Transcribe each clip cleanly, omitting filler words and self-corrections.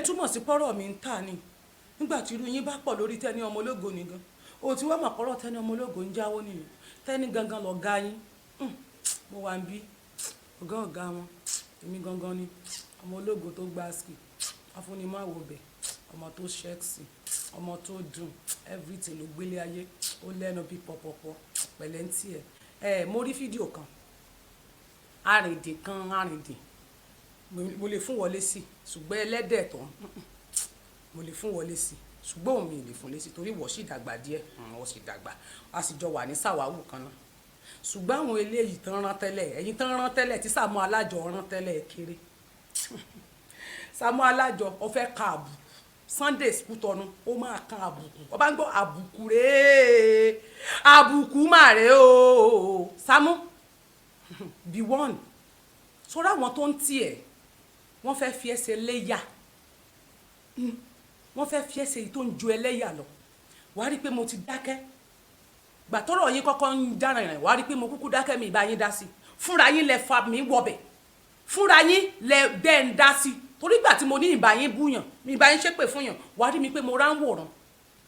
Túmọ̀ sí pọ́rọ̀ mi ń tà ní nígbà tí irú yín bá pọ̀ lórí Tẹ́ni ọmọ ológo nìkan. O ti wá mọ̀ pọ́rọ̀ Tẹ́ni ọmọ ológo ń jáwó nìyẹn. Tẹ́ni gangan lọ̀gá yín. Mo wà ń bí ọ̀gá ọ̀gá wọn. Èmi gangan ni ọmọ ológo tó gbá ski, afúnimáwo bẹ̀, ọmọ tó sexy, ọmọ tó dùn, everything ló gbélé ayé. Ó lẹ́nu bí pọ̀pọ̀pọ̀ pẹ̀lẹ́ ń tiẹ̀. Ẹ mo rí fídíò kan, arìndìn kan, arìndìn mo lè fún wọlé sí, ṣùgbọ́n ẹlẹ́dẹ̀ tán mo lè fún wọlé sí, ṣùgbọ́n òun mi lè fún lé sí torí wọ́n sì dàgbà díẹ̀, wọ́n sì dàgbà, a sì jọ wà ní sàwáwù kan náà. Ṣùgbọ́n àwọn eléyìí tán rán tẹ́lẹ̀, ẹ̀yin tán rán tẹ́lẹ̀ tí Sàámú Alájọ rán tẹ́lẹ̀ kéré. Sàámú Alájọ, ó fẹ́ ka àbùkù Sunday Kútọ́nù, ó máa kan àbùkù. Ọba ń gbọ́ àbùkù rèé, àbùkù mà rèé o. Sàámú, be one. Sọ́ra àwọn tó ń tiẹ̀, wọ́n fẹ́ fi ẹsẹ̀ léyà, wọ́n fẹ́ fi ẹsẹ̀ yìí tó ń ju ẹlẹ́yà lọ. Wàá rí i pé mo ti dákẹ́ gbàtọ́rọ̀ yín kọ́kọ́ ń dára rìn. Wàá rí i pé mo kúkú dákẹ́, mi ìbá yín dá sí. Fúnra yín lẹ fa mi wọbẹ̀, fúnra yín lẹ dẹ́ ń dá sí, torí gbà tí mo ní ìbá yín búyàn, mi ìbá yín ṣépè fún yàn, wàá rí mi pé mo rán wòrán.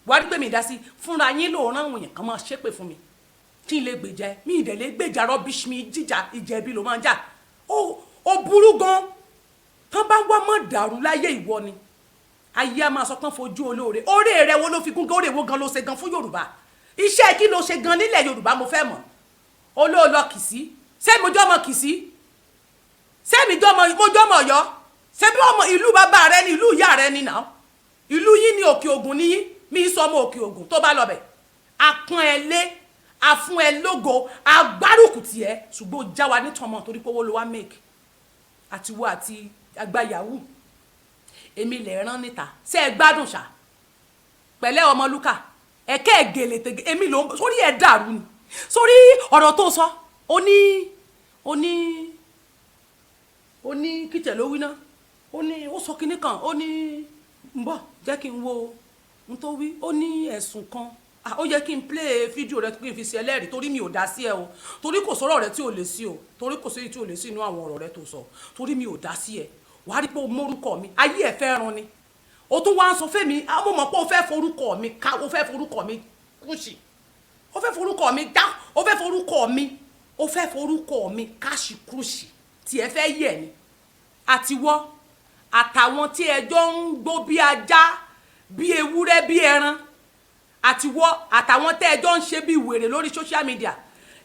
Wàá rí pé mi dá sí. Fúnra yín ló rán òyìn kan máa ṣépè fún mi kí n lè gbèjà ẹ. Mi ìdẹ̀ lè gbèjà rubbish, mi jíjà ìjẹ̀bi ló máa ń jà. Ó burú gan tán bá wá mọ̀ dàrú láyé. Ìwọ ni ayé a máa sọ pé fojú olóore. Oore rẹ wo ló fi gún? Oore wo gan ló ṣe gan fún Yorùbá? Iṣẹ́ kí ló ṣe gan nílẹ̀ Yorùbá? Mo fẹ́ mọ̀. Olóòlọ Kìsí, ṣé mo jọ́ ọmọ Kìsí? Ṣé mi jọ́ ọmọ, mo jọ́ ọmọ Ọ̀yọ́? Ṣé bí ọmọ ìlú bàbá rẹ ni, ìlú ìyá rẹ ni náà? Ìlú yín ní Òkè Ògùn níyín. Mi sọ ọmọ Òkè Ògùn tó bá lọ bẹ̀. Apọ́n ẹ lé, afún ẹ lógo, agbárùkù tiẹ̀, ṣùgbọ́n ó já wa nítọmọ torí pé owó ló wá make àtiwọ́ àti àgbà yahoo. Èmi lè rán níta. Ṣé ẹ gbádùn ṣá? Pẹ̀lẹ́ ọmọ lúkà ẹ̀kẹ́ ẹ̀gẹ̀lẹ̀ tẹ̀gẹ̀. Èmi ló ń sórí ẹ̀ dàrú ni sórí ọ̀rọ̀ tó sọ. Ó ní kíjẹ̀ ló wí ná. Ó ní ó sọ kinní kan, ó ní ń bọ̀, jẹ́ kí n wo n tó wí. Ó ní ẹ̀sùn kan. Ó yẹ kí n play fídíò rẹ, kí n fi ṣe ẹlẹ́rìí, torí mi ò dá sí ẹ o, torí kò sọ̀rọ̀ rẹ tí ò lè sí o, torí kò sí tí ò lè sí inú àwọn ọ̀rọ̀ rẹ tó sọ, torí mi ò dá sí ẹ. Wàá rí pé o mórúkọ mi, ayé ẹ fẹ́ run ni. O tún wá ń sọ fẹ́mi. Mo mọ̀ pé o fẹ́ forúkọ mi ká, o fẹ́ forúkọ mi kúṣì, o fẹ́ forúkọ mi dá, o fẹ́ forúkọ mi, o fẹ́ forúkọ mi káṣí kúṣì tí ẹ fẹ́ yẹ̀ ni. Àtiwọ́ àtàwọn tí ẹjọ́ ń gbó bí ajá, bí ewúrẹ́, bí ẹran, àtiwọ́ àtàwọn tẹ́ ẹjọ́ ń ṣe bí wèrè lórí social media,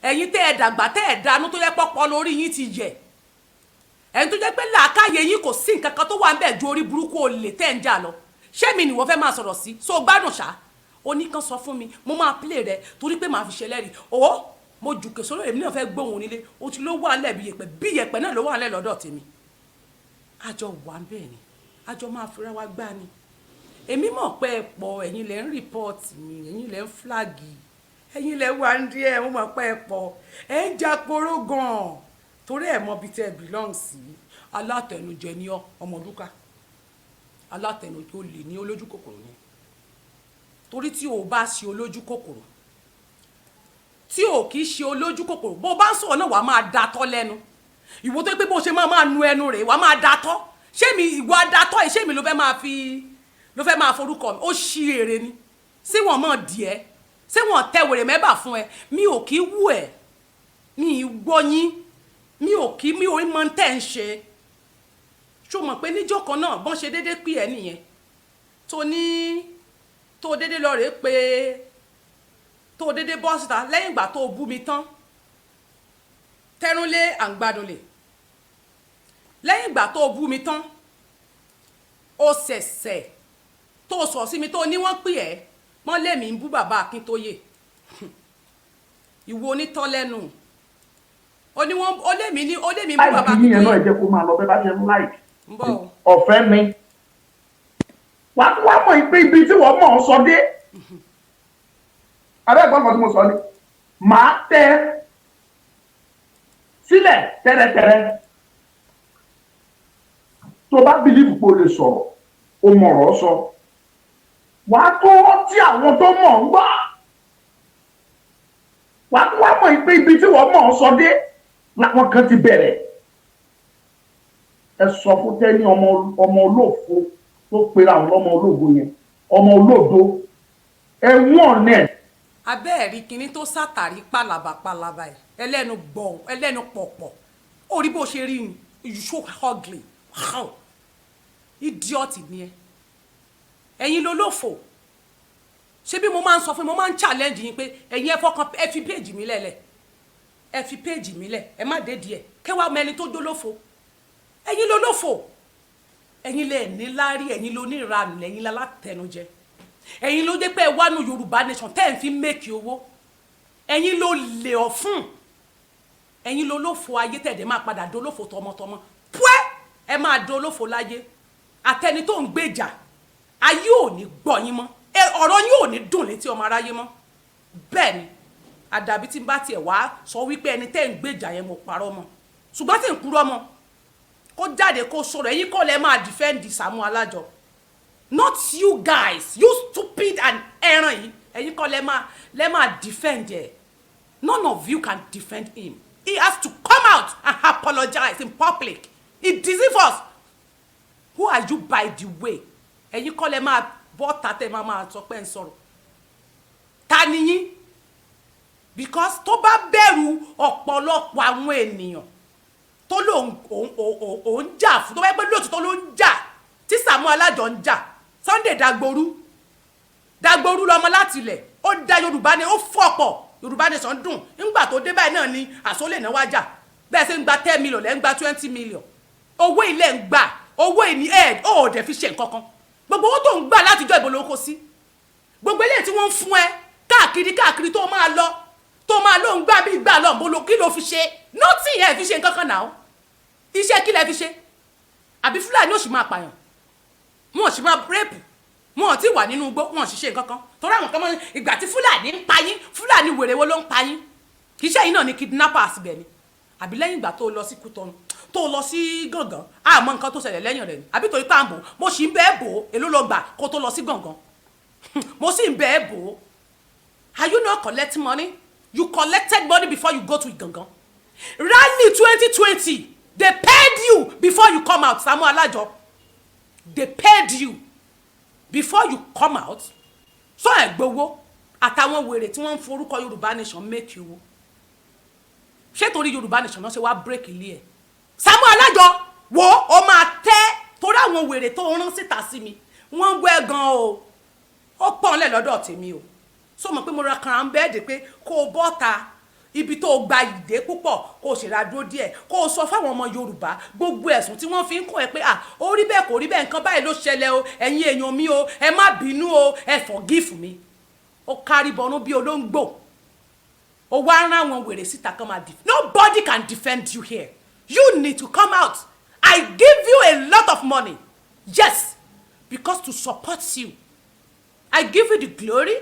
ẹ̀yin tẹ́ ẹ dàgbà, tẹ́ ẹ dànù, tó yẹ pọ́pọ́ lórí yín ti yẹ̀, ẹ̀yin tó jẹ́ pé làákàyè yín kò sí nǹkan kan tó wà ń bẹ̀ ju orí burúkú olè tẹ́ ń jà lọ. Ṣé mi nìwọ fẹ́ máa sọ̀rọ̀ sí? So gbádùn ṣá? Oníkan sọ fún mi, mo máa play rẹ torí pé màá fi ṣẹlẹ́rìí o. Mo jùkè sórí èmi náà fẹ́ gbóhùn onílé. O ti ló wà ńlẹ̀ bí yẹ̀pẹ̀, bí yẹ̀pẹ̀ náà ló wà ńlẹ̀ lọ́dọ̀ tèmi. Àjọ wà ń bẹ́ẹ̀ ni, àjọ máa fira wa gbá ni. Èmi mọ̀ pé ẹ pọ̀, ẹ̀yin lẹ́ ń report mi, ẹ̀yin lẹ́ ń flag, ẹ̀yin lẹ́ wà ń díẹ̀. Mo mọ̀ pé ẹ pọ̀, ẹ̀ ń jàporó gan-an torí ẹ̀ mọ ibi tẹ́ ẹ belong sí. Alátẹnujẹ ni ọ, ọmọlúkà alátẹnujẹ, olè ní, olójú kòkòrò ni. Torí tí o bá ṣe olójú kòkòrò, tí o kì í ṣe olójú kòkòrò, bó o bá ń sọ̀rọ̀ náà, wàá máa datọ́ lẹ́nu. Ìwọ tó pé bó ṣe máa máa nu ẹnu rẹ̀, wàá máa datọ́. Ṣé mi ìwọ adatọ́ yìí, ṣé mi ló fẹ́ máa fi, ló fẹ́ máa forúkọ mi? Ó ṣí èrè ni. Ṣé wọ́n mọ̀ díẹ̀? Ṣé wọ́n tẹ wèrè mẹ́bà fún ẹ? Mi ò kí wú ẹ, mi ì gbọ́ yín, mi ò kí, mi ò mọ tẹ́ ń ṣe. Ṣó mọ̀ pé níjọ́ kan náà, bọ́n ṣe déédéé pè ẹ́ nìyẹn, tó ní tó déédéé lọ rèé pé tó déédéé bọ́ síta lẹ́yìn ìgbà tó bú mi tán, tẹrúnlé àǹgbádùnlé, lẹ́yìn ìgbà tó bú mi tán, ó ṣẹ̀ṣẹ̀ tó sọ sí mi, tó ní wọ́n pè ẹ́ wọ́n lèmi ń bú bàbá Akíntóyè. Ìwọ onítọ́ lẹ́nu, ó ní wọ́n ó lèmi ní, ó lèmi ń bú bàbá Like yín yẹn náà, Akíntóyè. ẹ jẹ́ kó máa lọ bẹ́ẹ̀ bá ṣe ń like. Ń bọ̀ o. Ọ̀fẹ́ ni. Wàá tún wá mọ̀ pé ibi tí wọ́n mọ̀ ọ́ sọ dé abẹ́ ẹ̀gbọ́n kan tí mo sọ ni màá tẹ sílẹ̀ tẹ́rẹ́tẹ́rẹ́. Tó bá believe pé o lè sọ̀rọ̀, o mọ̀ ọ̀rọ̀ sọ, wàá tó tí àwọn tó mọ̀ ń gbọ́. Wàá tún wá mọ̀ pé ibi tí wọ́n mọ̀ ọ́ sọ dé làwọn kan ti bẹ̀rẹ̀. Ẹ sọ fún Tẹ́ni ọmọ ọmọ olófo. Tó pera àwọn ọmọ ológo yẹn, ọmọ olódo, ẹ̀wọ̀n ẹ̀. Abẹ́ẹ̀rí kinní tó sàtàrí pàlàbà pàlàbà ẹ̀, ẹlẹ́nu gbọ̀, ẹlẹ́nu pọ̀pọ̀. Ó rí bó ṣe rí ni. You so ugly. How idiot ni ẹ. Ẹ̀yin ló lófò. Ṣé bí mo máa ń sọ fún yín, mo máa ń challenge yín pé ẹ̀yin ẹ fọkàn, ẹ fi page mi lẹ̀lẹ̀, ẹ fi page mi lẹ̀, ẹ má dé díẹ̀ kẹwàá mẹni tó jólófò. Ẹ̀yin ló lófò, ẹ̀yin lẹ ní láárí, ẹ̀yin ló ní ìranù, ẹ̀yin lálátẹnujẹ, ẹ̀yin ló dé pé ẹ wá nu Yorùbá Nation tẹ́ ẹ̀ ń fi make owó. Ẹ̀yin ló lè ọ̀ fún, ẹ̀yin ló lófo ayé tẹ̀dẹ̀ máa padà dolófo tọmọtọmọ pẹ́. Ẹ máa dolófo láyé àtẹni tó ń gbèjà. Ayé ò ní gbọ́ yín mọ́, ọ̀rọ̀ yín ò ní dùn létí ọmọ aráyé mọ́. Bẹ́ẹ̀ ni, àdàbí tí n bá tiẹ̀ wá sọ wípé ẹni tẹ́ ń gbèjà yẹn, mo parọ́ mọ́, ṣùgbọ́n tí ń kúrọ́ mọ́, kó jáde kó sọ̀rọ̀. Ẹ̀yin kọ́ lẹ máa defend Sàámú Alájọ, not you guys, you stupid and ẹran yìí. Ẹ̀yin kọ́ lẹ máa defend ẹ̀. None of you can defend him. He has to come out and apologize in public. He deceive us. Who are you, by the way? Ẹ̀yin kọ́ lẹ máa bọ́ tàtẹ́ máa sọ pé ń sọ̀rọ̀. Ta ni yín? Because tó bá bẹ̀rù ọ̀pọ̀lọpọ̀ àwọn ènìyàn tó lóun òun jà fún, tó bá yẹ pé lóòótọ́ ló ń jà tí Sàámú Alájọ ń jà, Sunday Dagboru, Dagboru lọmọ láti ilẹ̀, ó dá Yorùbá ni, ó fọ̀pọ̀ Yorùbá Nation dùn. Ńgbà tó dé báyìí náà ni àsólè náà wá jà. Bẹ́ẹ̀ ṣe ń gba 10 million lẹ́ ń gba 20 million. Owó ilẹ̀ ń gbà, owó ìní ẹ̀ ó dẹ̀ fi ṣe nǹkan kan. Gbogbo owó tó ń gbà látijọ́, ìbò ló kó sí? Gbogbo eléyìí tí wọ́n ń fún ẹ káàkiri káàkiri, tó máa lọ, tó máa lóun gbà bí gbà lọ bó lo, kí ló fi ṣe? Nothing. Ẹ̀ fi ṣe nǹkan kan náà. Iṣẹ́ kí lẹ fi ṣe? Àbí Fúlàní ò sì máa pààyàn, wọn ò sì máa rape, wọn ò tí wà nínú igbó, wọn ò sì ṣe nǹkan kan? Torí àwọn kan mọ ìgbà tí Fúlàní ń pa yín. Fúlàní wèrè wo ló ń pa yín? Kì í ṣe yín náà ni kidnappers bẹ̀ ni? Àbí lẹ́yìn ìgbà tó lọ sí Kútọ́nù, tó lọ sí Gàngán, àmọ́ nǹkan tó ṣẹlẹ̀ lẹ́yìn rẹ̀ ni? Àbí torí pàǹbò mo sì ń bẹ́ẹ̀ bò ó, èló lọ gbà kó tó lọ sí Gàngán? Mo sì ń bẹ́ẹ̀ bò ó. Are you not collecting money? You collected money before you go to Gàngán rally 2020. They paid you before you come out. Sàámú Alájọ, they paid you before you come out. So ẹ gbowó àtàwọn wèrè tí wọ́n ń forúkọ Yorùbá Nation make owó. Ṣé torí Yorùbá Nation náà ṣe wá break ilé ẹ̀? Sàámú Alájọ, wo, ó máa tẹ́ torí àwọn wèrè tó rán síta sí mi, wọ́n wẹ́ gan o. Ó pọ̀ ńlẹ̀ lọ́dọ̀ tèmi o. So mọ̀ pé mo ra kàrà ń bẹ́ẹ̀ dé pé kó o bọ́ ta ibi tó o gba ìdè púpọ̀, kó o ṣèrà dúró díẹ̀, kó o sọ fáwọn ọmọ Yorùbá gbogbo ẹ̀sùn tí wọ́n fi ń kọ́ ẹ pé à ó rí bẹ́ẹ̀, kò rí bẹ́ẹ̀, nǹkan báyìí ló ṣẹlẹ̀ o. Ẹ̀yin èèyàn mi o, ẹ má bínú o, ẹ forgive mi. Ó kárí bọnú bí olóńgbò, ó wá rán àwọn wèrè síta kan máa def. Nobody can defend you here. You need to come out. I give you a lot of money, yes, because to support you. I give you the glory.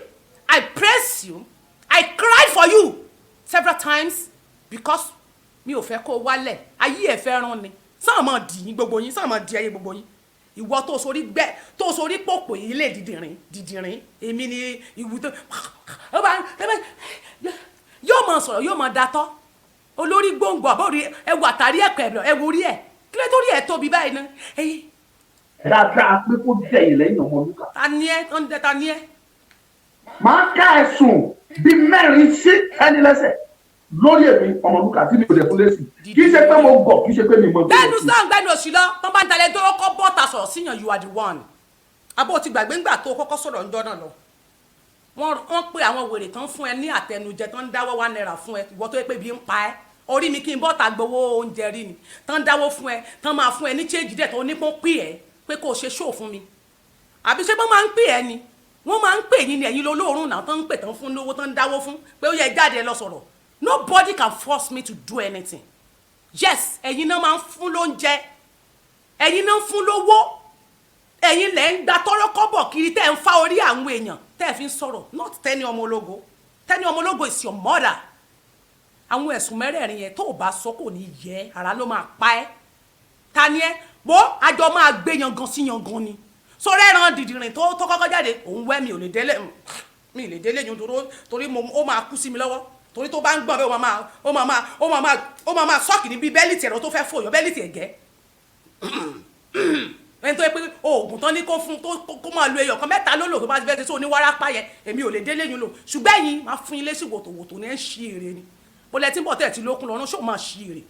I praise you. I cry for you several times because mi ò fẹ́ kó wálẹ̀. Ayé ẹ̀ fẹ́ rán ni sáà máa dì yín gbogbo yín, sáà máa di ayé gbogbo yín. Ìwọ tó sorí gbẹ, tó sorí pòpò yìí lè dìdìrín dìdìrín. Èmi ni ìwú tó yóò máa sọ̀rọ̀, yóò máa datọ́ olórí gbòǹgbò àbọ̀rí. Ẹwà àtàrí ẹ̀kọ́ ẹ̀wò orí ẹ̀ kílẹ̀ torí ẹ̀ tóbi báyìí náà. Dáadáa pé kó dẹ̀yìn lẹ́yìn Ọmọlúkà. Ta ni ẹ? Ta ni ẹ? Máa ká ẹ̀sùn bíi mẹ́rin sí ẹni lẹ́sẹ̀ lórí èmi Ọmọlúkà tí mi ò dẹ̀ fún lẹ́sìn. Kì í ṣe pé mo gọ̀, kì í ṣe pé mi mọ̀. Gbẹ́nu sàn, gbẹ́nu òsì lọ. Tó bá ń talẹ̀ tó kọ́ bọ́ta sọ̀rọ̀ síyàn, you are the one. Abó ti gbàgbé ńgbà tó kọ́kọ́ sọ̀rọ̀ ńjọ́ náà lọ, wọ́n pe àwọn wèrè tán fún ẹ ní àtẹnujẹ, tán ń dáwọ́ ₦1 fún ẹ. Ìwọ tó yẹ pé ibi ń pa ẹ́, orí mi kí n bọ́ta gbowó oúnjẹ rí ni, tán dáwọ́ fún ẹ, tán máa fún ẹ ní change díẹ̀ tó ní pọ́n pè ẹ́ pé kó o ṣe show fún mi. Àbí ṣé bọ́n máa ń pè ẹ́ ni? Wọ́n máa ń pè yín ni. Ẹ̀yin lolóòórùn náà tán ń pè, tán fún lówó, tán ń dáwọ́ fún pé ó yẹ jáde lọ sọ̀rọ̀. Nobody can force me to do anything. Yes, ẹ̀yin náà máa ń fún lóúnjẹ, ẹ̀yin náà ń fún lówó, ẹ̀yin lẹ̀ ń gba tọ́rọ́kọ́bọ̀ kiri tẹ́ ń fa orí àwọn èèyàn tẹ́ ẹ̀ fi ń sọ̀rọ̀, not Tẹ́ni ọmọ ológo. Tẹ́ni ọmọ ológo is your mother. Àwọn ẹ̀sùn mẹ́rẹ̀ẹ̀rin yẹn, tó o bá sọ, kò ní yẹ, ara ló máa pa ẹ́. Ta ni ẹ́? Bó àjọ máa gbé yangan sí yangan ni. Sọ̀rọ̀ ẹran dìdìrìn tó kọ́kọ́ jáde, òun wẹ́ mi ò lè délé, mi lè délé yun torí ó máa kú sí mi lọ́wọ́, torí tó bá ń gbọ̀n bẹ́ẹ̀, ó máa máa suck níbi belt ẹ̀rọ tó fẹ́ fòyọ́ belt ẹ̀gẹ́. Ẹni tó yẹ pé oògùn tán ní kó fún tó kó máa lo ẹyọ kan mẹ́ta ló lò tó bá ti fẹ́ ṣe sí oníwárápá yẹn, èmi ò lè délé yín lò. Ṣùgbọ́n ẹ̀yin máa fún yín lésì wòtòwòtò ní ẹ̀ ń ṣí èrè ni. Bó lẹ tí ń bọ̀ tẹ̀ tí lókun lọ́rùn, ṣó máa ṣí èrè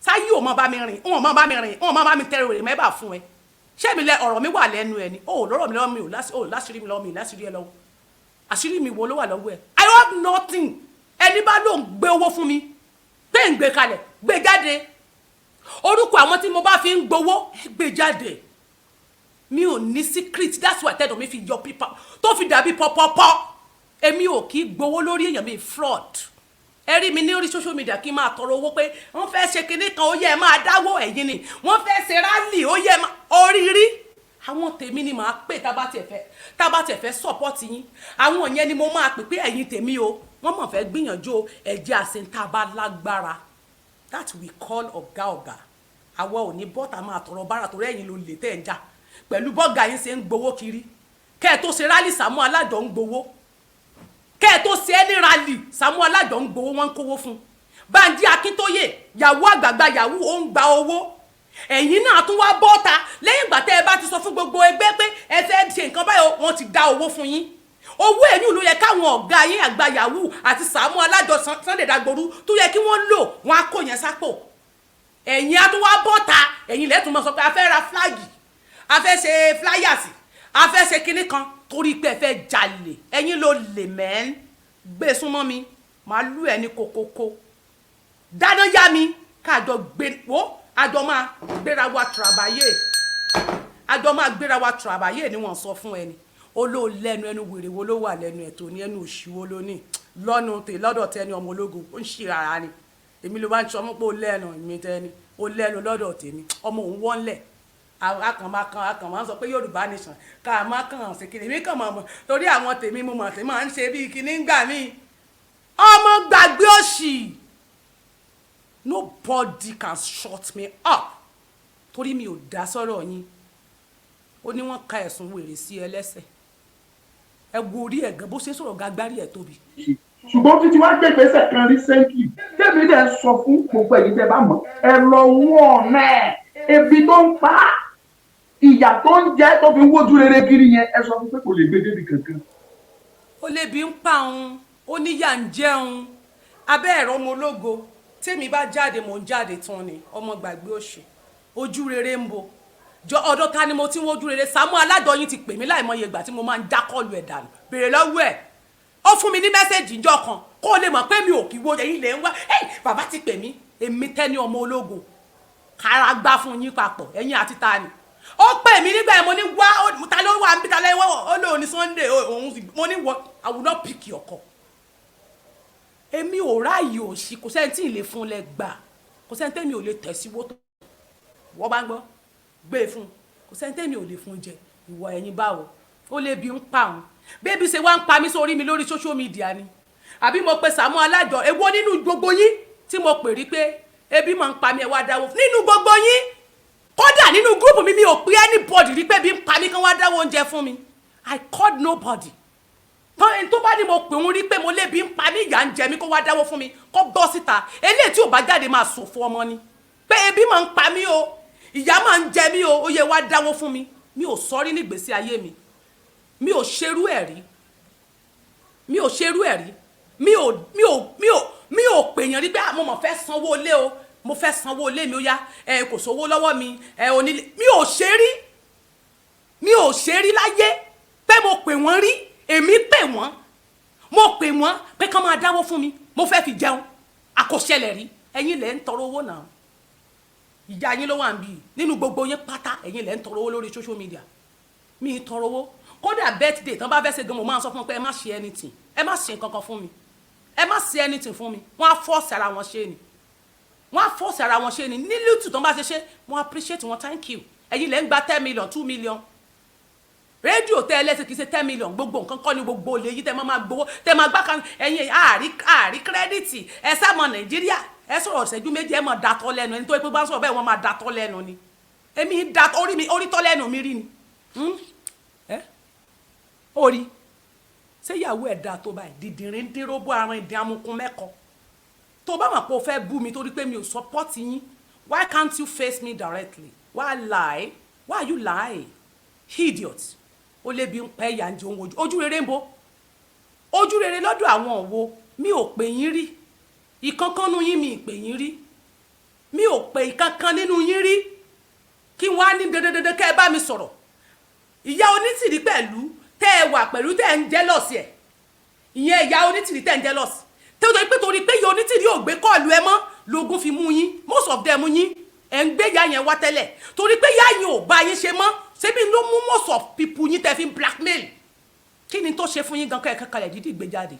sáyé ò mọ bá mi rìn, wọn mọ bá mi rìn, wọn mọ bá mi tẹrẹ rè mẹ́bà fún ẹ. Ṣé mi lẹ ọ̀rọ̀ mi wà lẹ́nu ẹ ni? Ó lọ́rọ̀ mi lọ́wọ́ mi ò láṣìírí mi lọ́wọ́ mi, láṣìírí ẹ lọ́wọ́. Àṣírí mi wo ló wà lọ́wọ́ ẹ? I have nothing. Ẹni bá lóun gbé owó fún mi pé ń gbé kalẹ̀, gbé jáde. Orúkọ àwọn tí mo bá fi ń gbowó, gbé jáde. Mi ò ní secret. That's why tẹ́dọ̀ mi fi yọ pípa tó fi dàbí pọ́pọ́pọ́. Èmi ò kí gbowó lórí èèyàn mi, fraud. Ẹ rí mi ní orí social media kí n máa tọrọ owó pé wọ́n fẹ́ ṣe kinní kan, ó yẹ ẹ máa dáwó. Ẹ̀yin ni wọ́n fẹ́ ṣe rally, ó yẹ ẹ máa oríire. Àwọn tèmi ni màá pè tá bá tiẹ̀ fẹ́ support yín. Àwọn yẹn ni mo máa pè pé ẹ̀yin tèmi o, wọ́n mọ̀ fẹ́ gbìyànjú o, ẹ̀jẹ̀ àṣetá bá lágbára. That we call ọ̀gá ọ̀gá. Àwa ò ní bọ́tà máa tọrọ bára torí ẹ̀yin ló lè tẹ̀ ń jà pẹ̀lú bọ́gà yín ṣe ń gbowó kiri. Kẹ́ ẹ tó ṣe rally, Sàámú Alájọ ń gbowó. Kẹ́ ẹ tó ṣe é ní rally, Sàámú Alájọ ń gbowó, wọ́n ń kówó fún Bánjí Akíntóyè, yahoo àgbààgbà yahoo, ó ń gba owó. Ẹ̀yin náà tún wá bọ́ta lẹ́yìn ìgbà tẹ́ ẹ bá ti sọ fún gbogbo ẹgbẹ́ pé ẹ fẹ́ ṣe nǹkan báyìí, wọ́n ti dá owó fún yín. Owó ẹ̀yìn ló yẹ káwọn ọ̀gá yín àgbà yahoo àti Sàámú Alájọ, Sunday Dagboru tó yẹ kí wọ́n lò, wọ́n á kó yẹn sápò. Ẹ̀yin á tún wá bọ́ta, ẹ̀yin lẹ́tùn máa sọ pé a fẹ́ ra flag, a fẹ́ ṣe flyers, a fẹ́ ṣe kinní kan, torí pé ẹ fẹ́ jalè. Ẹ̀yin ló lè mẹ́ẹ́n gbé súnmọ́ mi, màá lù ẹ́ ní kokoko. Dáná yá mi káàjọ gbé wo, àjọ máa gbéra wa tìràbáyé, àjọ máa gbéra wa tìràbáyé ni wọ́n sọ fún ẹni olóò lẹ́nu. Ẹnu wèrè wo ló wà lẹ́nu ẹ̀ tó ní ẹnu òṣì wo ló ní lọ́nu tè lọ́dọ̀ tẹni? Ọmọ ológo ó ń ṣì rárá ni. Èmi ló bá ń sọmú pé ó lẹ́nu èmi tẹni, ó lẹ́nu lọ́dọ̀ tèmi. Ọmọ òun wọ́n lẹ̀ akàn máa kan akàn máa ń sọ pé Yorùbá nation ká má kàn sí kiri. Èmi kàn mọ̀ mọ̀ torí àwọn tèmi mo mọ̀ tí máa ń ṣe bíi kíní ń gbà mí. Ọmọ gbàgbé òṣì, nobody can shut me up torí mi ò dá sọ́rọ̀ yín. Ó ní wọ́n ka ẹ̀sùn wèrè sí ẹ lẹ́sẹ̀. Ẹ wo orí ẹ̀ gan bó ṣe sọ̀rọ̀, gagbárí ẹ̀ tóbi. Ṣùgbọ́n títí wá gbé ìgbésẹ̀ kan recently, tèmi dẹ̀ sọ fún gbogbo ẹ̀yin tẹ́ bá mọ̀, ẹ lọ wọ́n náà. Ebi tó ń pa á, ìyà tó ń jẹ tó fi ń wójú rere kiri yẹn, ẹ sọ fún pé kò lè gbé débi kankan. Ó lébi ń pa òun, ó níyà ń jẹun abẹ́ ẹ̀rọ. Ọmọ ológo, tèmi bá jáde, mò ń jáde tán ni. Ọmọ gbàgbé òṣì, ojú rere ń bo jọ ọ̀dọ̀ ta ni mo ti ń wojú rere? Sàámú Alájọ yín ti pè mí láìmọye ìgbà tí mo máa ń já call ẹ̀ dànù. Béèrè lọ́wọ́ ẹ̀, ó fún mi ní message ìjọ kan kó o lè mọ̀ pé mi ò kí wo ẹ̀yin lè ń wá. Ẹ̀ bàbá ti pè mí, èmi tẹ́ni ọmọ ológo kára gbá fún yín papọ̀. Ẹ̀yin àti ta ni ó pè mí nígbà yẹn? Mo ní wá, ta ló wà níbi ta lẹ́yìn? Ó lóun ní Sunday òun sì. Mo ní wọ, I will not pick your call. Èmi ò ráàyè òṣì. Kò sẹ́ni tí ì lè fún lẹ gbà, kò sẹ́ni tẹ́mi ò lè tẹ̀ sí wótò. Wọ́n bá ń gbọ́ gbé e fún, kò sẹ́ni tẹ́mi ò lè fún jẹ. Ìwọ ẹ̀yin báwo? Ó lè bí ń pa òun, bébí ṣe wá ń pa mí sórí mi lórí social media ni. Àbí mo pe Sàámú Alájọ, èwo nínú gbogbo yín tí mo pè rí pé ebi máa ń pa mí, ẹ wá dáwọ́? Nínú gbogbo yín, kódà nínú group mi, mi ò pé anybody rí pé ebi ń pa mí kán wá dáwọ́ oúnjẹ fún mi. I called nobody. Tán tó bá ní mo pè ń rí pé mo lébi ń pa mí, ìyà ń jẹ mí, kó wá dáwọ́ fún mi, kó bọ́ síta. Eléyìí tí ò bá jáde máa ṣòfò ọmọ ni pé ebi máa ń pa mí o, ìyà máa ń jẹ mí o, ó yẹ wá dáwọ́ fún mi. Mi ò sọrí nígbèésí ayé mi, mi ò ṣerú ẹ̀ rí, mi ò ṣerú ẹ̀ rí. Mi ò pèèyàn rí pé mo mọ̀ fẹ́ sanwó ilé o, mo fẹ́ sanwó ilé mi, ó yá ẹ, kò sówó lọ́wọ́ mi ẹ onílé. Mi ò ṣe rí, mi ò ṣe rí láyé pé mo pè wọ́n rí. Èmi pè wọ́n, mo pè wọ́n pé kán máa dáwó fún mi, mo fẹ́ fi jẹun, àkọsẹlẹ̀ rí. Ẹ̀yin lẹ́ ń tọrọ owó náà, ìyá yín ló wà ń bí nínú gbogbo yín pátá. Ẹ̀yin lẹ́ ń tọrọ owó lórí social media. Mi ì tọrọ owó. Kódà birthday tán bá fẹ́ ṣe gan, mo máa ń sọ fún wọn pé ẹ má ṣe anything, ẹ má ṣe nǹkan kan fún mi, ẹ má ṣe anything fún mi. Wọ́n á force ara wọn ṣe ni, wọ́n á force ara wọn ṣe ni. Ní little tán bá ṣe ṣe, wọ́n appreciate wọn, thank you. Ẹ̀yin lẹ́ ń gba 10 million, 2 million. Rédíò tẹ́ ẹ lẹ́sìn kì í ṣe 10 million. Gbogbo nǹkan kọ́ ni gbogbo olè yìí tẹ́ máa máa gbowó, tẹ́ máa gbá kan. Ẹ̀yin àárí àárí credit ẹ sáàmọ̀ Nàìjíríà. Ẹ sọ̀rọ̀ ìṣẹ́jú 2, ẹ máa datọ́ lẹ́nu. Ẹni tó yẹ pé bá ń sọ̀rọ̀ bẹ́ẹ̀, wọ́n máa datọ́ lẹ́nu ni. Èmi dat orí mi, orí tọ́ lẹ́nu mi rí ni. Ẹ orí ṣé ìyàwó ẹ̀ da tó báyìí? Dìdìrín dínróbó aràn ìdín amukun mẹ́kọ. Tó bá mọ̀ pé o fẹ́ bú mi torí pé mi ò support yín, why can't you face me directly? Why lie? Why are you lying, idiot? Ó lébi ń pẹ́, ìyà ń jẹ òun. Ojú rere ń bo ojú rere lọ́dọ̀ àwọn wo? Mi ò pè yín rí, ìkankan nínú yín, mi ì pè yín rí. Mi ò pè ìkankan nínú yín rí kí wọ́n á ní dandandandan kẹ́ ẹ bá mi sọ̀rọ̀. Ìyá Onítìrí pẹ̀lú tẹ́ ẹ wà pẹ̀lú, tẹ́ ẹ ń jealous ẹ̀, ìyẹn ìyá Onítìrí tẹ́ ẹ ń jealous, tó torí pé ìyá Onítìrí ò gbé call ẹ mọ́ lógún fi mú yín. Most of them yín, ẹ̀ ń gbé ìyá yẹn wá tẹ́lẹ̀, torí pé ìyá yẹn ò bá yín ṣe mọ́, ṣebí ló mú most of people yín tẹ́ fi ń blackmail. Kí ni tó ṣe fún yín gan kẹ́ ẹ kankalẹ̀ dídì gbé jáde?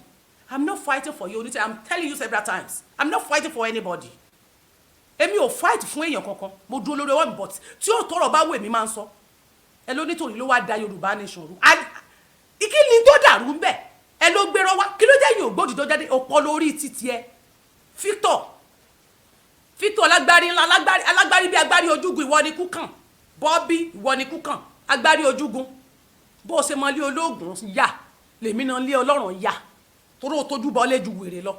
I'm not fighting for you, Onítìrí. I'm telling you several times, I'm not fighting for anybody. Èmi ò fight fún èèyàn kankan. Mo dúró lórí ọwọ́ mi, but tí ó tọrọ bá wù, èmi máa ń sọ. Ẹ ló nítorí ló wá da Yorùbá Nation rú. Kí ni tó dàrú ń bẹ̀? Ẹ ló gbérọ́ wá. Kí ló jẹ́ yìí? Ògbódì tó jáde ọ̀pọ̀ lórí títí ẹ, Victor, Victor alágbárí ńlá, alágbárí, alágbárí bí agbárí ojúgun. Ìwọ ni kú kàn, Bobby, ìwọ ni kú kàn, agbárí ojúgun. Bó o ṣe mọ lé olóògùn yà, lèmi náà lé Ọlọ́run yà, torí o tójú bọ́ lé ju wèrè lọ.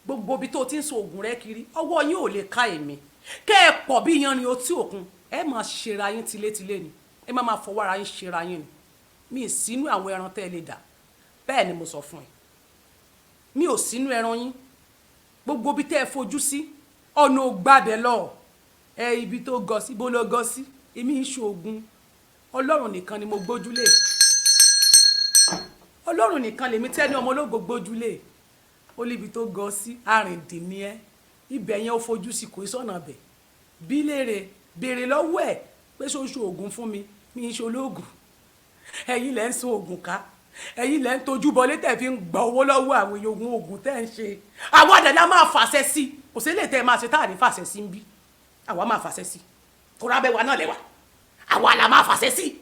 Gbogbo ibi tó o ti ń so oògùn rẹ kiri, ọwọ́ yín ò lè ká èmi. Kẹ́ ẹ pọ̀ bí yanrìn otí òkun, ẹ máa ṣera yín tilétilé ni, ẹ má máa fọwọ́ ara yín ṣera yín ni. Mi ì sínú àwọn ẹran tẹ́ ẹ lè dà. Bẹ́ẹ̀ ni mo sọ fún ẹ, mi ò sínú ẹran yín. Gbogbo ibi tẹ́ ẹ fojú sí, ọ̀nà ò gbàbẹ̀ lọ. Ẹ ibi tó gọ sí, bó ló gọ sí? Èmi ń ṣoògùn. Ọlọ́run nìkan ni mo gbójúlé. Ọlọ́run nìkan lèmi tẹ́ni ọmọ ológo gbójúlé. Ó níbi tó gọ sí, arìndìn ni ẹ. Ibẹ̀ yẹn ó fojú sí, kò sọ̀nà bẹ̀. Bí léèrè, béèrè lọ́wọ́ ẹ̀ pé ṣoṣo oògùn fún mi. Mi ń ṣe olóògùn. Ẹ̀yin lẹ́ ń sun oògùn ká, ẹ̀yin lẹ́ ń tojú bọlé tẹ̀ fi ń gba owó lọ́wọ́ àwọn èèyàn. Oògùn, oògùn tẹ́ ń ṣe, àwọn àdàdà máa fàṣẹ sí. Kò sí lè tẹ́ ẹ máa ṣe táà ní fàṣẹ sí ń bí. Àwa máa fàṣẹ sí, kóra bẹ́ẹ̀ wa náà lẹ́wà, àwa la máa fàṣẹ sí.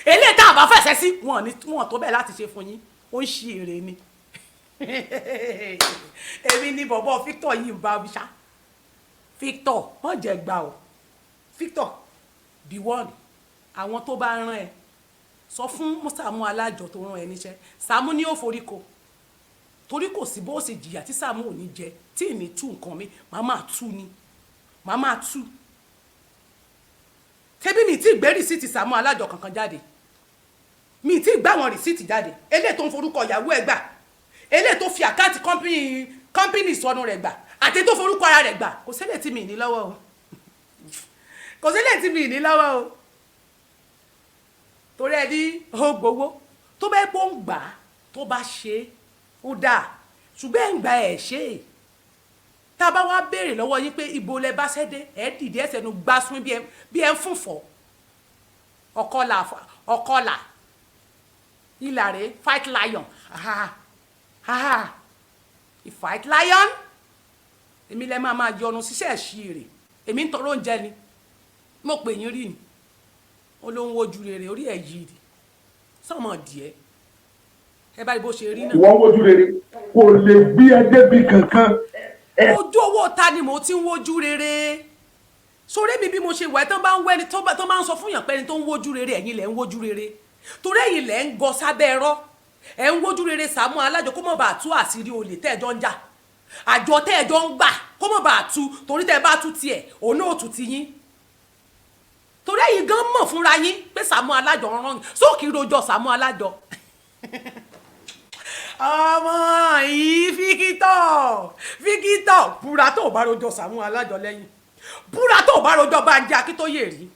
Eléyìí tá a bá fàṣẹ sí, wọn ní wọn tó bẹ́ẹ̀ láti ṣe fún yín. Ó ń ṣe èrè ni. Èmi ni bọ̀bọ̀ Victor yìí ń bá wí ṣá. Victor, wọ́n jẹ́ gbà o. Victor, be one. Àwọn tó bá rán ẹ, sọ fún Sàámú Alájọ tó rán ẹ níṣẹ́, Sàámú ní ó forí ko, torí kò sí bó ṣe jìyà tí Sàámú ò ní jẹ, tí ì ní tú nǹkan mi. Màá máa tú ni, màá máa tú. Tẹ́bí mi tí gbé receipt Sàámú Alájọ kankan jáde, mi tí gbá àwọn receipt jáde. Eléyìí tó ń forúkọ ìyàwó ẹ̀ gbà, eléyìí tó fi account company ìsọnù rẹ̀ gbà, àti tó forúkọ ara rẹ̀ gbà, kò sílẹ̀ tí mi ní lọ́wọ́ o, kò sílẹ̀ tí mi ní lọ́wọ́ o. Torí ẹ ní ó gbowó tó bẹ́ẹ̀ pọ́ ń gbà á, tó bá ṣe é, ó dáa, ṣùgbọ́n ẹ̀ ń gbà ẹ̀ ṣe é. Tá a bá wá béèrè lọ́wọ́ yín pé ibo lẹ bá ṣẹ́ dé, ẹ̀ dìde ẹsẹ̀ nu gbásùn bí ẹ ń fùnfọ̀. Ọ̀kọlà, ọ̀kọlà ìlàrè, fight lion, ha ha, fight lion. Èmi lẹ máa máa yọnu ṣiṣẹ́ ẹ̀ṣì rè. Èmi ń tọrọ oúnjẹ ni mo pè yín rí ni. Ó ló ń wojú rere, orí ẹ̀ yìí rí sọmọ díẹ̀. Ẹ bá rí bó ṣe rí náà. Ìwọ ń wojú rere, kò lè gbé ẹ débi kankan. Ojú owó ta ni mo ti ń wojú rere sórí mi bí mo ṣe wà? Tán bá ń wẹ́ni tó bá ń sọ fún yàn pé ẹni tó ń wojú rere, ẹ̀yin lẹ̀ ń wojú rere, torí ẹ̀yin lẹ̀ ń gọ sábẹ́ ẹ̀rọ. Ẹ̀ ń wojú rere Sàámú Alájọ kó mọ̀ bá tú àṣírí olè tẹ́ẹ̀jọ́ ń jà, àjọ tẹ́ẹ̀jọ́ ń gbà, kó mọ̀ bá tú, torí tẹ́ẹ̀ bá tú tiẹ̀, òun náà tú ti yín, torí ẹ̀yin gan mọ̀ fúnra yín pé Sàámú Alájọ ń rán sókè rojọ́ Sàámú Alájọ. Ọmọ yìí, Victor, Victor, búra tó o bá rojọ́ Sàámú Alájọ lẹ́yìn, búra tó o bá rojọ́ Bánjí Akíntóyè rí,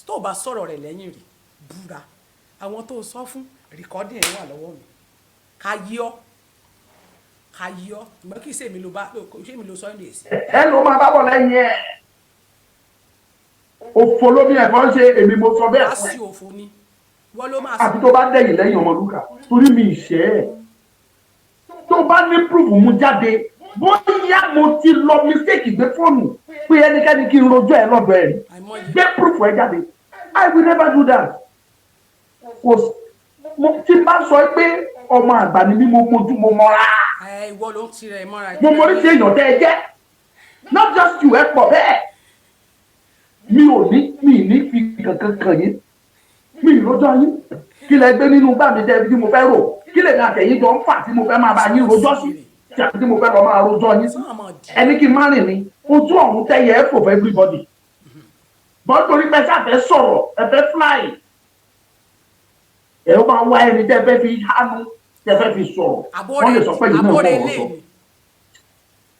tó o bá sọ̀rọ̀ rẹ̀ lẹ́yìn rí, búra. Àwọn tó o sọ fún, recording ẹ̀ wà lọ́wọ́ mi. Ká yí ọ́, ká yí ọ́, ìgbọ́n kì í ṣèmi ló bá, kì í ṣèmi ló sọ ẹ́ lè sí. Ẹ ló máa bá bọ̀ lẹ́yìn ẹ̀. Òfò lómi ẹ̀fọ́ ń ṣe. Èmi mo sọ bẹ́ẹ̀ á fún ẹ. Sí òfò ni wọ́n ló máa Àfi tó bá dẹ̀yìn lẹ́yìn Ọmọlúkà, torí mi ìṣẹ́ ẹ̀. Tó bá ní proof, mú jáde. Bóyá mo ti lọ mistake gbé fóònù pé ẹnikẹ́ni kí n rojọ́ ẹ lọ́dọ̀ ẹ̀ rí, àìmọye. Gbé proof ẹ jáde. I will never do that. Kò mo tí n bá sọ pé ọmọ àgbà ni mí, mo mojú, mo mọ́ra. Ẹ ìwọ ló ń tirẹ̀ mọ́ra. Mo mọ oríṣi èèyàn tẹ́ ẹ jẹ́. Not just you, ẹ pọ̀ bẹ́ẹ̀. Mi ò ní, mi ní fi kankan kàn yín. Mi ì rojọ́ yín. Kí lẹ gbé nínú gbà mí jẹ́ tí mo fẹ́ rò? Kí lè ní àtẹ̀yìn jọ ń fà tí mo fẹ́ máa bá yín rojọ́ sí, tàbí tí mo fẹ́ lọ máa rojọ́ yín sí? Sọ́ọ̀mọ̀ dì. Ẹni kí n má rìn ní ojú ọ̀run tẹ́yẹ ẹ̀ fò for everybody. Bọ́n torí pé sáfẹ́ sọ̀rọ̀, ẹ fẹ́ fly, ẹ ó máa wá ẹni tẹ́ fẹ́ fi hánu, tẹ́ fẹ́ fi sọ̀rọ̀, wọ́n lè sọ pé yìí náà Àbórè mọ̀ lè ọ́ sọ. ní.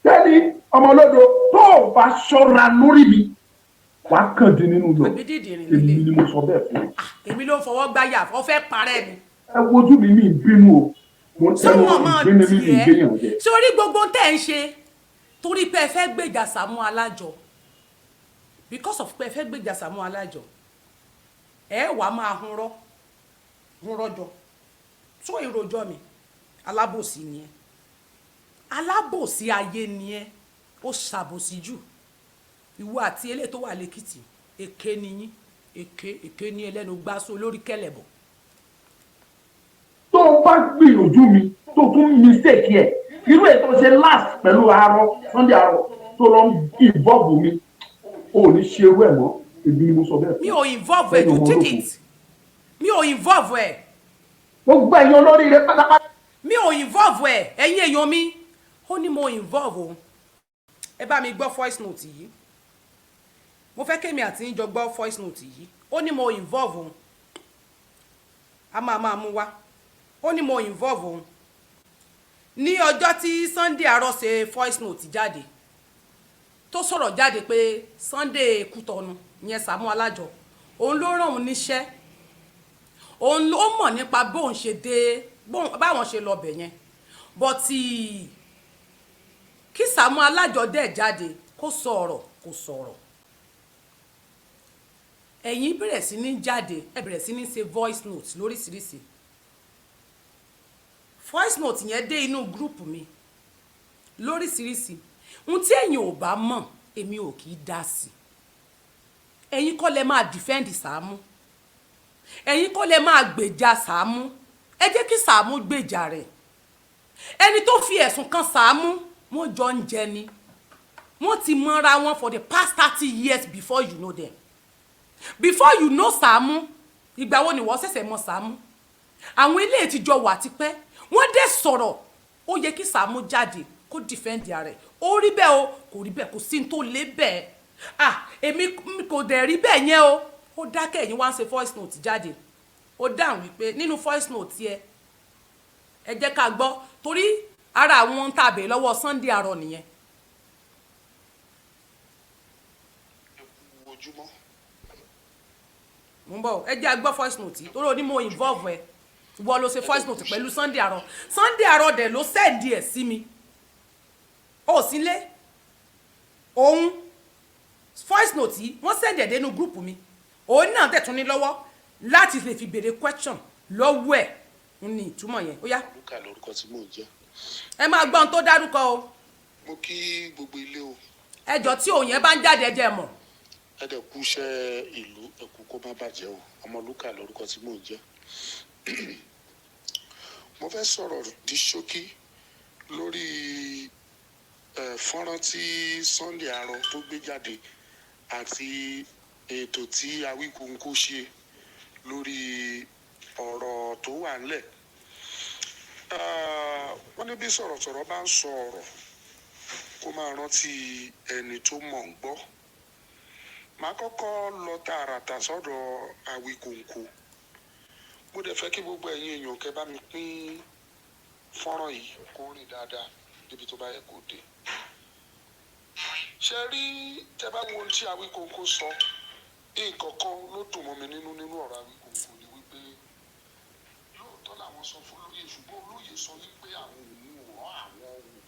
Tẹ́ni ọmọ olódo, tó o bá ṣọ́ra lórí mi, wàá kàn dín nínú yọ. Àbí dídìrín Èmi lélẹ̀. ni mo sọ bẹ́ẹ̀ fún ẹ. Ah, èmi ló ń fọwọ́ gbáyà, ọ fẹ́ parẹ́ mi. Ẹ wojú mi, mi ì bínú o. Mo ń tẹnu Sọ́wọ́n máa ìgbéni mi, mi ì tiẹ̀ gbéyàn jẹ. Sórí gbogbo tẹ́ ń ṣe, torí pé ẹ fẹ́ gbèjà Sàámú Alájọ, because of pé ẹ fẹ́ gbèjà Sàámú Alájọ, ẹ wàá máa hunrọ́ hunrọ́ jọ tó ìròjọ́ mi. Alábòsí ni ẹ, alábòsí ayé ni ẹ. Ó ṣàbòsí jù, ìwọ àti eléyìí tó wà lẹ́kìtì. Èké ni yín, èké, èké ní ẹlẹ́nu gbásó lórí kẹlẹ̀bọ̀. Tó o bá gbìyànjú mi, tó o tún mistake ẹ, irú ètò ṣe last pẹ̀lú arọ Sunday arọ tó lọ ń involve mi, o ò ní ṣe irú ẹ̀ mọ́. Èmi ni mo sọ bẹ́ẹ̀. Mi ò involve ẹ. Ẹ̀yin You ọmọ take ológo. it, mi ò involve ẹ. Gbogbo ẹ̀yin olóríire pátápátá. Mi ò involve ẹ. Ẹ̀yin èèyàn mi, ó ní mo involve òun. Ẹ bá mi gbọ́ voice note yìí. Mo fẹ́ kémi àti yín jọ gbọ́ voice note yìí. Ó ní mo involve òun. A máa mú wá. Ó ní mo involve òun ní ọjọ́ tí Sunday Arọ ṣe voice note jáde, tó sọ̀rọ̀ jáde pé Sunday Kútọ̀nù ìyẹn Sàámú Alájọ, òun ló rán òun níṣẹ́, òun ló mọ̀ nípa bóun ṣe dé, báwọn ṣe lọ bẹ̀ yẹn. But kí Sàámú Alájọ dẹ̀ jáde kó sọ ọ̀rọ̀, kó sọ̀rọ̀. Ẹ̀yin bẹ̀rẹ̀ sí ní jáde, ẹ bẹ̀rẹ̀ sí ní ṣe voice note lóríṣiríṣi. Voice note yẹn dé inú group mi lóríṣiríṣi. Ohun tí ẹ̀yin ò bá mọ̀, èmi ò kì í dá sí. Ẹ̀yin kọ́ lẹ máa defend Sàámú, ẹ̀yin kọ́ lẹ máa gbèjà Sàámú. Ẹ jẹ́ kí Sàámú gbèjà rẹ̀. Ẹni tó fi ẹ̀sùn kan Sàámú, wọ́n jọ ń jẹ ni, wọ́n ti mọ́ra wọn for the past 30 years before you know them, before you know Sàámú. Ìgbà wo ni wọ́n ṣẹ̀ṣẹ̀ mọ̀ Sàámú? Àwọn eléyìí ti jọ wà tipẹ́. Wọ́n dẹ̀ sọ̀rọ̀. Ó yẹ kí Sàámú jáde kó defend ara ẹ̀. Ó rí bẹ́ẹ̀ o, kò rí bẹ́ẹ̀, kò sí ní tó lé bẹ́ẹ̀. Ah, èmi kò dẹ̀ rí bẹ́ẹ̀ yẹn o. Ó dákẹ́. Ẹ̀yin wá ń ṣe voice note jáde. Ó dáhùn wípé nínú voice note yẹ, ẹ jẹ́ ká gbọ́, torí ara àwọn tá a bèèrè lọ́wọ́ Sunday Arọ nìyẹn. Ẹ kú ojúmọ́. Mo ń bọ̀, ẹ jẹ́ a gbọ́ voice note yìí, torí onímọ̀ involve ẹ. Wọ́n ló ṣe voice note pẹ̀lú Sunday Arọ. Sunday Arọ dẹ̀ ló send ẹ̀ sí mi. Ó sí lé òun voice note yìí, wọ́n send ẹ̀ dénú group mi. Òun náà tẹ̀ tún ní lọ́wọ́ láti lè fi béèrè question lọ́wọ́ ẹ̀ ń ní ìtumọ̀ yẹn. Ó yá. Lúkà lórúkọ tí mò ń jẹ́. Ẹ máa gbọ́ ohun tó dárúkọ o. Mo kí gbogbo ilé o. Ẹjọ́ tí òun yẹn bá ń jáde, ẹ jẹ́ mọ̀. Ẹ dẹ̀ kú iṣẹ́ ìlú, ẹ kú kó má bàjẹ́ o. Ọmọ Lúkà lórúkọ tí mò ń jẹ́. Mo fẹ́ sọ̀rọ̀ di ṣókí lórí fọ́nrán tí Sunday Arọ tó gbé jáde àti ètò tí Awíkonko ṣe lórí ọ̀rọ̀ tó wà ńlẹ̀. Wọ́n ní bí sọ̀rọ̀sọ̀rọ̀ bá ń sọ ọ̀rọ̀, kó máa rántí ẹni tó mọ̀ ń gbọ́. Màá kọ́kọ́ lọ tààràtà sọ́dọ̀ Awíkonko. Mo dẹ̀ fẹ́ kí gbogbo ẹ̀yin èèyàn kẹ́ bá mi pín fọ́nrán yìí kó rìn dáadáa níbi tó bá yẹ kó dé. Ṣe rí, tẹ́ bá wo ohun tí Awíkonko sọ, nǹkan kan ló dùn mọ́ mi nínú nínú ọ̀rọ̀ Awíkonko ni wípé lóòótọ́ làwọn sọ fún olóyè, ṣùgbọ́n olóyè sọ wípé àwọn òun ò rán àwọn òun.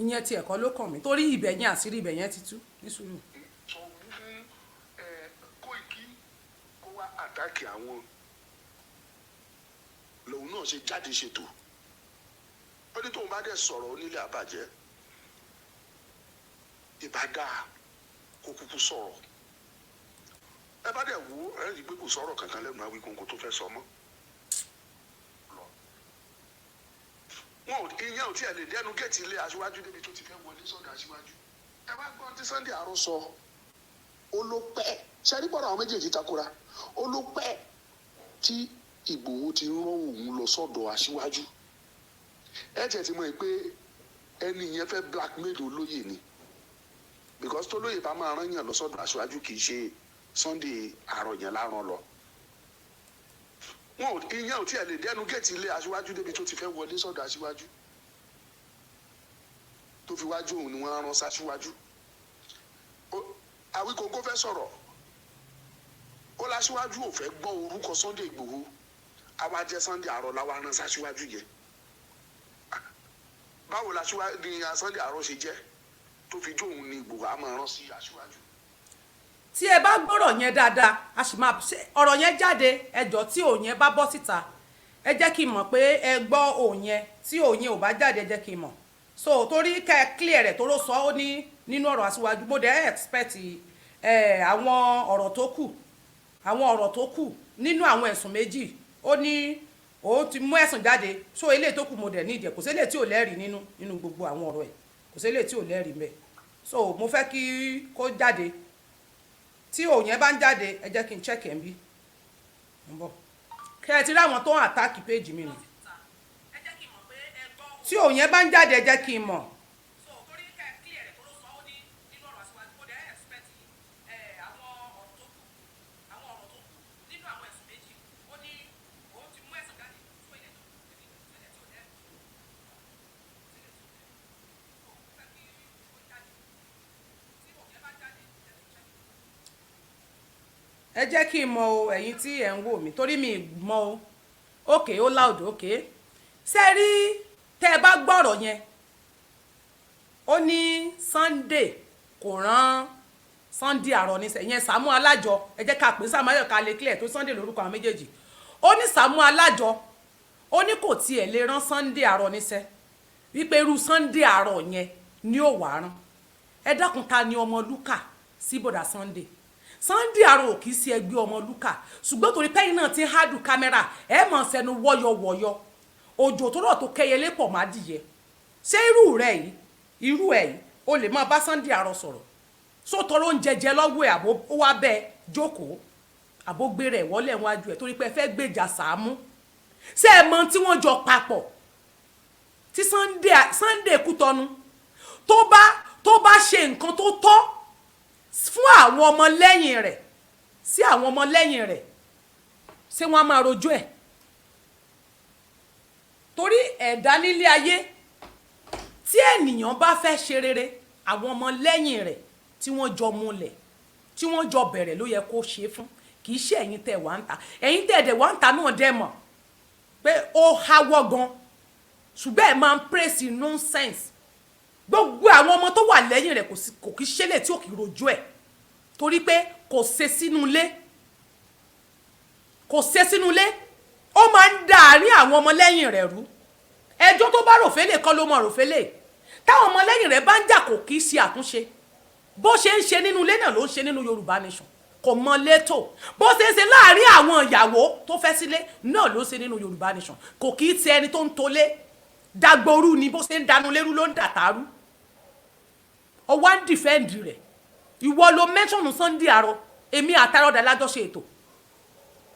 Ìyẹn tí ẹ̀kọ́ ló kàn mí, torí ibẹ̀ yẹn, àṣírí ibẹ̀ yẹn ti tú ní sùúrù. Sọ fún ẹ Kóìkí kó wá attack àwọn, lòun náà ṣe jáde ṣètò. Ó ní tóun bá dẹ̀ sọ̀rọ̀, onílé àbàjẹ́ ìbá dáa kó kúkú sọ̀rọ̀. Ẹ bá dẹ̀ wò ó, ẹ rí i pé kò sọ̀rọ̀ kankan lẹ́nu Awíkonko tó fẹ́ sọ mọ́ lọ. Wọn ò, ìyẹn ò tiẹ̀ lè dẹnu géètì ilé aṣíwájú débi tó ti fẹ́ wọlé sọ́dọ̀ aṣíwájú. Ẹ wá gbọ́n tí Sunday Arọ sọ. Ó ló pẹ́ ṣẹ́rí bọ́dọ̀ àwọn méjèèjì takora. Ó ló pẹ́ tí Ìgbòho ti rán òun lọ sọ́dọ̀ aṣíwájú. Ẹ tiẹ̀ ti mọ̀ pé ẹni yẹn fẹ́ blackmail olóyè ni. Because tó lóye bá máa rán yàn lọ sọ́dọ̀ aṣíwájú, kì í ṣe Sunday Àrọ̀ yẹn láràn lọ. Wọn ò, ìyẹn ò tiẹ̀ lè dẹnu géètì ilé aṣíwájú débi tó ti fẹ́ wọlé sọ́dọ̀ aṣíwájú, tó fi wájú òun ni wọ́n rán sáṣíwájú. Awíkonko fẹ́ sọ̀rọ̀, ó láṣíwájú ò fẹ́ gbọ́ orúkọ Sunday Ìgbòho, àwa jẹ́ Sunday Àrọ̀ làwa rán sáṣíwájú yẹn. Báwo láṣíwájú ni Sunday Àrọ̀ ṣe jẹ́ tó fi jó òun ni Ìgbòho á máa rán sí aṣíwájú? Tí ẹ bá gbọ́rọ̀ yẹn dáadáa, a sì máa ṣe ọ̀rọ̀ yẹn jáde. Ẹjọ́, tí òun yẹn bá bọ́ síta, ẹ jẹ́ kí n mọ̀ pé ẹ gbọ́ òun yẹn. Tí òun yẹn ò bá jáde, ẹ jẹ́ kí n mọ̀. So torí kẹ́ ẹ clear rẹ̀, tó ló sọ ó ní nínú ọ̀rọ̀ aṣíwájú. Mo dẹ̀ expect ẹ àwọn ọ̀rọ̀ tó kù, àwọn ọ̀rọ̀ tó kù nínú àwọn ẹ̀sùn 2. Ó ní òun ti mú ẹ̀sùn jáde, so eléyìí tó kù mo dẹ̀ ní ìdẹ̀. Kò sí eléyìí tí ò lẹ́rìí nínú gbogbo àwọn ọ̀rọ̀ ẹ̀, kò sí eléyìí tí ò lẹ́rìí mbẹ̀. So mo fẹ́ kí kó jáde. Tí òun yẹn bá ń jáde, ẹ jẹ́ kí n check ẹ̀ ń bí ń bọ̀, kẹ́ ẹ ti rí àwọn tó ń attack page mi nù. Tí òun yẹn bá ń jáde, ẹ jẹ́ kí n mọ̀. Ẹ jẹ́ kí n mọ̀ o, ẹ̀yin tí ẹ̀ ń wò mí, torí mi mọ̀ o. Okay, ó loud. Okay, ṣe rí, tẹ́ ẹ bá gbọ́rọ̀ yẹn, ó ní Sunday kò rán Sunday Àrọ̀ ní sẹ́yìn. Sàámú Alájọ, ẹ jẹ́ ká pè Sàámú Alájọ ká lè clear, tó Sunday lórúkọ àwọn méjèèjì. Ó ní Sàámú Alájọ, ó ní kò tiẹ̀ lè rán Sunday Àrọ̀ níṣẹ́, wípé irú Sunday Àrọ̀ yẹn ni ó wàá rán. Ẹ dákun, ta ni ọmọ lúkà sí bọ̀dà Sunday? Sunday Àrò ò kì í ṣe ẹgbẹ́ ọmọ lúkà, ṣùgbọ́n torí pẹ́yìn náà ti ń hádùn kámẹ́rà, ẹ mọ̀ sẹ́nu wọ́yọ̀wọ́yọ̀. Òjò tó rọ̀ tó kẹyẹlé pọ̀ má dìyẹ. Ṣé irú rẹ̀ yìí, irú ẹ̀ yìí, o lè máa bá Sunday Àrò sọ̀rọ̀? Só tọrọ oúnjẹ jẹ lọ́wọ́ ẹ̀, àbó ó wá bẹ́ẹ̀ jókòó, àbó gbé rẹ̀ wọlé wájú ẹ̀, torí pé ẹ fẹ́ gbèjà Sàámú? Ṣé ẹ mọ tí wọ́n jọ papọ̀ tí Sunday Kútọ́nù tó bá ṣe nǹkan tó tọ́ fún àwọn ọmọlẹ́yìn rẹ̀, sí àwọn ọmọlẹ́yìn rẹ̀, ṣé wọ́n á máa rojọ́ ẹ̀? Torí ẹ̀dá nílé ayé, tí ènìyàn bá fẹ́ ṣe rere, àwọn ọmọlẹ́yìn rẹ̀ tí wọ́n jọ múlẹ̀, tí wọ́n jọ bẹ̀rẹ̀ ló yẹ kó ṣe fún, kì í ṣe ẹ̀yin tẹ̀ wá ń ta. Ẹ̀yin tẹ̀ dẹ̀ wá ń ta náà dẹ̀ mọ̀ pé ó háwọ́ gan, ṣùgbọ́n ẹ̀ máa ń praise nonsense. Gbogbo àwọn ọmọ tó wà lẹ́yìn rẹ̀, kò kí ṣẹlẹ̀ tí ò kì í rojú ẹ̀, torí pé kò ṣe sínú ilé, kò ṣe sínú ilé. Ó máa ń da àárín àwọn ọmọlẹ́yìn rẹ̀ rú. Ẹjọ́ tó bá ròfélè kọ́ ló mọ̀ ròfélè. Táwọn ọmọlẹ́yìn rẹ̀ bá ń jà, kò kì í ṣe àtúnṣe. Bó ṣe ń ṣe nínú ilé náà ló ń ṣe nínú Yorùbá Nation. Kò mọ létò. Bó ṣe ń ṣe láàárín àwọn ìyàwó tó fẹ́ sílé náà ló ń ṣe nínú Yorùbá Nation. Kò kì í ṣe ẹni tó ń tolé dagboru ni. Bó ṣe ń dànù lérú ló ń dàtàrú. Ọwọ́ ń defend rẹ̀. Ìwọ ló mention Sunday Àrọ. Èmi àtàrọ̀dà lájọ ṣe ètò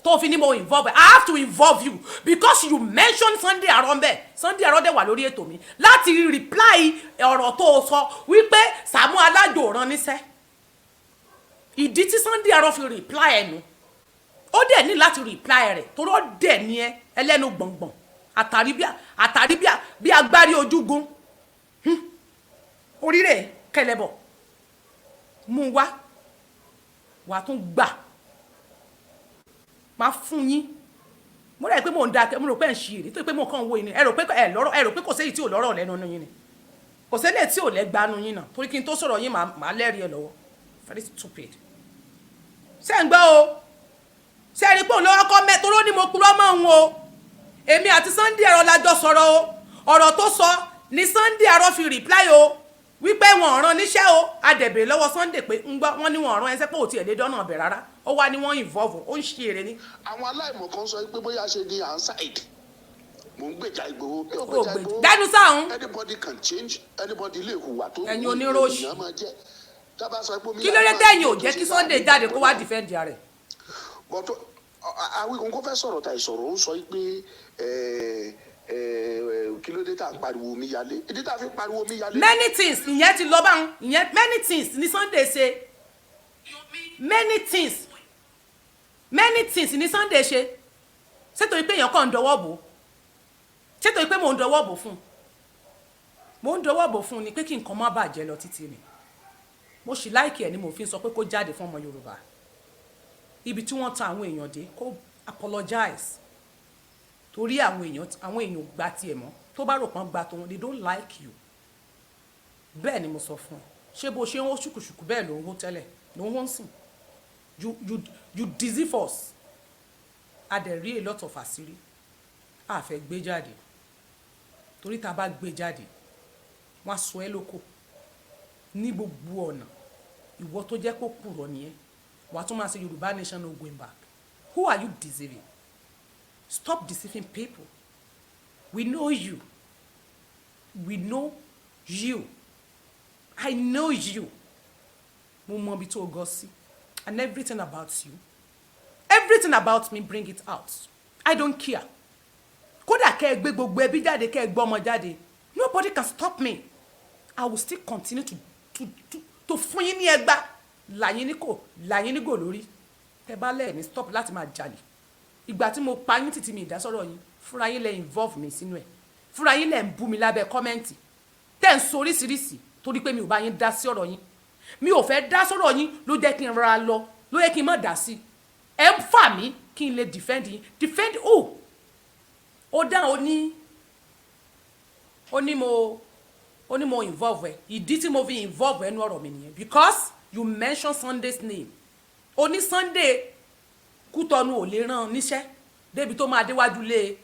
tó fi ní mo involve. I have to involve you because you mention Sunday Àrọ ń bẹ. Sunday Àrọ dẹ̀ wà lórí ètò mi láti reply ọ̀rọ̀ tó o sọ wípé Sàámú Alájò rán níṣẹ́. Ìdí tí Sunday Àrọ fi reply ẹnu, ó dẹ̀ ní láti reply rẹ̀, torí ó dẹ̀ ní ẹ ẹlẹ́nu gbọ̀ngbọ̀n, àtàrí bí agbárí ojúgun oríire kẹlẹ́bọ̀ mú wá. Wàá tún gbà máa fún yín. Mo rẹ̀ pé mò ń da, mo rò pé ẹ̀ ń ṣe èrè, tó pé mo kàn ń wo yín ni. Ẹ rò pé ẹ lọ́rọ̀, ẹ rò pé kò séyìí tí ò lọ́rọ̀ lẹ́nu yín ni. Kò séyìí tí ò lẹ́gbanu yín náà, torí kí n tó sọ̀rọ̀ yín, màá lẹ́rìí ẹ lọ́wọ́. Very stupid. Ṣé ń gbọ́ o? Ṣé ẹ rí pé òun lọ́wọ́ kọ́ mẹ́ toró ní mo purọ́ mọ́ òun o? Èmi àti Sunday Àrọ la jọ sọ̀rọ̀ o. Ọ̀rọ̀ tó sọ ni Sunday Àrọ fi reply o, wípé wọn ò rán níṣẹ́ o. Adẹ̀bẹ̀ lọ́wọ́ Sunday pé ń gbọ́, wọ́n ní wọn ò rán ẹsẹ̀ pé ò tiẹ̀ lé dọ́nà ọbẹ̀ rárá. Ó wá ní wọ́n involve, ó ń ṣe eré ní. Àwọn aláìmọ̀ kan sọ pé bóyá ṣe ni à ń side, mò ń gbèjà Ìgbòho, mi ò Ó gbèjà gbèjà. Ìgbòho. Dánú sáhùn. Anybody can change, anybody lè hùwà tó Ẹ̀yin wù oníròṣì. ènìyàn máa jẹ́. Tábà sọ pé omi Kí ló dé tẹ̀yìn ò jẹ́ kí Sunday jáde kó wá defend rẹ̀? But Awíkonko fẹ́ sọ̀rọ̀ ta ìsọ̀rọ̀, ó sọ pé Kí ló dé tá à ń pariwo omíyalé? Ìdí tá a fi ń pariwo omíyalé. Many things, ìyẹn ti lọ báwọn. Ìyẹn, many things ní Sunday ṣe. Many things, many things ní Sunday ṣe. Ṣètò pé èèyàn kàn ń dọwọ́ bò, ṣètò pé mò ń dọwọ́ bò fún un, mò ń dọwọ́ bò fún un ni pé kí nǹkan má bàjẹ́ lọ títí ni. Mo sì like ẹ̀ ni mo fi ń sọ pé kó jáde fún ọmọ Yorùbá ibi tí wọ́n tan àwọn èèyàn dé, kó apologize, torí àwọn èèyàn ò gba tiẹ̀ mọ́. Tó bá rò pọ́n gba tòun, they don't like you. Bẹ́ẹ̀ ni mo sọ fún ẹ. Ṣé bó ṣe ń hó ṣùkùṣùkù bẹ́ẹ̀ ló ń hó tẹ́lẹ̀, ló ń hó ń sìn? You deceive us. A dẹ̀ rí a lot of àṣírí, a fẹ́ gbé jáde, torí tá a bá gbé jáde, wọ́n á sọ ẹ́ lóko ní gbogbo ọ̀nà. Ìwọ tó jẹ́ kó pùrọ̀ nìyẹn, wàá tún máa ṣe Yorùbá nation, no going back. Who are you deceiving? Stop deceiving people. We know you, we know you, I know you. Mo mọ ibi tó o gọ sí and everything about you, everything about me, bring it out. I don't care. Kódà kẹ́ ẹ gbé gbogbo ẹbí jáde, kẹ́ ẹ gbọ́ ọmọ jáde, nobody can stop me. I will still continue to fún yín ní ẹgbá, làyín ní kò làyín ní gò lórí. Tẹ́ bá lẹ́ẹ̀ ní stop láti máa jalè. Ìgbà tí mo pa yín títí mi ìdásọ̀rọ̀ yín, fúnra yín lẹ involve mi sínú ẹ̀, fúnra yín lẹ ń bú mi lábẹ́ comment, tẹ́ ń sọ oríṣiríṣi, torí pé mi ò bá yín dá sí ọ̀rọ̀ yín. Mi ò fẹ́ dá sọ̀rọ̀ yín ló jẹ́ kí n rọra lọ, ló yẹ kí n má dá sí. Ẹ ń fà mí kí n lè defend yín. Defend who? Ó dáhùn, ó ní mo involve ẹ. Ìdí tí mo fi involve ẹ nú ọ̀rọ̀ mi nìyẹn, because you mention Sunday's name. Ó ní Sunday Kútọ́nù ò lè rán níṣẹ́ débi tó máa déwájú lé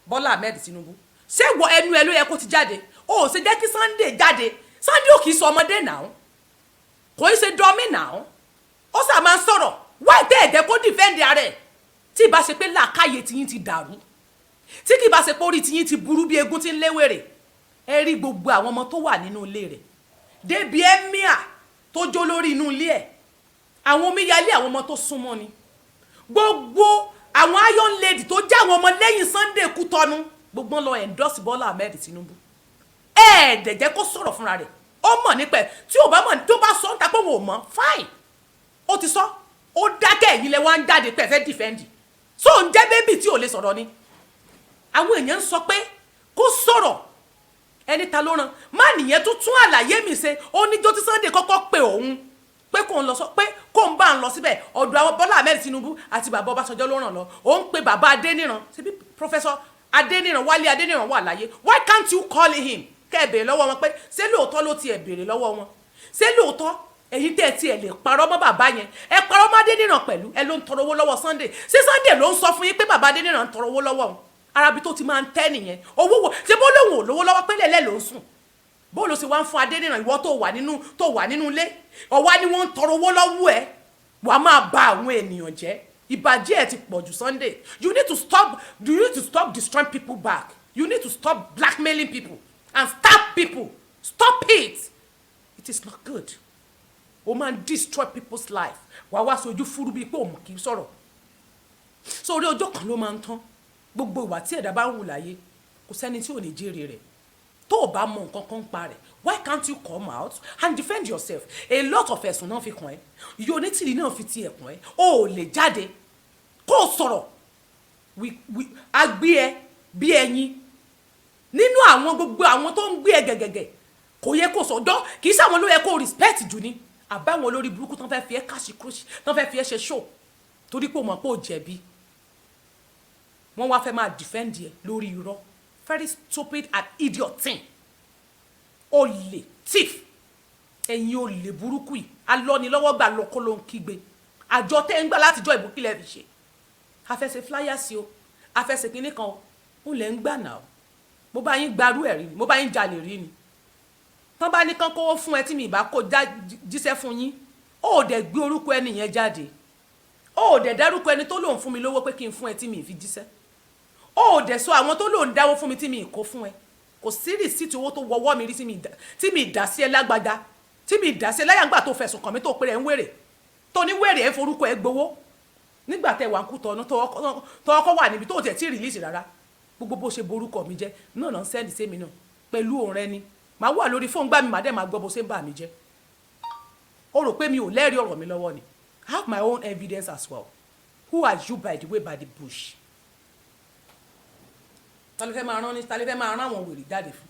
Bọ́lá Ahmed Tinubu. Ṣé wọ ẹnu ẹ ló yẹ kó ti jáde? Ó ò ṣe jẹ́ kí Sunday jáde. Sunday ò kì í sọ ọmọdé náà, kò í ṣe dummy náà. Ó sà máa ń sọ̀rọ̀. Wáyé tẹ́ ẹ̀jẹ̀ kó defend ara ẹ̀, tí ìbá ṣe pé làákàyè tiyín ti dàrú, tí kì í bá ṣe pé orí tiyín ti burú bí egun tí ń léwèrè. Ẹ rí gbogbo àwọn ọmọ tó wà nínú ilé rẹ̀, débi emir tó jó lórí inú ilé ẹ̀, àwọn omíyalé, àwọn ọmọ tó súnmọ́ ni, gbogbo àwọn iron lady tó jẹ́ àwọn ọmọ lẹ́yìn Sunday Kútọ́nù, gbogbo wọn lọ endorse Bọ́lá Ahmed Tinubu. Ẹ̀ẹ́dẹ̀ jẹ́ kó sọ̀rọ̀ fúnra rẹ̀. Ó mọ̀ nípa ẹ̀. Tí ò bá mọ̀, tó bá sọ ń ta pé òun ò mọ̀, fine, ó ti sọ, ó dákẹ́. Ẹ̀yin lẹ wá ń jáde pé ẹ fẹ́ defend. So ń jẹ́ baby tí ò lè sọ̀rọ̀ ni. Àwọn èèyàn ń sọ pé kó sọ̀rọ̀. Ẹni ta ló ràn má nìyẹn tó tún àlàyé mi ṣe. Ó ní jó tí Sunday kọ́kọ́ pe òun pé kò ń lọ, sọ pé kò ń bá ń lọ síbẹ̀, ọ̀dọ̀ àwọn Bọ́lá Ahmed Tinubu àti bàbá Ọbásanjọ́ ló ràn lọ. Ó ń pe bàbá Adéníran. Ṣebí Professor Adéníran, Wálé Adéníran wà láyé. Why can't you call him, kẹ́ ẹ béèrè lọ́wọ́ wọn pé ṣé lóòótọ́ ló tiẹ̀ béèrè lọ́wọ́ wọn? Ṣé lóòótọ́ èyí tẹ́ ẹ tiẹ̀ lè parọ́ mọ́ bàbá yẹn? Ẹ parọ́ mọ́ Adéníran pẹ̀lú ẹ ló ń tọrọ owó lọ́wọ́ Sunday. Ṣé Sunday ló ń sọ fún yín pé bàbá Adéníran ń tọrọ owó lọ́wọ́ òun? Arabi tó ti máa ń tẹ́ nìyẹn. Owó wo? Ṣé bó lóun ò lówó lọ́wọ́, pé lẹ́lẹ́ ló ń sùn? Bó ló ṣe wá ń fún Adéníran? Ìwọ tó wà nínú ilé ọ̀wá ni wọ́n ń tọrọ owó lọ́wọ́ ẹ̀, wàá máa ba àwọn ènìyàn jẹ́. Ìbàjẹ́ ẹ̀ ti pọ̀ jù. Sunday, you need to stop. You need to stop destroying people back. You need to stop blackmailing people and stab people. Stop it. It is not good. O máa ń destroy people's life. Wàá wá sojú fúrú bíi pé òun kì í sọ̀rọ̀ sórí. Ọjọ́ kan ló máa ń tán. Gbogbo ìwà tí ẹ̀dá bá ń wù láyé, kò sẹ́ni tí ò ní jèrè rẹ̀. Tó o bá mọ nǹkan kan pa rẹ̀, why can't you come out and defend yourself? A lot of ẹ̀sùn náà fi kàn ẹ́, ìyá onítìrí náà fi ti ẹ̀kùn ẹ́, o ò lè jáde kó o sọ̀rọ̀. A gbé ẹ bí ẹyin nínú àwọn gbogbo àwọn tó ń gbé ẹ gẹ̀gẹ̀gẹ̀. Kò yẹ kó sọ̀dọ́, kì í sáwọn ló yẹ kó respect jù ni, àbáwọn olórí burúkú tán fẹ́ fi ẹ́ káṣí kúrúṣì, tán fẹ́ fi ẹ́ ṣe show, torí pé o mọ̀ pé o jẹ̀bi. Wọ́n wá fẹ́ máa defend ẹ lórí irọ́. Very stupid and idiot thing. Olè, thief, ẹ̀yin olè burúkú yìí, alọ́nilọ́wọ́ gbà lọ́kọ́ ló ń kígbe. Àjọ tẹ́ ń gbà látijọ́ ìbùkílẹ̀ fi ṣe afẹsẹ̀ flyers o, afẹsẹ̀ kínní kan o, ń lẹ̀ ń gbà náà. Mo bá yín gbarú ẹ̀ rí ni, mo bá yín jalè rí ni. Tán bá ní kán kówó fún ẹ tí mi ìbá kó jíṣẹ́ fún yín, ó dẹ̀ gbé orúkọ ẹni yẹn jáde, ó dẹ̀ dárúkọ ẹni tó lòun fún mi lówó pé kí n fún ẹ tí mi ì fi jíṣẹ́, ó dẹ̀ sọ àwọn tó lòun dáwó fún mi tí mi ì kó fún ẹ. Kò sí receipt owó tó wọwọ́ mi rí tí mi dá sí ẹ lágbájá, tí mi dá sí ẹ láyà. Ńgbà tó fẹ̀sùn kàn mí, tó pé rẹ̀ ń wèrè, tó ní wèrè ẹ̀ ń forúkọ ẹ gbowó nígbà tẹ wà ń kú tọ̀nù, tó ọkọ wà níbi tó tẹ̀ tí release rárá. Gbogbo bó ṣe borúkọ mi jẹ́ náà náà ń send sí mi náà pẹ̀lú òun rẹ ni. Màá wà lórí fóònù gbà mí, màá dẹ̀ máa gbọ́ bó ṣe ń bà mí jẹ́. Ó rò pé mi ò lẹ́rìí ọ̀rọ̀ mi lọ́wọ́ ni. I have my own evidence as well. Who are you, by the way, by the bush? Ta ló fẹ́ máa rán ní? Ta ló fẹ́ máa rán àwọn wèrè jáde fún?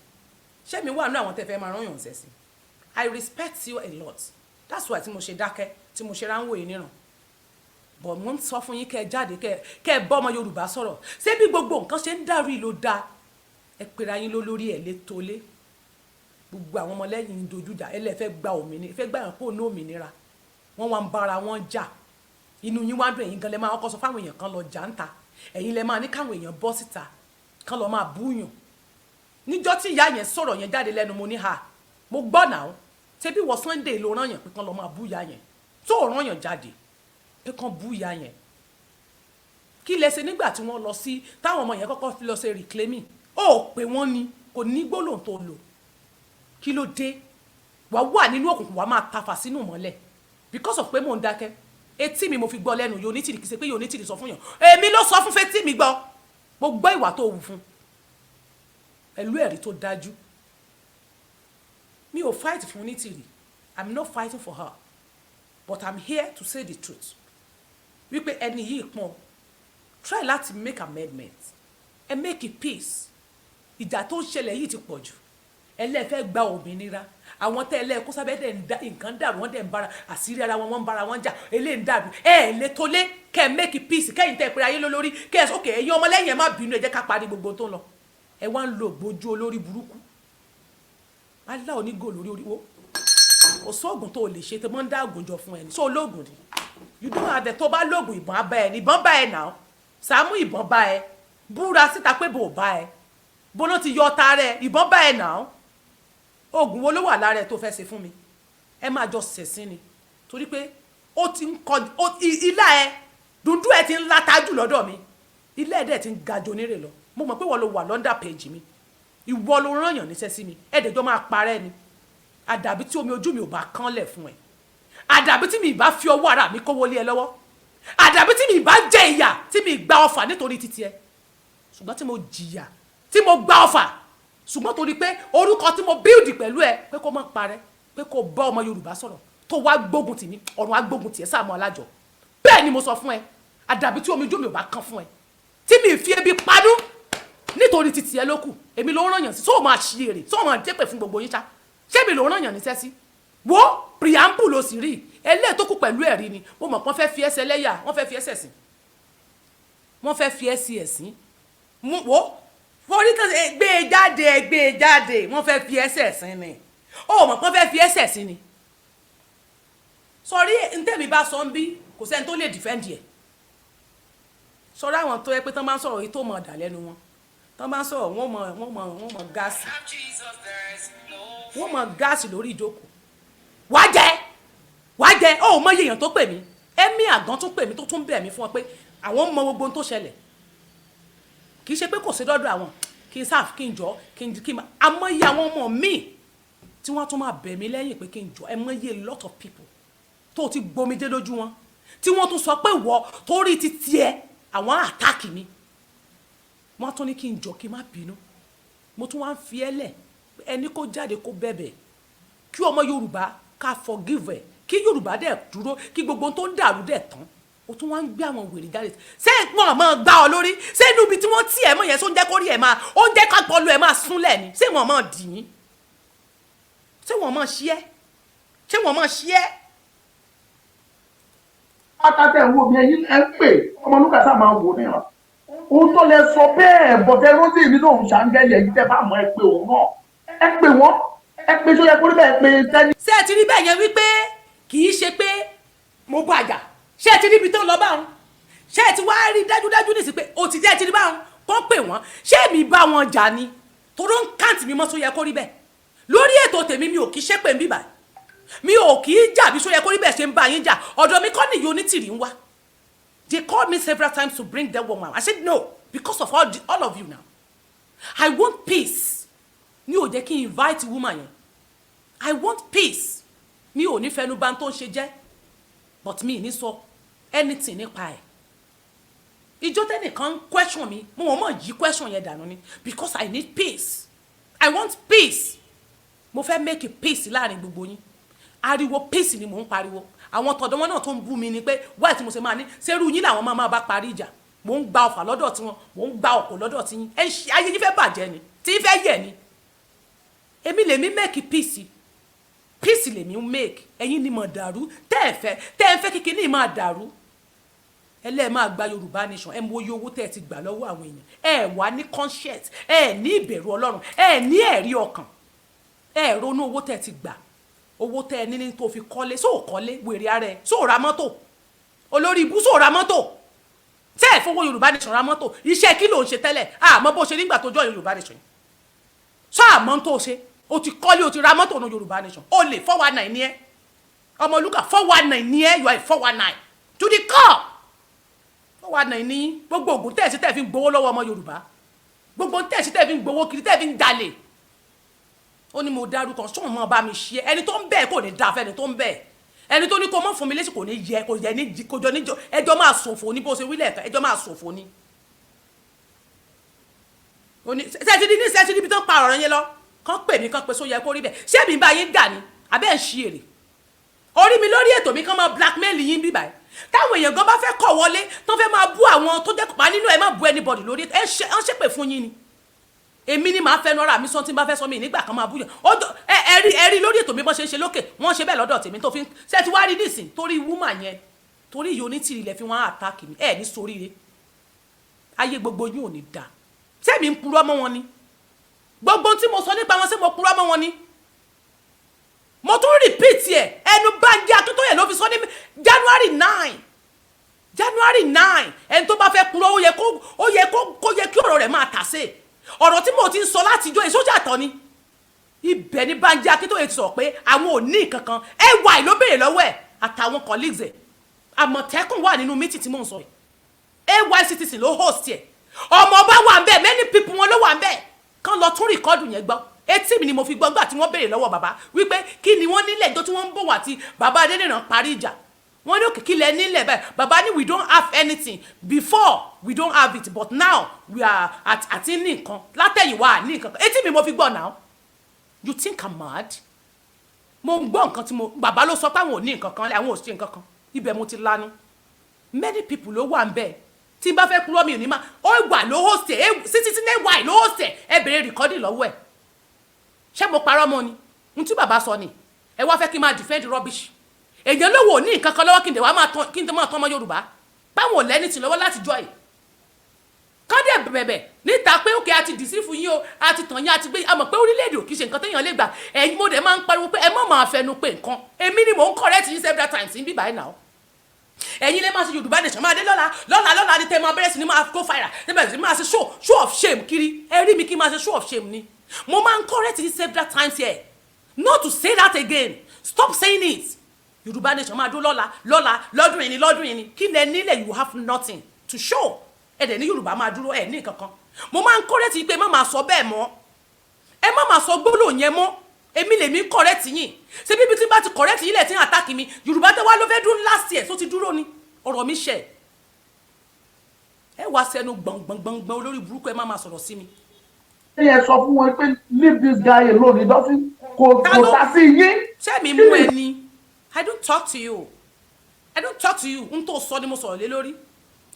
Ṣé mi wà nínú àwọn tẹ́ fẹ́ máa rán yàn sẹ́sìn? I respect you a lot. That's why tí mo ṣe dákẹ́, tí mo ṣe ránwó yìí níran. But mo ń sọ fún yín, kẹ́ ẹ jáde, kẹ́ ẹ bọ́ ọmọ Yorùbá sọ̀rọ̀. Ṣé bí gbogbo nǹkan ṣe ń dàrú ìlò dáa? Ẹ pera yín lólórí, ẹ̀ lé tolé. Gbogbo àwọn ọmọlẹ́yìn ń dojújà. Ẹ lẹ́ fẹ́ gba òmìnira, fẹ́ gbà yàn kó ní òmìnira. Wọ́n wá ń bára wọn jà, inú yín wá dùn. Ẹ̀yin gan lẹ máa kọ́kọ́ sọ fáwọn èèyàn kan lọ jà ń ta. Ẹ̀yin lẹ máa ní káwọn èèyàn bọ́ síta kán lọ máa búyàn. Níjọ́ tí ìyá yẹn sọ̀rọ̀ yẹn jáde lẹ́nu, mo ní ha, mo gbọ́ náà. Ṣebí wọ Sunday ló rán yàn pé kán lọ máa bú ìyá yẹn, tó rán yàn jáde pé kán bú ìyá yẹn? Kí lẹ ṣe nígbà tí wọ́n lọ sí, táwọn ọmọ yẹn kọ́kọ́ lọ ṣe reclaiming? Ó pé wọ́n ní kò ní gbólóhùn tó lò. Kí ló dé? Wà wà nínú òkùnkùn, wà máa tafà sínú mọ́lẹ̀ because of pé mò ń dákẹ́. Etí mi mo fi gbọ́ lẹ́nu Onítìrì. Kì í ṣe pé Onítìrì sọ fún yàn, èmi ló sọ fún. Fetí mi gbọ́, mo gbọ́ ìwà tó wù fún pẹ̀lú ẹ̀rí tó dájú. Mi ò fight fún Onítìrì. I'm not fighting for her, but I'm here to say the truth wípé ẹni yìí pọ́n try láti make amendment, ẹ make a peace. Ìjà tó ń ṣẹlẹ̀ yìí ti pọ̀ jù. Ẹlẹ́fẹ́ gba òmìnira, àwọn tẹ́ ẹlẹ́ẹ̀kó sábẹ́ dẹ̀ ń da nǹkan dàrú, wọ́n dẹ̀ ń bára àṣírí ara wọn, wọ́n ń bára wọn jà. Eléyìí ń dàrú. Ẹ ẹ̀ lè tó lé kẹ́ ẹ make peace, kẹ́yìn tẹ́ ẹ pé ayé lórí kẹ́ ẹ sókè. Ẹ̀yin ọmọlẹ́yìn, ẹ má bínú, ẹ jẹ́ ká parí gbogbo tó ń lọ. Ẹ wá ń lo ògbójú olórí burúkú alá onígò lórí orí wo. Kò sóògùn tó o lè ṣe tó máa ń dá ògùn jọ fún ẹni só olóògùn ni. You don't have the tó bá lóògùn, ìbọn á bá ẹ ní, ìbọn bá ẹ nà. Sàámú, ìbọn bá ẹ. Búra síta pé bò bá ẹ bóná ti yọ ọta rẹ. Ìbọn bá ẹ nà. Oògùn wo ló wà lára ẹ tó fẹ́ ṣe fún mi? Ẹ máa jọ ṣẹ̀sín ni, torí pé ó ti ń kọ ilá ẹ dúdú, ẹ ti ń látájú lọ́dọ̀ mi, ilé ẹ̀ dẹ̀ ti ń ga jọ onírè lọ. Mo mọ̀ pé wọ́n ló wà l'under page mi, ìwọ ló rán yàn níṣẹ́ sí mi. Ẹ̀ẹ́dẹ̀jọ́ máa parẹ́ ni, àdàbí tí omi ojú mi ò bá kánlẹ̀ fún ẹ, àdàbí tí mi ì bá fi ọwọ́ ara mi kówó lé ẹ lọ́wọ́, àdàbí tí mi ì bá jẹ ìyà, tí mi gba ọfà nítorí títí ẹ. Ṣùgbọ́n tí mo jìyà, tí mo gba ọfà, ṣùgbọ́n torí pé orúkọ tí mo build pẹ̀lú ẹ pé kó má parẹ́, pé kó bá ọmọ Yorùbá sọ̀rọ̀, tó wá gbógun tì mí, ọ̀run á gbógun tì ẹ́. Sàmú Alájọ, bẹ́ẹ̀ ni mo sọ fún ẹ. Àdàbí tí omi ojú mi ò bá kán fún ẹ, tí mi fi ebi panú nítorí títí ẹ ló kù. Èmi ló ń ràn yàn sí sóò máa ṣí èrè, sóò máa dépè fún gbogbo yín ṣá. Ṣé mi ló ń ràn yàn níṣẹ́ sí? Wo preamble ló sì rí eléyìí tó kù pẹ̀lú ẹ̀rí ni. Mo mọ̀ pé wọ́n fẹ́ fi ẹsẹ̀ lẹ́yà, wọ́n fẹ́ fi ẹsẹ̀ sìn, wọ́n fẹ́ fi ẹsẹ̀ ẹ̀sìn wo forí kan. Gbé e jáde, gbé e jáde. Wọ́n fẹ́ fi ẹsẹ̀ ẹ̀sìn ni. Ó mọ̀ pé wọ́n fẹ́ fi ẹsẹ̀ ẹ̀sìn ni. Sọrí ntẹ̀mí bá sọ ń bí, kò sẹ́ni tó lè defend ẹ̀. Sọrí àwọn tó yẹ pé tán bá ń sọ̀rọ̀ yìí tó mọ̀ ọ̀dà lẹ́nu wọn, tán bá ń sọ̀rọ̀, wọ́n mọ̀ gáàsì, wọ́n mọ̀ gáàsì lórí ìjókòó. Wá jẹ́, wá jẹ́. Ó mọ iye èèyàn tó pè mí. Ẹ̀mí àgán tún pè mí, tó tún bẹ̀ mí fún ọ pé àwọn mọ gbogbo ohun tó ṣẹlẹ̀, kì í ṣe pé kò sí dọ́dọ̀ àwọn, kí n sáà, kí n jọ, kí n àmọ́ iye àwọn ọmọ míì tí wọ́n tún máa bẹ̀ mí lẹ́yìn pé kí n jọ. Ẹ mọ iye lot of people tó ti gbomijé lójú wọn, tí wọ́n tún sọ pé wọ́ torí ti tiẹ̀ àwọn attack mi, wọ́n tún ní kí n jọ, kí n má bínú. Mo tún wá ń fi ẹ́ lẹ̀, ẹni kó jáde, kó bẹ̀bẹ̀, kí ọmọ Yorùbá ká forgive ẹ̀, kí Yorùbá dẹ̀ dúró, kí gbogbo tó ń dàrú dẹ̀ tán. O tún wá ń gbé àwọn wèrè jáde. Ṣé wọn máa gbá ọ lórí? Ṣé inú ibi tí wọ́n tì ẹ́ mọ̀ yẹn, ṣó ń jẹ́ kórí ẹ̀ máa, ó ń jẹ́ ká pọlọ ẹ̀ máa súnlẹ̀ ni? Ṣé wọn máa dì yín? Ṣé wọn máa ṣí ẹ́? Ṣé wọn máa ṣí ẹ́? Pátá ń wò mí, ẹ̀yin ẹ ń pè ọmọlúkà sáà máa wò níran. Òun tó lẹ sọ bẹ́ẹ̀ bọ̀tẹ́ rántí èmi náà ń ṣàǹgẹ́lì. Ẹ̀yin tẹ́ bá mọ̀, ẹ pé òun náà, ẹ pè wọ́n, ẹ pé sóyẹ kó rí bẹ́ẹ̀ pé tẹ́ni. Ṣé ẹ ti rí bẹ́ẹ̀ yẹn wípé kì í ṣe pé mo bàjà? Ṣé ẹ ti rí ibi tó ń lọ báwọn? Ṣé ẹ ti wá rí dájúdájú nísì pé o ti jẹ́? Ẹ ti rí báwọn kó pè wọ́n. Ṣé èmi bá wọn jà ni? Toró ń káǹtì mi mọ́ sóyẹ kó rí bẹ́ẹ̀ lórí ètò tèmi. Mi ò kí ṣépè ń bíbà, mi ò kì í jà bí sóyẹ kó rí bẹ́ẹ̀ ṣe ń bá yín jà. Ọ̀dọ̀ mi kọ́ nìyí. Onítìrì ń wá. They called me several times to bring that woman. I said no, because of all of you now. I want peace. Mi ò jẹ́ kí n invite woman yẹn. I want peace. Mi ò ní fẹnu bà tó ń ṣe jẹ́, but mi ì ní sọ anything nípa ẹ̀. Ìjọ tẹ́nìkan question mi, mo wọ́n mọ̀ yí question yẹn dànù ni, because I need peace. I want peace. Mo fẹ́ make a peace láàrin gbogbo yín. Ariwo peace ni mò ń pariwo. Àwọn tọ̀dọ̀ wọn náà tó ń bú mi ni pé wáyé tí mo ṣe máa ní ṣerú yín làwọn máa máa bá parí ìjà. Mò ń gba ọfà lọ́dọ̀ tiwọn, mò ń gba ọkọ̀ lọ́dọ̀ tiyín. Ẹ ṣe ayé yín fẹ́ bàjẹ́ ni, tí yín fẹ́ yẹ̀ ni. Èmi lèmi make peace. Peace lèmi ń make. Ẹ̀yin ni mọ̀ dàrú tẹ́ ẹ fẹ́ kíkiní máa dàrú. Ẹlẹ́ẹ̀ máa gba Yorùbá Nation. Ẹ mọ iye owó tẹ́ ẹ ti gbà lọ́wọ́ àwọn èèyàn. Ẹ wà ní conscience, ẹ ní ìbẹ̀rù Ọlọ́run, ẹ ní ẹ̀rí ọkàn. Ẹ ronú owó tẹ́ ẹ ti gbà, owó tẹ́ ẹ ní ní tó fi kọ́lé. Sóò kọ́lé wèrè ara ẹ? Sóò ra mọ́tò, olórí ibú? Sóò ra mọ́tò? Tẹ́ ẹ fowó Yorùbá Nation ra mọ́tò, iṣẹ́ kí ló ń ṣe tẹ́lẹ̀? Àmọ́ bó ṣe nígbà tó jọ Yorùbá Nation, sọ àmọ́ tó ṣe, o ti kọ́lé, o ti ra mọ́tò ní Yorùbá Nation. O lè 419 ní ẹ, Ọmọlúkà, 419 ní ẹ. You are 419 to the core. 419 ní gbogbo ògùn tẹ̀ sí tẹ̀ fi ń gbowó lọ́wọ́ ọmọ Yorùbá, gbogbo tẹ̀ sí tẹ̀ fi ń gbowó kiri, tẹ̀ fi ń jalè. Ó ní mo dárúkọ sóun mọ́ bá mi ṣe. Ẹni tó ń bẹ̀ kò ní dáa fẹ́ni tó ń bẹ̀. Ẹni tó ní kó mọ́ fún mi léṣe kò ní yẹ, kò yẹ ní kò jọ níjọ. Ẹjọ́ máa ṣòfò ní bó ṣe wílẹ̀ ẹ̀kan, ẹjọ́ máa ṣòfò ní. Ṣé ti di ní ṣé ti di ibi tó ń pa ọ̀rọ̀ yẹn lọ? Kán pè mí, kán pè sóyẹ kó rí bẹ́ẹ̀. Ṣé mi bá yín dà ní abẹ́ ń ṣí èrè orí mi lórí ètò mi, kán máa blackmail yín bíbáyìí? Táwọn èèyàn gan bá fẹ́ kọ̀ wọlé, tó fẹ́ máa bú àwọn tó jẹ́ pa nínú ẹ, má bú anybody lórí ẹ. Ń ṣépè fún yín ni. Èmi ni màá fẹnu ara mi sọ tí n bá fẹ́ sọ mi nígbà kan máa bú yàn. Ẹ rí lórí ètò mi, bọ́n ṣe ń ṣe lókè, wọ́n ṣe bẹ́ẹ̀ lọ́dọ̀ tèmi tó fi ṣe ti wá rí nísìn. Torí woman yẹn, torí ìyó onítìrì ilẹ̀ fi wọ́n attack mi. Ẹ ní soríire, ayé gbogbo yín ò ní dáa. Sẹ́mi ń purọ́ mọ́ wọn ni? Gbogbo tí mo sọ nípa wọn, ṣé mo purọ́ mọ́ wọn ni? Mo tún repeat ẹ̀. Ẹnu Bánjí Akíntóyè ló fi sọ ní January 9, January 9. Ẹni tó bá fẹ́ purọ́, ó yẹ kí ọ̀rọ̀ rẹ̀ máa tà sí ọ̀rọ̀ tí mo ti ń sọ láti ijó ìsójà tán ni. Ibẹ̀ ni Bánjí Akíntóyè ti sọ pé àwọn ò ní nǹkan kan. Ay ló béèrè lọ́wọ́ ẹ̀ àtàwọn colleagues ẹ̀. Àmọ̀tẹ́kùn wà nínú meeting tí mò ń sọ yìí. Ay citizen ló host ẹ̀. Ọmọ ọba wà ń bẹ̀, many people wọn ló wà ń bẹ̀. Kán lọ tún record yẹn gbọ́. Etí mi ni mo fi gbọ́ gbà tí wọ́n béèrè lọ́wọ́ bàbá wípé kí ni wọ́n nílẹ̀ tó tí wọ́n ń bọ̀ wá tí bàbá Adéníran parí ìjà. Wọ́n ní òkè, kí lẹ nílẹ̀ báyìí? Bàbá ní, "We don't have anything before, we don't have it, but now we are at àti ní nǹkan látẹ̀yìnwá, ní nǹkan kan." Etí mi mo fi gbọ́. Now you think I'm mad? Mo ń gbọ́ nǹkan tí mo bàbá ló sọ pé àwọn ò ní nǹkan kan, àwọn ò ṣe nǹkan kan. Ibẹ̀ mo ti lanu. Many people ló wà ń bẹ̀. Tí n bá fẹ́ kúrọ́, mi ò ní ma ó wà ló host ẹ̀. Citizen ay ló host ẹ̀. Ẹ bèrè recording lọ́wọ́ ẹ̀. Ṣé mo parọ́ mọ́ ni? N tí bàbá sọ ni. Ẹ wá fẹ́ kí n máa defend rubbish. Èèyàn lówó ní nǹkan kan lọ́wọ́, kí n dẹ̀ wá máa tán, kí n tó máa tán ọmọ Yorùbá báwọn ò lẹ́ni tì lọ́wọ́ láti jọ ẹ̀. Kọ́dẹ̀ bẹ̀bẹ̀ níta pé òkè àti dìísí fún yín o, àti tàn yín, àti gbé àmọ̀ pé orílẹ̀-èdè ò kì í ṣe nǹkan téèyàn lè gbà. Ẹ̀yin mo dẹ̀ máa ń pariwo pé ẹ má máa fẹnu pé nǹkan. Èmi ni mò ń correct yín several times ní bíbáyìí náà. Ẹ̀yin lè máa ṣe Yorùbá Nation máa dé lọ́la lọ́la lọ́la ni tẹ́ máa bẹ̀rẹ̀ sí ni máa go fire, tẹ́ bẹ̀rẹ̀ sí ni máa ṣe show of shame kiri. Ẹ rí mi kí n máa ṣe show of shame ni? Mo máa ń correct yín several times here not to say that again. Stop saying it. Yorùbá Nation máa dún lọ́la lọ́la, lọ́dún yìí ni, lọ́dún yìí ni. Kí lẹ nílẹ̀? You have nothing to show. Ẹ dẹ̀ ní Yorùbá máa dúró, ẹ ní nǹkan kan. Mo máa ń correct yín pé má máa sọ bẹ́ẹ̀ mọ́, ẹ má máa sọ gbólóhùn yẹn mọ́. Èmi lèmi correct yín. Ṣé bíbi tí bá ti correct yín lẹ̀ tí ń attack mi? Yorùbá tẹ́ wá ló fẹ́ dún last year tó ti dúró ni ọ̀rọ̀ mi ṣẹ̀. Ẹ wá sẹ́nu gbọ̀ngbọ̀ngbọ̀ngbọ̀n, olórí burúkú, ẹ má máa sọ̀rọ̀ sí mi. Ẹ sọ fún wọn pé leave this guy alone, he doesn't kò ta sí yín. Ṣé mi mú ẹ ni? I don't talk to you, I don't talk to you. N tó sọ ni mo sọ̀rọ̀ lé lórí,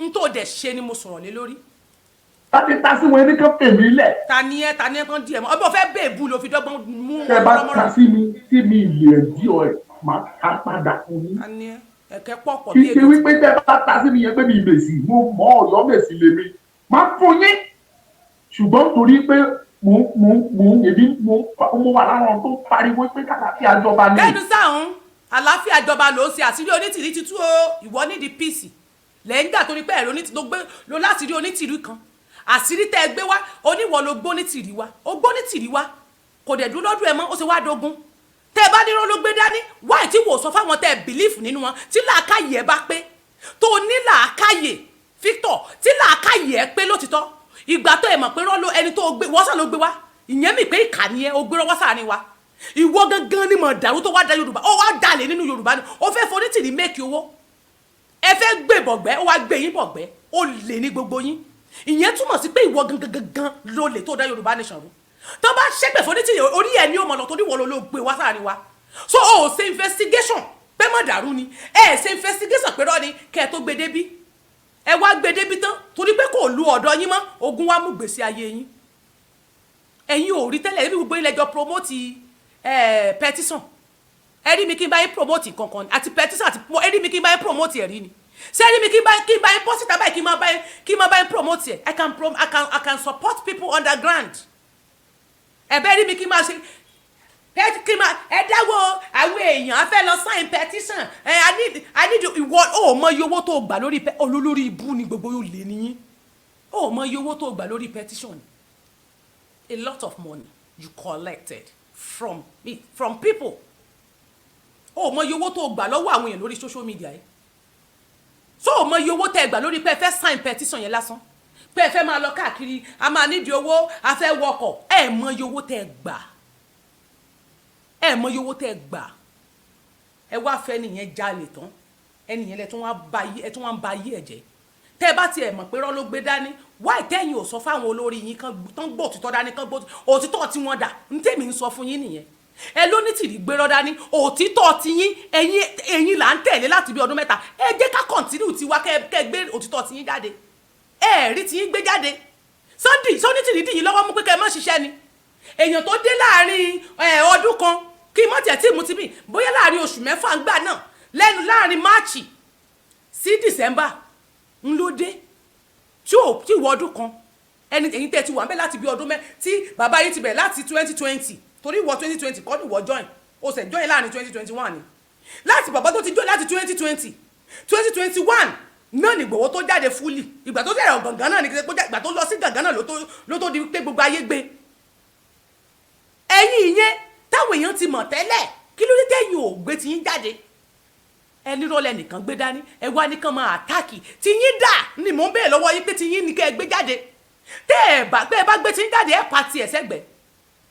n tó dẹ̀ ṣe ni mo sọ̀rọ̀ lé lórí. Láti ta sí wọn, ẹni kan fèmí lẹ̀. Ta ni ẹ? Ta ni ẹ kàn díẹ̀ mọ́? Ọbẹ̀ fẹ́ bẹ́ẹ̀ bú ló fi dọ́gbọ́n mú. Tẹ bá ta sí mi, tí mi lè dí ọ ẹ, máa ta padà fún yín. Ta ni ẹ? Ẹ̀kẹ́ pọ̀ pọ̀. Kì í ṣe wípé tẹ bá ta sí mi yẹn pé mi mèsì, mo mọ Ọ̀yọ́ mèsì lèmi máa fún yín, ṣùgbọ́n torí pé mo èmi mo wà láwọn tó pariwo pé kàlàfíà jọba ni. Kẹ́nu sáhùn, àlàáfíà jọba ló ń ṣe. Àṣírí onítìrí ti tú o. Ìwọ nídìí peace lẹ́yìn gbà torí pé ẹ̀rọ onítìrí ló gbé ló láti rí onítìrí kan. Àṣírí tẹ́ ẹ gbé wá, oníwọ̀ ló gbó nítìrí wá, ó gbó nítìrí wá, kò dẹ̀ dúró lọ́dún ẹ mọ́, ó ṣe wá dogun. Tẹ́ ẹ bá nírọ́ ló gbé dání wáì tí wò sọ fáwọn tẹ́ ẹ believe nínú wọn. Tí làákàyè ẹ bá pé, tó ní làákàyè, Victor, tí làákàyè ẹ pé lótìtọ́, ìgbà tó ẹ mọ̀ pé rọ́ ló ẹni tó gbé wọ́sàn ló gbé wá, ìyẹn mi pé ìkà ni ẹ, ó gbé rọ́wọ́ sáàrin wa. Ìwọ gangan ni mọ̀ dàrú tó wá da Yorùbá, ó wá dalẹ̀ nínú Yorùbá ni. Ó fẹ́ fonítìrí make owó, ẹ fẹ́ gbé bọ̀gbẹ́, ó wá gbé yín bọ̀gbẹ́. Ó lè ní gbogbo yín. Ìyẹn túmọ̀ sí pé ìwọ gangan gangan ló lè tó dá Yorùbá Nation rú. Tó bá ṣépè fún onítìrì, orí ẹ̀ ní ó mọ̀ lọ, torí wọ́n ló gbé wá sáàrin wa. So o ò ṣe investigation pé má dàrú ni, ẹ ṣe investigation pé rọ́ ni kẹ́ ẹ tó gbé débí. Ẹ wá gbé débí tán, torí pé kò lu ọ̀dọ̀ yín mọ́, ogun wa mú gbèsè ayé yín. Ẹ̀yin ò rí tẹ́lẹ̀ ẹbí gbogbo ilẹ̀ jọ promote petition. Ẹ rí mi kí n bá yín promote kankan àti petition àti ẹ rí mi kí n bá yín promote ẹ̀ rí ni? Ṣé ẹ rí mi kí n bá yín bọ́ síta báyìí, kí n máa bá yín promote ẹ̀? I can support people underground. Ẹ bẹ́ẹ̀ rí mi kí n máa ṣe kí n máa ẹ dáwọ́ àwọn èèyàn á fẹ́ lọ sign petition ẹ. I need ìwọ ò mọ iye owó tó gbà lórí olólórí ibú ni gbogbo yóò lé níyín. Ó mọ iye owó tó gbà lórí petition. A lot of money you collected from me, from people. Ó mọ iye owó tó gbà lọ́wọ́ àwọn èèyàn lórí social media yìí. So ó mọ iye owó tẹ́ gbà lórí pé ẹ fẹ́ sign petition yẹn lásán, pé ẹ fẹ́ máa lọ káàkiri, a máa nídìí owó, a fẹ́ wọkọ̀. Ẹ mọ iye owó tẹ́ gbà, ẹ mọ iye owó tẹ́ gbà. Ẹ wá fẹ́ nìyẹn jalè tán, ẹnìyẹn lẹ tún wá ba yí, ẹ tún wá ń ba yí ẹ jẹ́. Tẹ́ ẹ bá tiẹ̀ mọ̀ pé rọ́ ló gbé dání, wáì tẹ́yìn ò sọ fáwọn olórí yín kan tán gbọ́ òtítọ́ dání, kan gbọ́ òtítọ́ tí wọ́n dà? Ń tèmi ń sọ fún yín nìyẹn. Ẹ ló ní tìrí gbérọ́ dání, òtítọ́ ti yín, ẹ̀yin là ń tẹ̀lé láti bí ọdún 3. Ẹ jẹ́ ká continue tiwa, kẹ́ gbé òtítọ́ ti yín jáde. Ẹ rí ti yín gbé jáde. Sunday Sunday tìrí dì yín lọ́wọ́ mú pé kẹ́ ẹ má ṣiṣẹ́ ni. Èèyàn tó dé láàrin ọdún kan, kí mọ́ tiẹ̀ tí mú ti bì, bóyá láàrin oṣù 6 ń gbà náà lẹ́nu, láàrin March sí December ń ló dé, tí ò tí wọ ọdún kan. Ẹni èyí tẹ́ ti wà ń bẹ̀ láti bí ọdún mẹ́ tí bàbá yìí ti bẹ̀ láti 2020, torí ìwọ 2020 kọ́ ni ìwọ join, o sì join láàrin 2021 ni. Láti bàbá tó ti join láti 2020, 2021 náà ní Ìgbòho tó jáde fully. Ìgbà tó jáde gàngán náà ní kí ìgbà tó lọ sí gàngán náà ló tó di pé gbogbo ayé gbé. Ẹ̀yin ìyẹn táwọn èèyàn ti mọ̀ tẹ́lẹ̀, kí ló dé tẹ́yìn ò gbé tiyín jáde? Ẹni rọlẹ̀ nìkan gbé dání, ẹ wá nìkan máa attack. Tiyín dà ni mò ń bèèrè lọ́wọ́ yín pé tiyín ní kẹ́ ẹ gbé jáde. Tẹ́ ẹ bá gbé, ẹ bá gbé tiyín jáde, ẹ pa tiẹ̀ sẹ́gbẹ̀ẹ́.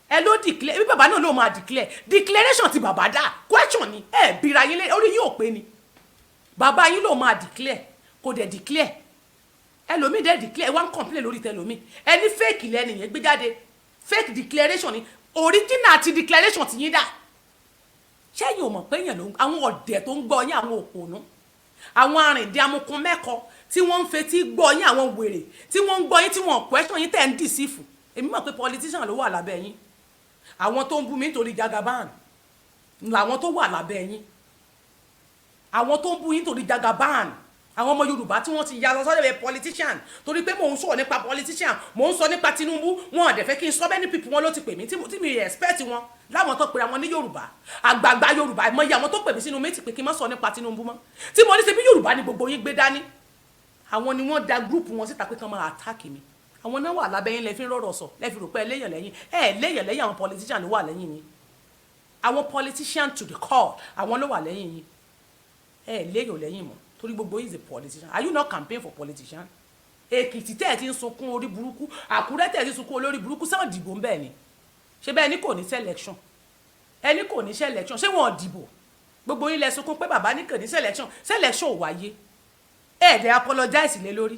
Ẹ ló declare bí bàbá náà ló máa declare. Declaration ti bàbá dà, question ni. Ẹ bíra yín lé, orí yín ò pé ni. Bàbá yín ló máa declare, kò dẹ̀ declare. Ẹlòmíì dẹ̀ declare, wá ń complain lórí tẹlòmíì. Ẹni fake lẹ́nu yẹn gbé jáde, fake declaration ni. Original ti declaration ti yín dà? Ṣẹ́yìn ò mọ̀ pé èèyàn ló ń àwọn ọ̀dẹ̀ tó ń gbọ́ yín, àwọn òpònú, àwọn arìndín amukun mẹ́kọ tí wọ́n ń fetí gbọ́ yín, àwọn wèrè tí wọ́n ń gbọ́ yín, tí wọ́n question yín, tẹ̀ ń deceive. Èmi mọ̀ pé politician ló wà lábẹ́ yín. Àwọn tó ń bú mi nítorí Jagaban làwọn tó wà lábẹ́ yín. Àwọn tó ń bú yín nítorí Jagaban, àwọn ọmọ Yorùbá tí wọ́n ti ya lọ sọ́dọ̀ ẹ̀ politician, torí pé mò ń sọ̀rọ̀ nípa politician, mò ń sọ nípa Tinubu, wọn ò dẹ̀ fẹ́ kí n sọ. Many people wọn ló ti pè mí tí mi expect wọn, láwọn tó pera wọn ní Yorùbá, àgbààgbà Yorùbá. Ìmọ̀ye àwọn tó pè mí sínú méjì pé kí n má sọ nípa Tinubu mọ́, tí mo ní ṣe bí Yorùbá ni gbogbo yín gbé dání. Àwọn ni wọ́n da group wọn síta pé kán máa attack mi. Àwọn náà wà lábẹ́ yín, lẹ fi ń rọ̀rọ̀ sọ, lẹ fi rò pé léèyàn lẹ́yìn. Ẹ léèyàn lẹ́yìn. Àwọn politician ló wà lẹ́yìn yín, àwọn politician to the core, àwọn ló wà lẹ́yìn yín. Ẹ léèyàn lẹ́yìn mọ́, torí gbogbo yín is a politician. Are you not campaign for politician? Èkìtì tẹ́ ẹ̀ ti ń sunkún orí burúkú, Àkúrẹ́ tẹ́ ẹ̀ ti ń sunkún olórí burúkú, sáà dìbò ń bẹ́ẹ̀ ni? Ṣé bẹ́ẹ̀ ni kò ní selection? Ẹni kò ní selection, ṣé wọn ò dìbò? Gbogbo yín lẹ sunkún pé bàbá ní kò ní selection, selection ò wáyé. Ẹ dẹ̀ apologize lé lórí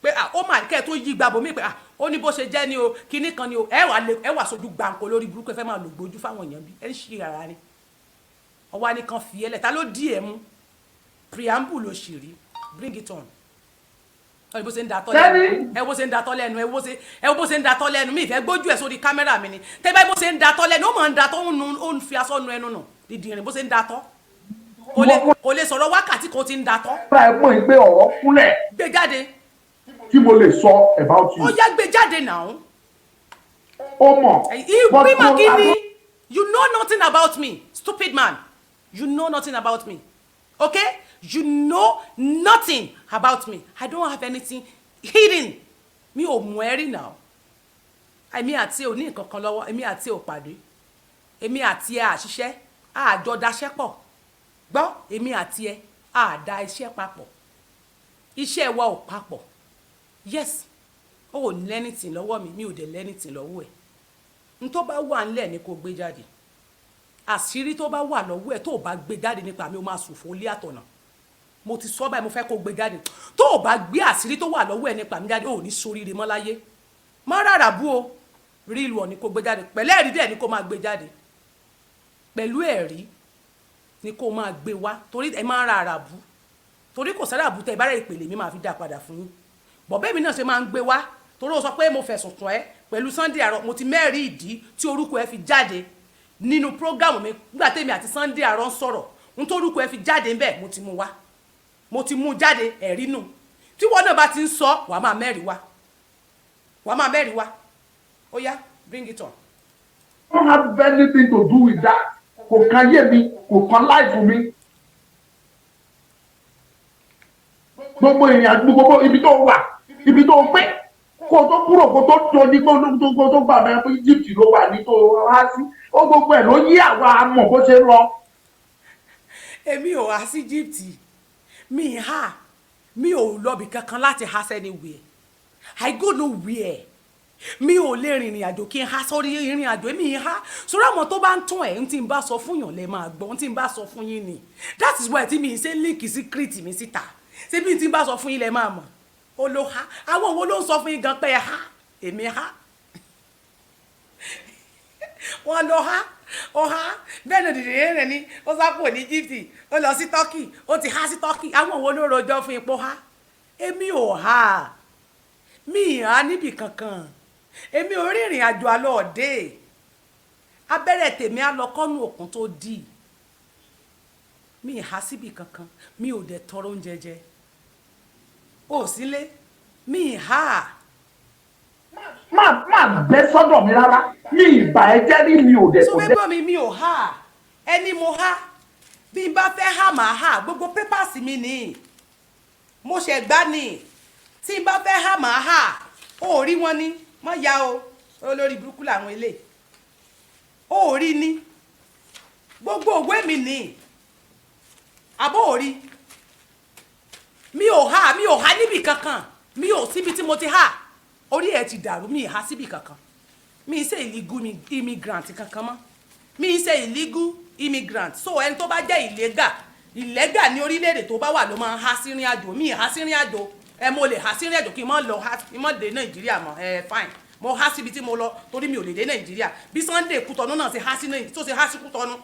pé ó mà kẹ́ ẹ tó yí gbàbọ̀ mí pé ó ní bó ṣe jẹ́ ni o, kinní kan ni o. Ẹ wà lè ẹ wà sojú gbàǹkó lórí burúkú, ẹ fẹ́ máa lò gbójú fáwọn èèyàn bí ẹ ń ṣe ara ni. Ọwọ́ ni kan fi ẹ lẹ̀, ta ló dí ẹ mú? Preamble ló ṣì rí. Bring it on. Ẹ bó ṣe ń datọ́ lẹ́nu, ẹ bó ṣe ń datọ́ lẹ́nu, ẹ bó ṣe ń datọ́ lẹ́nu. Mi ìfẹ́ gbójú ẹ̀ sórí kámẹ́rà mi ni. Tẹ́ bá bó ṣe ń datọ́ lẹ́nu, ó máa ń datọ́, ó ń fi aṣọ nu ẹnu nù dídìrín. Bó ṣe ń datọ́, kò lè sọ̀rọ̀ wákàtí kan, ti ń datọ́. Bá ẹ mọ̀ pé ọ̀rọ̀ kúnlẹ̀. Gbé jáde. Tí mo lè sọ about you. Ó yá, gbé jáde now. Ó mọ̀. Ìgbìmọ̀ kí ni? You know nothing about me, stupid man. You know nothing about me, okay? You know nothing about me. I don't have anything hidden. Mi ò mú ẹ rí now. Èmi àti ẹ ò ní nǹkan kan lọ́wọ́. Èmi àti ẹ ò pàdé. Èmi àti ẹ àṣiṣẹ́ àjọ daṣẹ́ pọ̀. Gbọ́, èmi àti ẹ àdá iṣẹ́ papọ̀, iṣẹ́ wa ò papọ̀. Yes, ó ò ní anything lọ́wọ́ mi, mi ò dẹ̀ lẹ́nìtì lọ́wọ́ ẹ̀. N tó bá wà ńlẹ̀ ni kò gbé jáde. Àṣírí tó bá wà lọ́wọ́ ẹ̀, tó bá gbé jáde nípa mi, ó máa sùn fún ilé àtọ̀nà. Mo ti sọ báyìí, mo fẹ́ kó gbé jáde. Tó o bá gbé àṣírí tó wà lọ́wọ́ ẹ nípa mi jáde, ò ní soríire mọ́ láyé. Má rárá bú o, rí ìlú ọ̀ ní kó gbé jáde pẹ̀lú ẹ̀rí dẹ̀ ní kó máa gbé jáde pẹ̀lú ẹ̀rí ni kó máa gbé wá, torí ẹ máa ń ra àràbù, torí kò sára àbútẹ ìbára ìpèlè mi máa fi dá padà fún yín. Bọ̀bẹ́ mi náà ṣe máa ń gbé wá, torí ó sọ pé mo fẹ̀sùn kàn ẹ́ pẹ̀lú Sunday Àrọ. Mo ti mẹ́rìí ìdí tí orúkọ ẹ fi jáde nínú program mi nígbà tèmi àti Sunday Àrọ ń sọ̀rọ̀. N torúkọ ẹ fi jáde ńbẹ̀, mo ti mú wá, mo ti mú jáde. Ẹ̀rí nù. Tí wọ́n náà bá ti ń sọ, wàá máa mẹ́rìí wá, wàá máa mẹ́rìí wá. Ó yá, bring it on. Don't have anything to do with that. Kò kan yé mi, kò kan life mi. Gbogbo ìrìn àjò, gbogbo ibi tó wà, ibi tó pé kó tó kúrò, kó tó tó ní kó tó kó tó gbà bẹ́ẹ̀ pé Egypt ló wà ní tó wá sí ó, gbogbo ẹ̀ ló yí àwa mọ̀ bó ṣe lọ. Èmi ò há sí Egypt, mi hà, mi ò lọ́bì kankan láti há anywhere. I go nowhere. Mi ò lè rìnrìn àjò kí n há sórí ìrìn àjò. Èmi há sórí àwọn tó bá ń tún ẹ̀ ń tí n bá sọ fún yàn lè máa gbọ́ ń tí n bá sọ fún yín ni. That is why tí mi ṣe leak secret mi síta. Ṣé bí n tí n bá sọ fún yín lè máa mọ̀. Ó ló há, àwọn wo ló ń sọ fún yín gan pé ẹ há? Èmi há, wọ́n lọ há, ó há bẹ́ẹ̀ ni. Òdìdí rẹ̀ ni ó sá kúrò ní Egypt, ó lọ sí Turkey, ó ti há sí Turkey. Àwọn wo ló rojọ́ fún ipò há? Èmi ò há, mi ì há níbì kankan. Èmi ò rí ìrìn àjò àlọ́ ọ̀dẹ́ abẹ́rẹ́ tèmi á lọ kọ́nù òkun tó dì. Mi ì há síbì kankan, mi ò dẹ̀ tọrọ oúnjẹ jẹ, ó sílé, mi ì há. Má bẹ́ sọ́dọ̀ mi rárá, mi ìbà ẹ jẹ́ rí, mi ò dẹ̀ So kò fẹ́ dẹ̀. gbọ́ mi, mi ò há. Ẹni mo há, bí n bá fẹ́ há, màá há. Gbogbo papers mi ni mo ṣẹ̀ gbá ni. Tí n bá fẹ́ há, màá há. Ó rí wọn ní mọ́ ya o, olórí burúkú làwọn ilé. Ó rí ní gbogbo òwe mi ní àbó ò rí. Mi ò há, mi ò há níbì kankan, mi ò síbi tí mo ti há. Orí ẹ̀ ti dàrú. Mi ì há síbì kankan, mi ì ṣe illegal immigrant kankan mọ́, mi ì ṣe illegal immigrant. So ẹni tó bá jẹ́ illegal, illegal ní orílẹ̀-èdè tó bá wà ló máa ń há sí ìrìn àjò. Mi ì há sí ìrìn àjò ẹ. Mo lè há sí ìrìn àjò kí n má lọ há, kí n má dé Nàìjíríà mọ́. Ẹ fine, mo há síbi tí mo lọ torí mi ò lè dé Nàìjíríà. Bí Sunday Kútọ́nù náà ṣe há sí Nàìjíríà, tó ṣe há sí Kútọ́nù,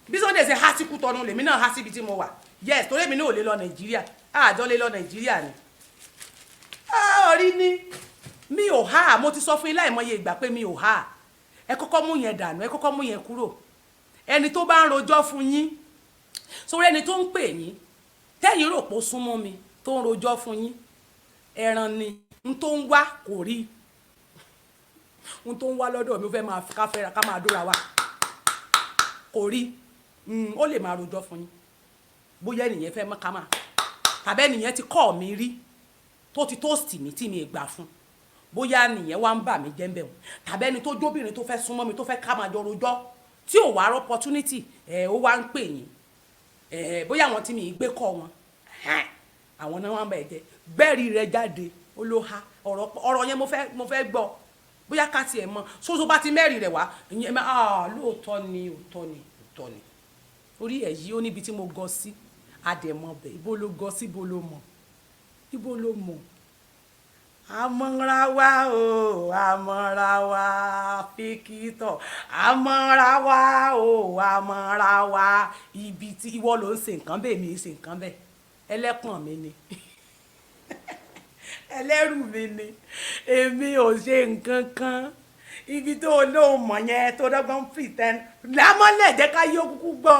bí Sunday ṣe há sí Kútọ́nù, lèmi náà há síbi tí mo wà. Yes, torí èmi náà ò lè lọ Nàìjíríà, àjọ lè lọ Nàìjíríà ni. Orí ní mi ò há. Mo ti sọ fún yín láìmọye ìgbà pé mi ò há. Ẹ kọ́kọ́ mú yẹn dànù, ẹ kọ́kọ́ mú yẹn kúrò. Ẹni tó bá ń rojọ́ fún yín sórí, ẹni tó ń pè yín tẹ́yìn rò pé ó súnmọ́ mi, tó ń rojọ́ fún yín, ẹran ni. N tó ń wá kò rí n tó ń wá lọ́dọ̀ mi. Ó fẹ́ máa ká fẹ́ra, ká máa dóra wa, kò rí. Ó lè máa rojọ́ fún yín, bóyá ẹnìyẹn fẹ́ mọ́ ká máa, tàbí ẹnìyẹn ti kọ́ mi rí, tó ti toast mi tí mi gbà fún, bóyá nìyẹn wá ń bà mí jẹ́ ń bẹ̀ wọ́n, tàbí ẹni tó jóbìnrin tó fẹ́ súnmọ́ mi, tó fẹ́ ká máa jọ rojọ́, tí ò wá opportunity ẹ̀, ó wá ń pè yín ẹ̀, bóyá àwọn tí mi gbé kọ́ wọn, àwọn náà wá ń bẹ̀ jẹ́. Gbẹ́rì rẹ jáde, ó ló ha ọ̀rọ̀ yẹn. Mo fẹ́ gbọ́, bóyá ká tiẹ̀ mọ̀ sóso bá ti mẹ́rì rẹ̀ wá. Ìyẹn ah, lóòótọ́ ni, òótọ́ ni, òótọ́ ni. Orí ẹ̀ yìí, ó níbi tí mo gọ sí, àdẹ̀mọ̀ bẹ̀. Ibo ló gọ sí? Ibo ló mọ̀? Ibo ló mọ̀? Àmọ́ra wa o, àmọ́ra wa fíkítọ̀, àmọ́ra wa o, àmọ́ra wa. Ibi tí ìwọ ló ń ṣe nǹkan bẹ́ẹ̀, mi ń ṣe nǹkan bẹ́ẹ̀. Ẹlẹ́pọ̀n mi ni, ẹlẹ́rù mi ni. Èmi ò ṣe nǹkan kan. Ibi tó lóun mọ̀ yẹn, tó dọ́gbọ́n pretend lámọ́lẹ̀, jẹ́ ká yóò kúkú gbọ́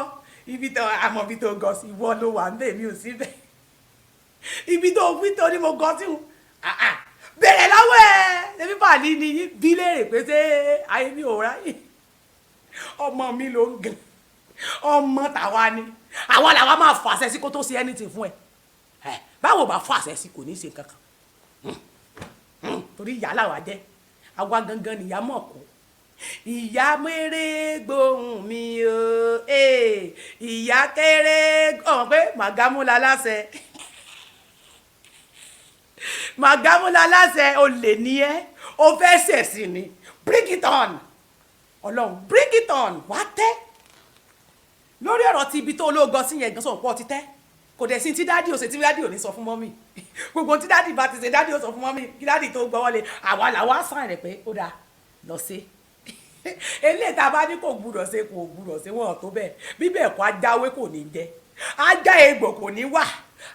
ibi tó àmọ́, ibi tó gọ sí. Ìwọ ló wà ń bẹ̀, mi ò sí bẹ̀. Ibi tó wí tó ní mo gọ sí, bẹ̀rẹ̀ lọ́wọ́ ẹ̀. Ṣebí pàdé ni yín bí léèrè pé ṣé ayé mi ò ráyè. Ọmọ mi ló ń gan, ọmọ tàwa ni. Àwa làwa máa fàṣẹ sí kó tó ṣe anything fún ẹ. Báwo bá fàṣẹ sí, kò ní í ṣe nǹkan kan, torí ìyá làwa jẹ́. Àwa gangan nìyá mọ̀ kó. Ìyá méré gbóhùn mi o, ìyá kéré ọmọ pé màgámúlá láṣẹ, màgámúlá láṣẹ. Olè ní ẹ, o fẹ́ ṣẹ̀sìn ni. Bring it on. Ọlọ́run, bring it on. Wá tẹ́ lórí ọ̀rọ̀ tí ibi tó olóògọ́ sí yẹn gan, sọ̀rọ̀ pọ̀ ti tẹ́. Kò dẹ̀ sí tí daddy ò ṣe tí daddy ò ní sọ fún mummy. Gbogbo tí daddy bá ti ṣe, daddy ò sọ fún mummy kí daddy tó gbọ́wọ́ lé. Àwa làwa sàn rẹ̀ pé ó dáa, lọ sí eléyìí tá a bá ní kò gbúdọ̀ ṣe, kò gbúdọ̀ ṣe. Wọ́n tó bẹ́ẹ̀ bí bẹ́ẹ̀ kọ́, ajáwé kò ní jẹ, ajá egbò kò ní wà.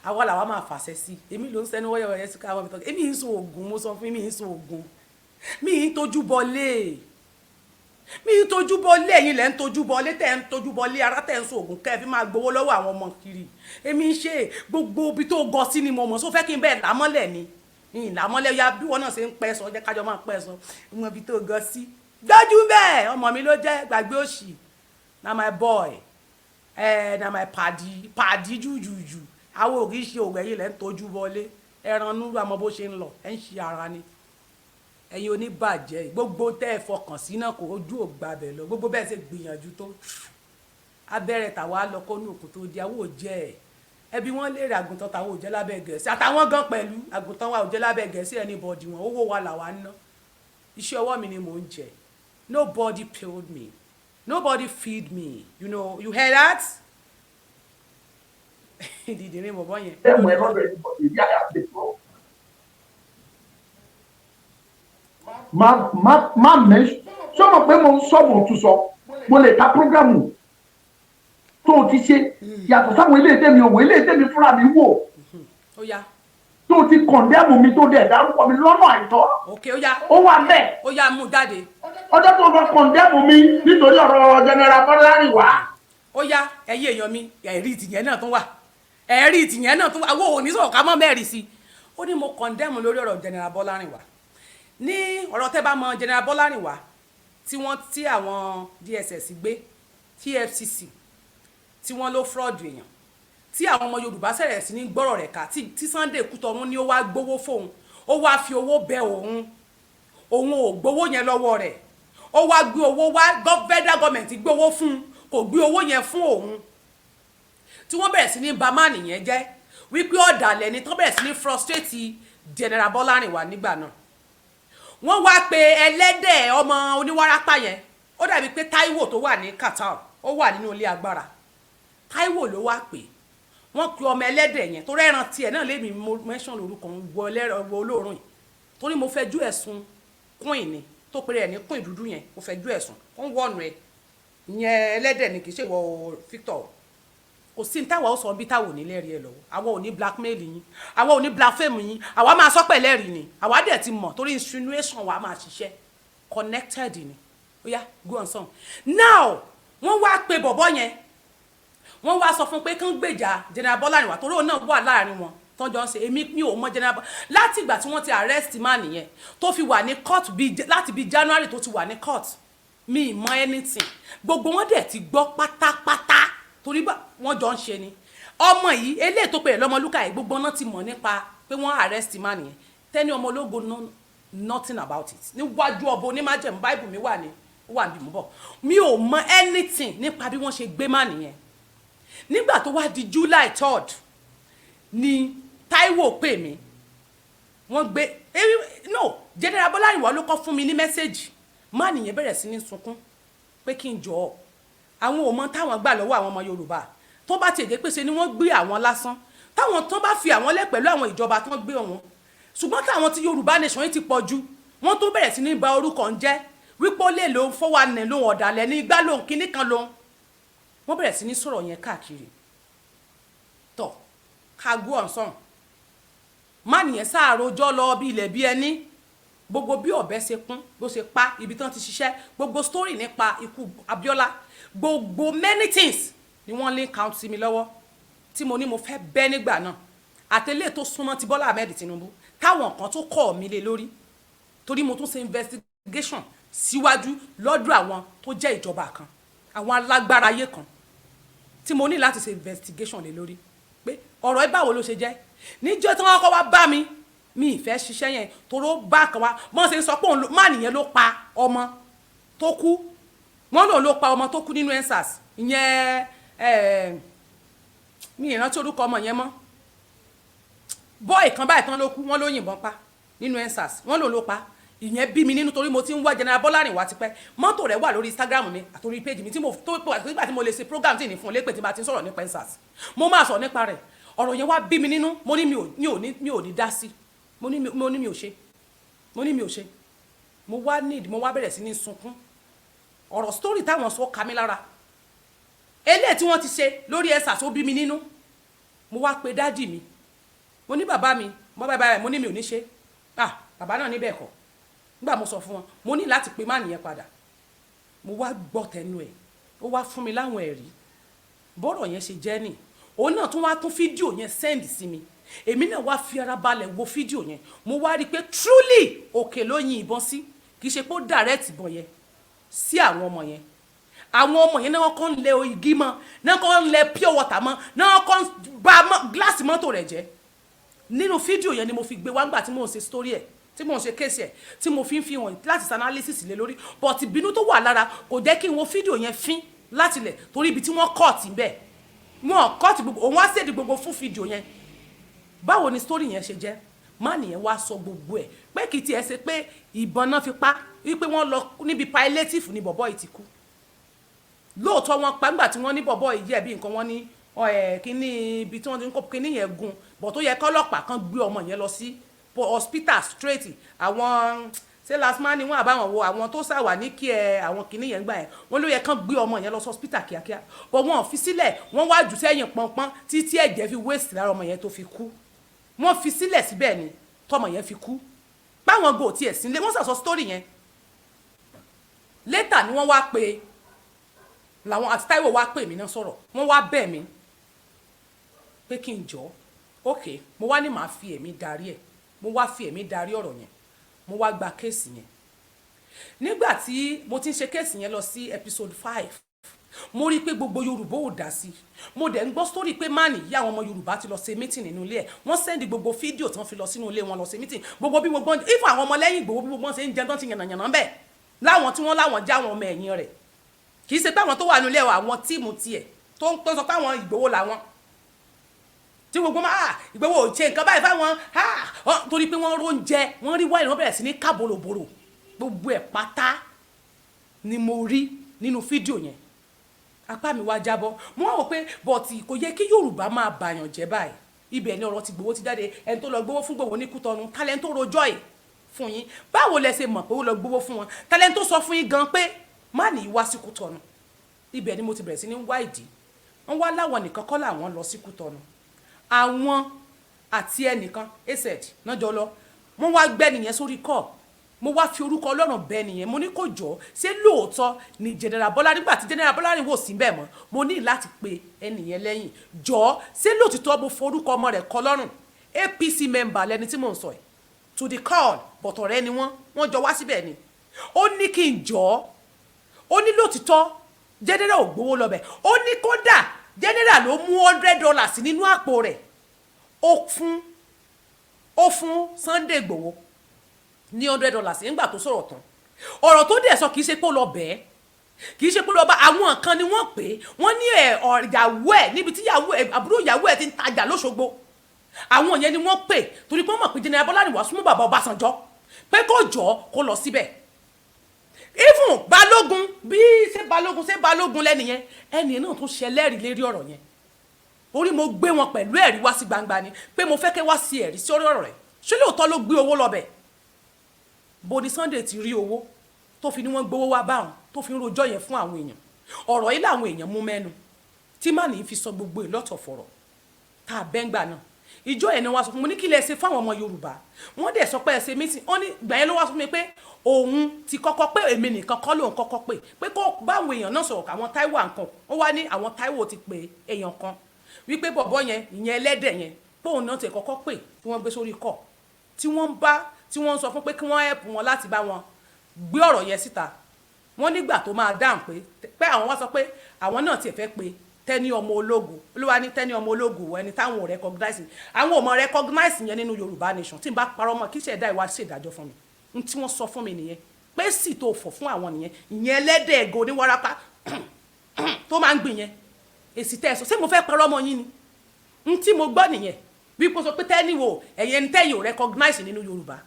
Àwa làwa máa fàṣẹ sí i. Èmi ló ń sẹ́nu wọ́yọ̀wọ́yẹ́ sí káwọn mi tọ́. Èmi ń sọ oògùn, mo sọ fún mi ń sọ oògùn, mi ń tójú bọlé, mi ń tójú bọlé. Ẹ̀yin lẹ́ ń tójú bọlé, tẹ́ ń tójú bọlé ara, tẹ́ ń sọ oògùn kẹ́ ẹ fi máa gbowó lọ́wọ́ àwọn ọmọ kiri. Èmi ń ṣe gbogbo ibi tó gọ sí ni mo mọ̀. Sọ fẹ́ kí n bẹ́ẹ̀ lámọ́lẹ̀ ni ìlàmọ́lẹ̀ ya bí wọn náà ṣe ń pẹ́ sọ, jẹ́ kájọ máa pẹ́ sọ ìwọ̀n ibi tó gọ sí gbájú bẹ́ẹ̀. Ọmọ mi ló jẹ́, gbàgbé òṣì. Na my boy, na my padi padi jújùjù. Àwọn ò kì í ṣe òwò. Ẹ̀yìn lẹ́ ń tójú bọlé ẹran núrú, àmọ́ bó ṣe ń lọ ẹ̀ ń ṣe ara ni. Ẹ̀yin oníbàjẹ́, gbogbo tẹ́ ẹ fọkàn sí náà kò ojú ò gbàbẹ̀ lọ. Gbogbo bẹ́ẹ̀ ṣe gbìyànjú tó, abẹ́rẹ́ tàwa lọ kó ní òkú tó di àwọn ò jẹ́ ẹ̀. Ẹbí wọn léèrè, àgùntàn tàwọn ò jẹ́ lábẹ́ Gẹ̀ẹ́sì, àtàwọn gan pẹ̀lú àgùntàn wa ò jẹ́ lábẹ́ Gẹ̀ẹ́sì. Anybody wọn, owó wa làwa ń ná. Iṣẹ́ ọwọ́ mi ni mò ń jẹ. Nobody paid me, nobody feed me. You know, you hear that? Dìdìrín bọ̀bọ̀ yẹn. Ẹ̀mọ̀ ẹ lọ́dọ̀ anybody bí I have the proof. Má mẹ́ sọ mọ̀ pé mo ń sọ, mo tún sọ, mo lè ta program tó o ti ṣe yàtọ̀ sáwọn ilé ìtẹ́mi òwò, ilé ìtẹ́mi fúnra mi wò Ó yá. tó o ti condemn mi, tó dẹ̀ dárúkọ mi lọ́nà àìtọ́. Ok, ó yá. Ó wà bẹ́ẹ̀. Ó yá, mú jáde. Ọjọ́ tó lọ condemn mi nítorí ọ̀rọ̀ General Bọ́lárìnwá. Ó yá, ẹ̀yin èèyàn mi, ẹ̀rí ìtìyẹn náà tún wà, ẹ̀rí ìtìyẹn náà tún wà. Àwọn òní sọ̀rọ̀ ká mọ́ mẹ́rin sí i. Ó ní mo condemn lórí ọ̀rọ̀ General Bọ́lárìnwá. Ní ọ̀rọ̀ tẹ́ bá mọ General Bọ́lárìnwá tí wọ́n tí àwọn DSS gbé, TFCC tí wọ́n ló fraud èèyàn, tí àwọn ọmọ Yorùbá sẹ̀rẹ̀ sí ní gbọ́rọ̀ rẹ̀ ká, tí Sunday Kútọ̀run ní ó wá gbowó fóun, ó wá fi owó bẹ òun, òun ò gbowó yẹn lọ́wọ́ rẹ̀, ó wá gbé owó wá, federal government gbé owó fún un, kò gbé owó yẹn fún òun, tí wọ́n bẹ̀rẹ̀ sí ní ba máàlì yẹn jẹ́ wípé ọ̀dàlẹ̀ ni, tó bẹ̀rẹ̀ sí ní frustrate General Bọ́lárìnwá nígbà náà. Wọ́n wá pe ẹlẹ́dẹ̀ ọmọ oníwárápá yẹn. Ó dàbí pé Táíwò tó wà ní Qatar, ó wà nínú ilé agbára, Táíwò ló wá pè. Wọ́n pe ọmọ ẹlẹ́dẹ̀ yẹn torí ẹran tiẹ̀ náà lémi mo mention lórúkọ wọ ẹlẹ́rọ olóòórùn yìí, torí mo fẹ́ jú ẹ̀sùn queen ni tó péré ẹ̀ ní queen dúdú yẹn. Mo fẹ́ jú ẹ̀sùn kó ń wọ̀nù ẹ̀ ìyẹn ẹlẹ́dẹ̀ ni, kì í ṣe ìwọ Victor. Kò sí ní táwa ó sọ bí táwa ò ní lẹ́rìí ẹ lọ́wọ́. Àwa ò ní blackmail yín, àwa ò ní blaspheme yín. Àwa máa sọ pẹ̀lẹ́rìí ni. Àwa dẹ̀ ti mọ̀ torí insinuation wa máa ṣiṣẹ́ connected ni. Ó yá, go on song now. Wọ́n wá pe bọ̀bọ́ yẹn, wọ́n wá sọ fún pé kán gbèjà General Bọ́lárìnwá torí òun náà wà láàrin wọn tọ́jọ́ ń ṣe. Èmi mi ò mọ General Bọ́lá láti ìgbà tí wọ́n ti arrest man nìyẹn tó fi wà ní court, láti bíi January tó ti wà ní court. Mi ì mọ anything. Gbogbo wọn dẹ̀ ti gbọ́ pátápátá torí wọ́n jọ ń ṣe ni. Ọmọ yìí, eléyìí tó pè é lọ́mọ lúkà yìí, gbogbo náà ti mọ̀ nípa pé wọ́n arrest man yẹn. Tẹ́ni ọmọ ológo know nothing about it. Níwájú ọbọ onímájẹ̀mú, báìbù mi wà ní ó wà níbi mú bọ̀, mi ò mọ anything nípa bí wọ́n ṣe gbé man yẹn. Nígbà tó wá di July 3rd ni Táíwò pè mí. Wọ́n gbé no, General Bọ́lárìnwá ló kọ́ fún mi ní message. Má nìyẹn bẹ̀rẹ̀ sí ní sunkún pé kí n jọ̀ọ́, àwọn ò mọ táwọn gbà lọ́wọ́ àwọn ọmọ Yorùbá, tó bá tiẹ̀ jẹ́ pé ṣe ni wọ́n gbé àwọn lásán, táwọn tó bá fi àwọn lẹ̀ pẹ̀lú àwọn ìjọba tó ń gbé wọn, ṣùgbọ́n táwọn tí Yorùbá nation yìí ti pọ̀ ju, wọ́n tó bẹ̀rẹ̀ sí ní ba orúkọ ń jẹ́ wípé ó lè lòun fọwọ́ nẹ̀ lòun, ọ̀dàlẹ̀ ní igbá lòun, kinní kan lòun. Wọ́n bẹ̀rẹ̀ sí ní sọ̀rọ̀ yẹn káàkiri. Tọ̀ ká gbọ́ ọ̀sán má nìyẹn sáàròjọ́ lọ bí ilẹ̀ bí ẹni gbogbo, bí ọ̀bẹ ṣe kún, bó ṣe pa, ibi tán ti ṣiṣẹ́, gbogbo story nípa ikú Abíọ́lá, gbogbo many things ni wọ́n lè count sí mi lọ́wọ́ tí mo ní mo fẹ́ bẹ́ nígbà náà, àtẹlẹ́ tó súnmọ́ ti Bọ́lá Ahmed Tinubu, táwọn kan tó kọ́ mi lé lórí, torí mo tún ṣe investigation síwájú lọ́dọ̀ àwọn tó jẹ́ ìjọba kan, àwọn alágbára ayé kan tí mo ní láti ṣe investigation lé lórí pé ọ̀rọ̀ ẹ báwo ló ṣe jẹ́. Níjọ́ tí wọ́n kọ́ wá bá mi, mi ì fẹ́ ṣiṣẹ́ yẹn toró bá kan wá. Wọ́n ṣe ń sọ pé òun má nìyẹn ló pa ọmọ tó kú, wọ́n lòun ló pa ọmọ tó kú nínú EndSARS ìyẹn. Mi ìrántí orúkọ ọmọ yẹn mọ́. Boy kan báyìí tán ló kú, wọ́n ló yìnbọn pa nínú EndSARS, wọ́n lòun ló pa. Ìyẹn bí mi nínú torí mo ti ń wá General Bọ́lárìnwá tipẹ́. Mọ́tò rẹ̀ wà lórí Instagram mi àtòrí page mi tí mo tó pé nígbà tí mo lè ṣe program tí ì ní fún un lépè tí ma ti ń sọ̀rọ̀ nípa EndSARS, mo máa sọ nípa rẹ̀. Ọ̀rọ̀ yẹn wá bí mi nínú. Mo ní mi ò ní dá sí. Mo ní mi ò ṣe, mo ní mi ò ṣe. Mo wá need, mo wá bẹ̀rẹ̀ sí ní sunkún. Ọ̀rọ̀ story táwọn sọ ká mi lára, eléyìí tí wọ́n ti ṣe lórí ẹ̀sà tó bí mi nínú. Mo wá pe daddy mi. Mo ní, "Bàbá mi, mo bá bàbá." Mo ní mi ò ní ṣe. Ah, bàbá náà níbẹ̀ kọ́. Nígbà mo sọ fún wọn, mo ní láti pe má nìyẹn padà. Mo wá gbọ́ tẹnu ẹ̀, ó wá fún mi láwọn ẹ̀rí bọ́rọ̀ yẹn ṣe jẹ́ nì. Òun náà tún wá tún fídíò yẹn send sí mi. Èmi náà wá fi ara balẹ̀ wo fídíò yẹn. Mo wá rí i pé truly, òkè ló yin ìbọn sí. Kì í ṣe pé ó direct ìbọn yẹn sí àwọn ọmọ yẹn. Àwọn ọmọ yẹn náà kàn ń lẹ igi mọ́, náà kàn ń lẹ pure water mọ́, náà kàn ń bà gíláàsì mọ́tò rẹ̀ jẹ́ nínú fídíò yẹn. Ni mo fi gbé wá ńgbà tí mò ń ṣe story ẹ̀, tí mò ń ṣe case ẹ̀, tí mo fi ń fi hàn láti ṣe analysis lé lórí. But ìbínú tó wà lára kò jẹ́ kí n wo fídíò yẹn fín láti lẹ̀, torí ibi tí wọ́n cut bẹ́ẹ̀, wọ́n cut gbogbo. Òun wá send gbogbo fún fídíò yẹn. Báwo ni story yẹn ṣe jẹ́? Má nìyẹn wá sọ gbogbo ẹ̀ pé kì í tiẹ̀ ṣe pé ìbọn náà fi pa, wípé wọ́n lọ níbi palliative ni bọ̀bọ́ yìí ti kú. Lóòótọ́ wọ́n pa nígbà tí wọ́n ní bọ̀bọ́ yìí jẹ̀bi nǹkan. Wọ́n ní kíní ibi tí wọ́n ti ń kó kíní yẹn gun bọ̀, tó yẹ kọ́lọ́pàá kan gbé ọmọ yẹn lọ sí hospital straight. Àwọn ṣé LASTMA ni wọ́n àbáwọn wo àwọn tó ṣàwà ní kí ẹ àwọn kíní yẹn gbà yẹn, wọ́n ló yẹ kán gbé ọmọ yẹn lọ sí hospital kíákíá, bọ̀ wọ́n fi sílẹ̀. Wọ́n wá jù sẹ́yìn pọ́npọ́n títí ẹ̀jẹ̀ fi waste lára ọmọ yẹn tó fi kú. Wọ́n fi sílẹ̀ síbẹ̀ ni tọmọ yẹn fi kú. Báwọn gò tiẹ̀ sílé, wọ́n sàsọ story yẹn. Later ni wọ́n wá pé làwọn àti Táíwò wá pè mí náà sọ̀rọ̀. Wọ́n wá bẹ̀ mí pé kí n jọ. Ok, mo wá ní màá fi ẹ̀mí darí ẹ̀. Mo wá fi ẹ̀mí darí ọ̀rọ̀ yẹn. Mo wá gba case yẹn. Nígbà tí mo ti ń ṣe case yẹn lọ sí episode 5, mo rí i pé gbogbo Yorùbá ò dá sí. Mo dẹ̀ ń gbọ́ story pé máàní yí àwọn ọmọ Yorùbá ti lọ ṣe meeting nínú ilé ẹ̀. Wọ́n send gbogbo fídíò tí wọ́n fi lọ sínú ilé wọn lọ ṣe meeting, gbogbo bí gbogbo ifo àwọn ọmọlẹ́yìn Ìgbòho, bí gbogbo wọn ṣe ń jẹun tán ti yànnàyànnà bẹ́ẹ̀, láwọn tí wọ́n láwọn já àwọn ọmọ ẹ̀yìn rẹ̀. Kì í ṣe pé àwọn tó wà nílé, àwọn team tiẹ̀ tó ń sọ pé àwọn Ìgbòho làwọn tí gbogbo máa Ìgbòho ò ṣe nǹkan báyìí fáwọn, torí pé wọ́n róúnjẹ, wọ́n rí wáìnì, wọ́n bẹ̀rẹ̀ sí ní ká bòròbòrò. Gbogbo ẹ̀ pátá ni mo rí nínú fídíò yẹn. Apá mi wá jábọ́. Mo wá wò pé but kò yẹ kí Yorùbá máa bàyàn jẹ́ báyìí. Ibẹ̀ ni ọ̀rọ̀ ti Gbowó ti jáde. Ẹni tó lọ gbowó fún Gbowó ní Kútọ́nù, tálẹ́ni tó rojọ́ ẹ̀ fún yín? Báwo lẹ ṣe mọ̀ pé ó lọ gbowó fún wọn? Tálẹ́ni tó sọ fún yín gan pé má ní í wá sí Kútọ́nù? Ibẹ̀ ni mo ti bẹ̀rẹ̀ sí ní wá ìdí. Wọ́n wá láwọn nìkan kọ́ làwọn lọ sí Kútọ́nù, àwọn àti ẹnìkan az náà jọ lọ. Wọ́n wá gbẹ́ nìyẹn sórí kọ́. Mo wá fi orúkọ Ọlọ́run bẹ nìyẹn. Mo ní kò jọ, ṣé lóòótọ́ ni General Bọ́lá, nígbà tí General Bọ́lá wò sí bẹ́ẹ̀ mọ́, mo ní láti pe ẹnìyẹn lẹ́yìn. Jọ, ṣé lóòtítọ́? Mo forúkọ ọmọ rẹ̀ kọ́ lọ́rùn. APC member lẹni tí mò ń sọ ẹ̀ to the call, but ọ̀rẹ́ ni wọ́n, wọ́n jọ wá síbẹ̀ ni. Ó ní kí n jọ. Ó ní lóòtítọ́ General ò gbowó lọ́bẹ̀. Ó ní kódà General ló mú $100 nínú àpò rẹ̀, ó fún Sunday Igboho ní $100 nígbà tó sọ̀rọ̀ tán. Ọ̀rọ̀ tó dẹ̀ sọ, kì í ṣe pé ó lọ bẹ́ẹ̀, kì í ṣe pé lọ bá àwọn kan ni wọ́n pè é. Wọ́n ní ẹ̀ ìyàwó ẹ̀, níbi tí ìyàwó ẹ̀, àbúrò ìyàwó ẹ̀ ti ń tajà lóṣogbo. Àwọn yẹn ni wọ́n pè, torí pé wọ́n mọ̀ pé General Bọ́lárìnwá súnmọ́ bàbá Ọbásanjọ́, pé kó jọ kó lọ síbẹ̀. Even Balógun, bí ṣé Balógun lẹ́nìyẹn, ẹnì náà tún ṣẹlẹ́rìí lérí ọ̀rọ̀ yẹn. Orí mo gbé wọn pẹ̀lú ẹ̀rí wá sí gbangba ni pé mo fẹ́ kẹ́ wá sí ẹ̀rí sí ọ̀rọ̀ rẹ̀. Ṣé lóòótọ́ ló gbé owó lọ bẹ̀? Bo ni Sunday ti rí owó tó fi ní wọ́n gbowó wá báwọn tó fi ń rojọ́ yẹn fún àwọn èèyàn? Ọ̀rọ̀ yìí làwọn èèyàn mú mẹ́nu tí má ní fi sọ gbogbo ìlọ́tọ̀ fọ̀rọ̀ tá a bẹ́ngbà náà. Ìjọ ẹ̀ ni wọ́n sọ fún mi ní kí lẹ ṣe fáwọn ọmọ Yorùbá. Wọ́n dẹ̀ sọ pé ẹ ṣe meeting. Wọ́n ní gbà yẹn ló wá sọ fún mi pé òun ti kọ́kọ́ pé èmi nìkan kọ́ lòun kọ́kọ́ pé, pé kó báwọn èèyàn náà sọ̀rọ̀, àwọn Táíwò àǹkan. Ó wá ní àwọn Táíwò ti pè èèyàn kan wípé bọ̀bọ̀ yẹn, ìyẹn ẹlẹ́dẹ̀ yẹn, pé òun náà ti kọ́kọ́ pè tí wọ́n gbé sórí kọ̀, tí wọ́n bá tí wọ́n sọ fún pé kí wọ́n help wọn láti bá wọn gbé ọ̀rọ̀ yẹn síta. Wọ́n nígbà tó máa dáhùn pé àwọn wá sọ pé àwọn náà tiẹ̀ fẹ́ pé Tẹ́ni ọmọ ológo. Olúwa ní Tẹ́ni ọmọ ológo, ẹni táwọn ò recognize, àwọn ò mọ recognize yẹn nínú Yorùbá nation. Tí n bá parọ́ mọ́, kí ṣẹ̀dá ìwà ṣèdájọ́ fún mi. N tí wọ́n sọ fún mi nìyẹn, pé sì tó fọ̀ fún àwọn nìyẹn, ìyẹn ẹlẹ́dẹ̀ ẹ̀gọ́ oníwárapá tó máa ń gbìn yẹn. Èsì tẹ́ ẹ sọ, ṣé mo fẹ́ parọ́ mọ́ yín ni? N tí mo gbọ́ nìyẹn, bí kò sọ pé Tẹ́ni wo ẹ̀yẹn ní tẹ́yìn ò recognize nínú Yorùbá.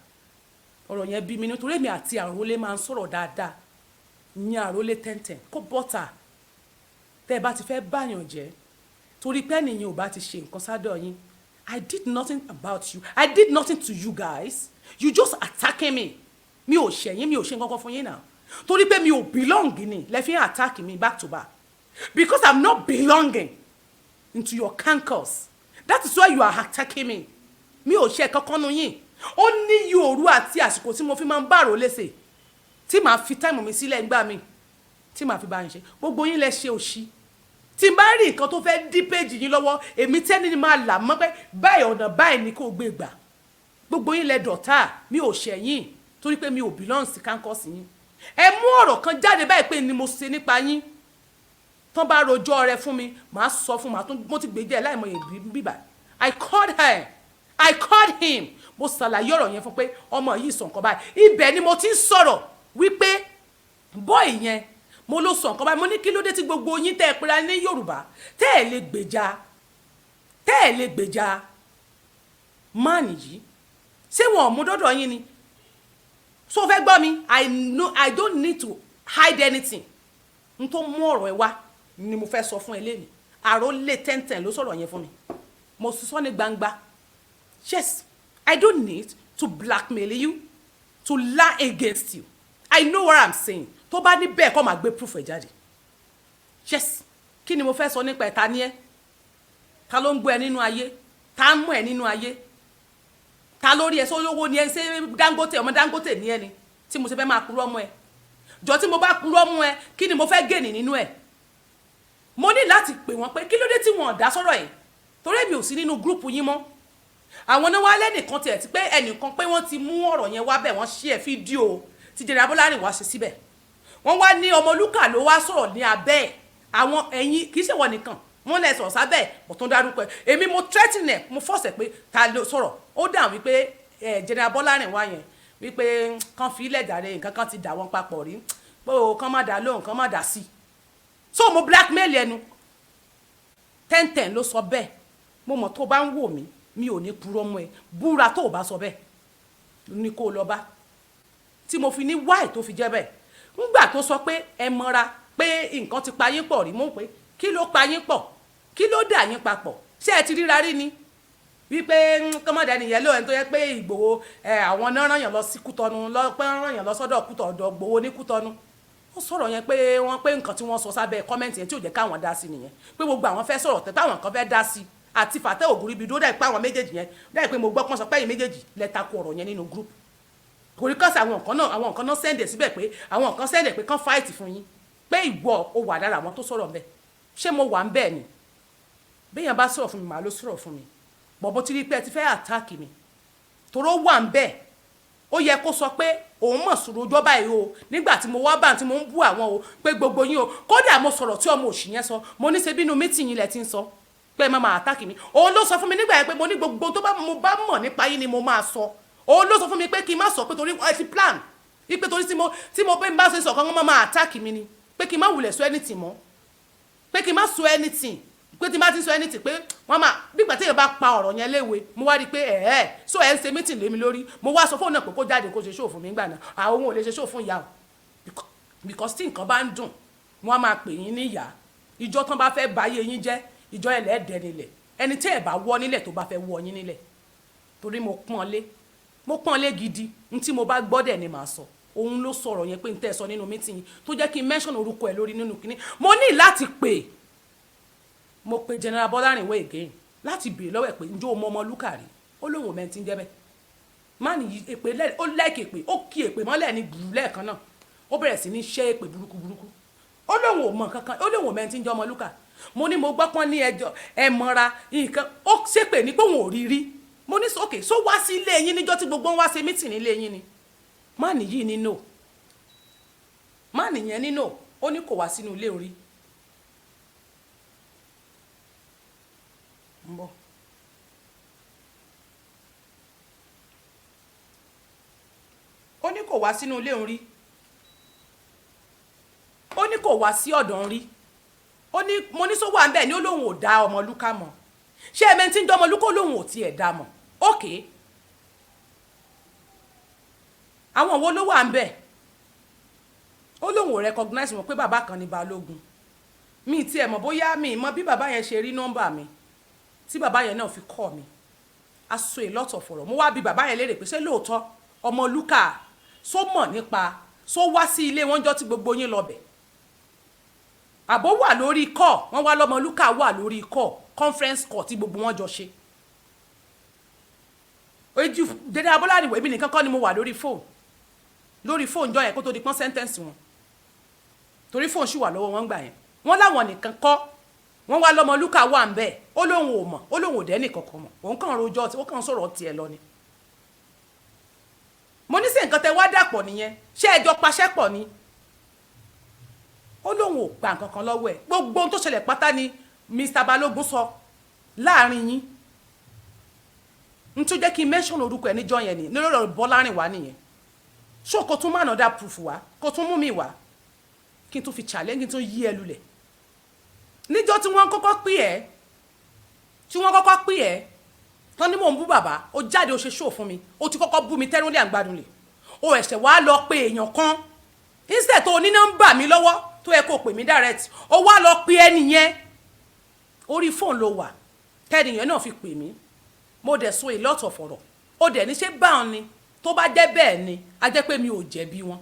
Ọ̀rọ̀ yẹn bí mi nítorí èmi àti àròlé máa ń sọ̀rọ̀ dáadáa. Ìyẹn àròlé tẹ́ntẹ́n kó bọ́tà. Tẹ́ ẹ bá ti fẹ́ báyàn jẹ́, Torí pé ẹnìyàn ò bá ti ṣe nǹkan sádọ̀ yín. I did nothing about you. I did nothing to you guys. You just attacking me. Mi ò ṣẹ̀yìn, mi ò ṣe nǹkan kan fún yín náà. Torí pé mi ò belong ni lẹ fi ń attack me back to back, because I'm not belonging into your cankers. That is why you are attacking me. Mi ò ṣe kankan nu yín. Ó ní iye òru àti àsìkò tí mo fi máa ń bá àrò léṣe, tí màá fi time mi sílẹ̀ ńgbà mi, tí màá fi bá yín ṣe. Gbogbo yín lẹ ṣe òṣì. Tí n bá rí nǹkan tó fẹ́ dí péjì yín lọ́wọ́, èmi tẹ́ni ni máa là mọ́ pé báyìí, ọ̀nà báyìí ni kò gbé gbà. Gbogbo yín lẹ dọ̀tá. Mi ò ṣẹ̀yìn torí pé mi ò belong sí campus yín. Ẹ mú ọ̀rọ̀ kan jáde báyìí pé ni mo ṣe nípa yín. Tán bá rojọ́ rẹ fún mi, màá sọ fún, màá tún mo ti gbèjẹ́ láìmọye bíbà. I called her, I called him. Mo ṣàlàyé ọ̀rọ̀ yẹn fún pé ọmọ yìí sọ nǹkan báyìí. Ibẹ̀ ni mo ti ń sọ̀rọ̀ wípé boy yẹn, mo ló sọ nǹkan báyìí. Mo ní kí ló dé tí gbogbo yín tẹ́ ẹ pera ní Yorùbá, tẹ́ ẹ lè gbèjà, tẹ́ ẹ lè gbèjà máàní yìí? Ṣé wọn ò mú dọ́dọ̀ yín ni? So fẹ́ gbọ́ mi, I know I don't need to hide anything. N tó mú ọ̀rọ̀ ẹ wá ni mo fẹ́ sọ fún ẹ lẹ́nu. Àròlé 10 10 ló sọ̀rọ̀ yẹn fún mi. Mo sọ ní gbangba. Yes, I don't need to blackmail you, to lie against you. I know what I'm saying. Tó bá ní bẹ́ẹ̀ kọ́, máa gbé proof ẹ̀ jáde. Yes. Kí ni mo fẹ́ sọ nípa ẹ̀? Ta ni ẹ́? Ta ló ń gbọ́ ẹ nínú ayé? Ta ń mú ẹ nínú ayé? Ta lórí ẹ? Sólówó ni ẹ? Ṣé Dangote, ọmọ Dangote ni ẹ ni tí mo ṣe fẹ́ máa purọ́ mọ́ ẹ? Jọ, tí mo bá purọ́ mọ́ ẹ, kí ni mo fẹ́ gain nínú ẹ? Mo ní láti pè wọ́n pé kí ló dé tí wọ́n ò dá sọ́rọ̀ yìí, torí èmi ò sí nínú group yín mọ́. Àwọn náà wá lẹ́nìkan tiẹ̀ ti pé ẹnìkan pé wọ́n ti mú ọ̀rọ̀ yẹn wá bẹ̀, wọ́n ṣí ẹ̀ fídíò tí General Bọ́lárìn wá ṣe síbẹ̀. Wọ́n wá ní Ọmọlúkà ló wá sọ̀rọ̀ ní abẹ́ ẹ̀. Àwọn ẹ̀yìn kì í ṣèwọ nìkan, wọ́n lẹ̀ sọ̀rọ̀ sábẹ́ ẹ̀ bọ̀ tó ń dárúkọ ẹ̀. Èmi mo threaten ẹ̀, mo force ẹ̀ pé ta ló sọ̀rọ̀. Ó dà wípé ẹ̀ General Bọ́lárìn wá yẹn wípé kàn fi ilẹ̀ dàrẹ́, nǹkan kan ti dà wọ́n papọ̀ rí, pé o kàn má dà lóhùn, kàn má dà sí i. So mo blackmail ẹnu. 10 10 ló sọ bẹ́ẹ̀. Mo mọ̀ tó bá ń wò mí, mi ò ní purọ́ mọ́ ẹ. Búra tó o bá sọ bẹ́ẹ̀ ni kó o lọ bá tí mo fi ní why tó fi jẹ́ bẹ́ẹ̀. Ńgbà tó sọ pé ẹ mọ́ra, pé nǹkan ti pa yín pọ̀ rí, mọ̀ pé kí ló pa yín pọ̀? Kí ló dà yín papọ̀? Ṣé ẹ ti ríra rí ni? Wípé kọ́mọ̀dé nìyẹn ló ẹni tó yẹ pé Ìgbòho ẹ, àwọn náà ràn yàn lọ sí Kútọ́nù, lọ pé ràn yàn lọ sọ́dọ̀ Kútọ̀, ọ̀dọ̀ Ìgbòho ní Kútọ́nù. Ó sọ̀rọ̀ yẹn pé wọ́n pé nǹkan tí wọ́n sọ sábẹ́ comment yẹn tí ò jẹ́ káwọn dá sí nìyẹn, pé gbogbo àwọn fẹ́ sọ̀rọ̀ tẹ́ táwọn kan fẹ́ dá sí àti Fàtẹ́ Ògúnríbi dó dà pé àwọn méjèèjì yẹn dà pé mo gbọ́ pọ́n sọ pé ẹ̀yin méjèèjì lẹ tako ọ̀rọ̀ yẹn nínú group. Kò rí kọ́sì àwọn nǹkan náà, àwọn nǹkan náà send ẹ̀ síbẹ̀ pé àwọn nǹkan send ẹ̀ pé kán fight fún yín, pé ìwọ o wà lára àwọn tó sọ̀rọ̀ ńbẹ̀. Ṣé mo wà ń bẹ́ẹ̀ ni? Béèyàn bá sọ̀rọ̀ fún mi, màá ló sọ̀rọ̀ fún mi bọ̀bọ̀ tí rí pé ẹ ti fẹ́ attack mi. Toró wà ń bẹ́ẹ̀, ó yẹ kó sọ pé òun mọ̀ sọ̀rọ̀ ọjọ́ báyìí o, nígbà tí mo wá bá tí mo ń bú àwọn o, pé gbogbo yín o. Kódà mo sọ̀rọ̀ tí ọmọ òṣì yẹn sọ, mo ní ṣe bínú meeting yín lẹ ti ń sọ pé ẹ má máa attack mi. Òun ló sọ fún mi nígbà yẹn pé mo ní gbogbo tó bá mo bá mọ̀ nípa yín ni mo máa sọ. Òun ló sọ fún mi pé kí n má sọ, pé torí ẹ ti plan wípé torí tí mo pé n bá ṣe sọ̀kan, wọ́n máa attack mi ni, pé kí n má wulẹ̀ sọ anything mọ́, pé kí n má sọ anything, pé tí n bá ti sọ anything, pé wọ́n máa bí ìgbà téèyàn bá pa ọ̀rọ̀ yẹn léwe. Mo wá rí i pé ẹ̀ ẹ́ so ẹ̀ ń ṣe meeting lé mi lórí. Mo wá sọ fóònù náà pé kó jáde kó ṣe show fún mi gbà náà. Àwọn òun ò lè ṣe show fún ìyá o, because tí nǹkan bá ń dùn, wọ́n á máa pè yín ní ìyá. Ìjọ tán bá fẹ́ báyé yín jẹ́, ìjọ ẹlẹ́dẹ̀ nílẹ̀, ẹni tí ẹ̀ bá wọ́ nílẹ̀ tó bá fẹ́ wọ́ yín nílẹ̀. Torí mo pọ́n lé, mo pọ́n lé gidi. N tí mo bá gbọ́ dẹ̀ ni màá sọ. Òun ló sọ̀rọ̀ yẹn pé n tẹ́ ẹ sọ nínú meeting tó jẹ́ kí n mention orúkọ ẹ̀ lórí nínú kínní. Mo ní láti pè, mo pe General Bọ́lárìnwó again láti béèrè lọ́wọ́ ẹ̀ pé njó mọ ọmọ lúkà rí. Ó lóun ò mẹ́ntí ń jẹ́ bẹ́ẹ̀. Má nìyí èpè lẹ́, ó lẹ́ẹ̀kì èpè, ó kí èpè mọ́lẹ̀ ní gbùrú lẹ́ẹ̀kan náà. Ó bẹ̀rẹ̀ sí ní ṣẹ́ èpè burúkú burúkú. Ó lóun ò mọ kankan, ó lóun ò mẹ́ntí ń jẹ́ ọmọ lúkà. Mo ní mo gbọ́ pọ́n ní ẹjọ́ ẹ mọ́ra nǹkan. Ó ṣépè ní pé òun ò rí rí. Mo ní okay, so wá sí ilé yín níjọ́ tí gbogbo ń wá ṣe meeting nílé yín ni? Má nìyí ní no, má nìyẹn ní no. Ó ní kò wá sínú ilé orí ń bọ̀. Ó ní kò wá sínú ilé òun rí. Ó ní kò wá sí ọ̀dọ̀ òun rí. Ó ní mo ní sọ wà ń bẹ̀ ní. Ó lóun ò dá ọmọ lúkà mọ̀. Ṣé ẹ̀mẹ́ tí ń dá ọmọ lúkà? Ó lóun ò tiẹ̀ dá mọ̀. Okay, àwọn wo ló wà ń bẹ̀? Ó lóun ò recognize wọn, pé bàbá kan ní balógun. Mi tiẹ̀ mọ̀ bóyá mi mọ̀ bí bàbá yẹn ṣe rí nọ́mbà mi tí bàbá yẹn náà fi kọ́ mi. A sọ a lot of ọ̀rọ̀. Mo wá bi bàbá yẹn léèrè pé ṣé lóòótọ́ Ọmọlúkà só mọ̀ nípa só wá sí ilé wọn jọ tí gbogbo yín lọ bẹ̀, àbó wà lórí call? Wọ́n wá lọ́mọlúkà wà lórí call, conference call tí gbogbo wọn jọ ṣe. Ojú dédé abọ́láàríwọ̀, èmi nìkan kọ́ ni mo wà lórí fóònù, lórí fóònù jọ yẹn kó tó di pọ́n sentence wọn, torí fóònù ṣì wà lọ́wọ́ wọn gbà yẹn. Wọ́n láwọn nìkan kọ́, wọ́n wá lọ́mọlúkà wà ń bẹ̀. Ó lóun ò mọ̀, ó lóun ò dẹ́ nìkankan mọ̀, òun kàn rojọ́, ó kàn sọ̀rọ̀ tiẹ̀ lọ ni. Mo ní sí nǹkan tẹ wá dàpọ̀ nìyẹn, ṣé ẹjọ́ paṣẹ́ pọ̀ ni? Ó lóun ò gba nǹkan kan lọ́wọ́ ẹ̀. Gbogbo ohun tó ṣẹlẹ̀ pátá ni Mr. Balógun sọ láàrin yín. N tó jẹ́ kí n mention orúkọ ẹ̀ níjọ́ yẹn ni lórí ọ̀rọ̀ Bọ́lárìn wá nìyẹn. Ṣó kó tún má another proof wá, kó tún mú mi wá, kí n tún fi challenge, kí n tún yí ẹ lulẹ̀. Níjọ́ tí wọ́n kọ́kọ́ pè ẹ́, tí wọ́n kọ́kọ́ pè ẹ́ tán ní mò ń bú bàbá, ó jáde, ó ṣe show fún mi. Ó ti kọ́kọ́ bú mi tẹ́rúnlé àgbàdùnlé, ó ẹ̀ṣẹ̀ wá lọ pe èèyàn kan instead tó ní nọ́mbà mi lọ́wọ́ tó yẹ kó pè mí direct. Ó wá lọ pe ẹni yẹn. Orí fóònù ló wà tẹ́nìyẹn náà fi pè mí. Mo dẹ̀ sọ a lot of ọ̀rọ̀. Ó dẹ̀ ní ṣé báwọn ni, tó bá jẹ́ bẹ́ẹ̀ ni, a jẹ́ pé mi ò jẹ̀bi wọn,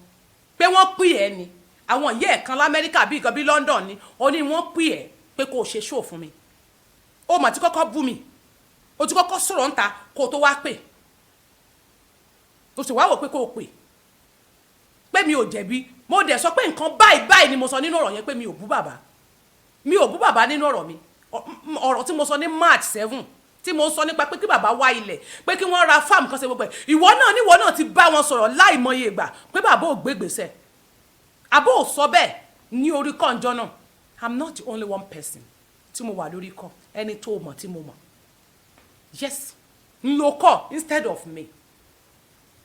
pé wọ́n pè ẹ́ ni àwọn ìyá ẹ̀ kan l'Amẹ́ríkà bíi kan bíi London ni. Ó ní wọ́n pè ẹ́ pé kó o ṣe show fún mi. Ó mà ti kọ́kọ́ bú mi, ó ti kọ́kọ́ sọ̀rọ̀ ńta kó o tó wá pè. O sì wá wò pé kó o pè pé mi ò jẹ̀bi. Mo dẹ̀ sọ pé nǹkan báyìí báyìí ni mo sọ nínú ọ̀rọ̀ yẹn, pé mi ò bú bàbá, mi ò bú bàbá nínú ọ̀rọ̀ mi. Ọ̀rọ̀ tí mo sọ ní March 7, tí mo sọ nípa pé kí bàbá wá ilẹ̀, pé kí wọ́n ra farm kan, ṣe gbogbo ẹ̀. Ìwọ náà níwọ náà ti bá wọn sọ̀rọ̀ láìmọye ìgbà pé bàbá ò gbégbèsè, àbó ò sọ bẹ́ẹ̀ ní orí kànjọ́ náà? I'm not the only one person tí mo wà lórí kọ. Ẹni tó mọ̀ tí mo mọ̀, yes, n lo kọ instead of me.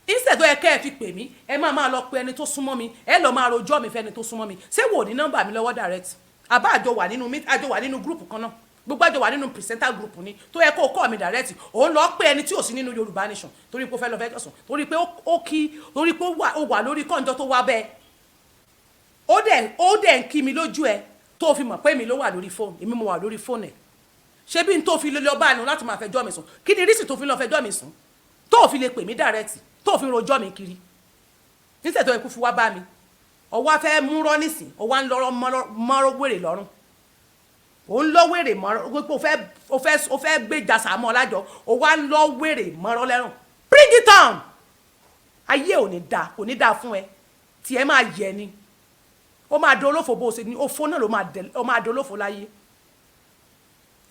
Instead tó yẹ kẹ́ ẹ fi pè mí, ẹ máa máa lọ pe ẹni tó súnmọ́ mi, ẹ lọ máa rojọ́ mi fẹ́ni tó súnmọ́ mi. Ṣé wò ní nọ́mbà mi lọ́wọ́ direct? Àbá àjọ wà nínú, àjọ wà nínú group kan náà, gbogbo àjọ wà nínú presenter group ni. Tó yẹ kó o call mi direct, òun lọ pé ẹni tí ò sí nínú Yorùbá Nation torí pé ó fẹ́ lọ fẹ́ jọ̀sùn, torí pé ó kí, torí pé ó wà lórí kọ́ńjọ́ tó wá bẹ́ẹ̀. Ó dẹ̀ ń kí mi lójú ẹ tó fi mọ̀ pé èmi ló wà lórí fóònù, èmi mo wà lórí fóònù ẹ̀. Ṣé bí n tó fi lè lọ báyìí láti máa fẹjọ́ mi sùn? Kí ni reason tó fi lọ fẹjọ́ mi sùn, tó fi lè pè mí direct, tó fi rojọ́ mi kiri níṣẹ́ tó yẹ kó fi wá bá mi? Ọwọ́ afẹ́ múrọ́ nísìn, ọwọ́ à ń lọ́rọ́ mọ́rọ́ wèrè lọ́rùn, ò ń lọ wèrè mọ́rọ́ pé o fẹ́ gbéjà Sàámú Ọlájọ, o wá ń lọ wèrè mọ́rọ́ lẹ́rùn. Bring it on! Ayé ò ní dáa, kò ní dáa fún ẹ. Tí ẹ máa yẹ ni ó máa dolófo bó o ṣe ní òfo náà ló máa dolófo láyé.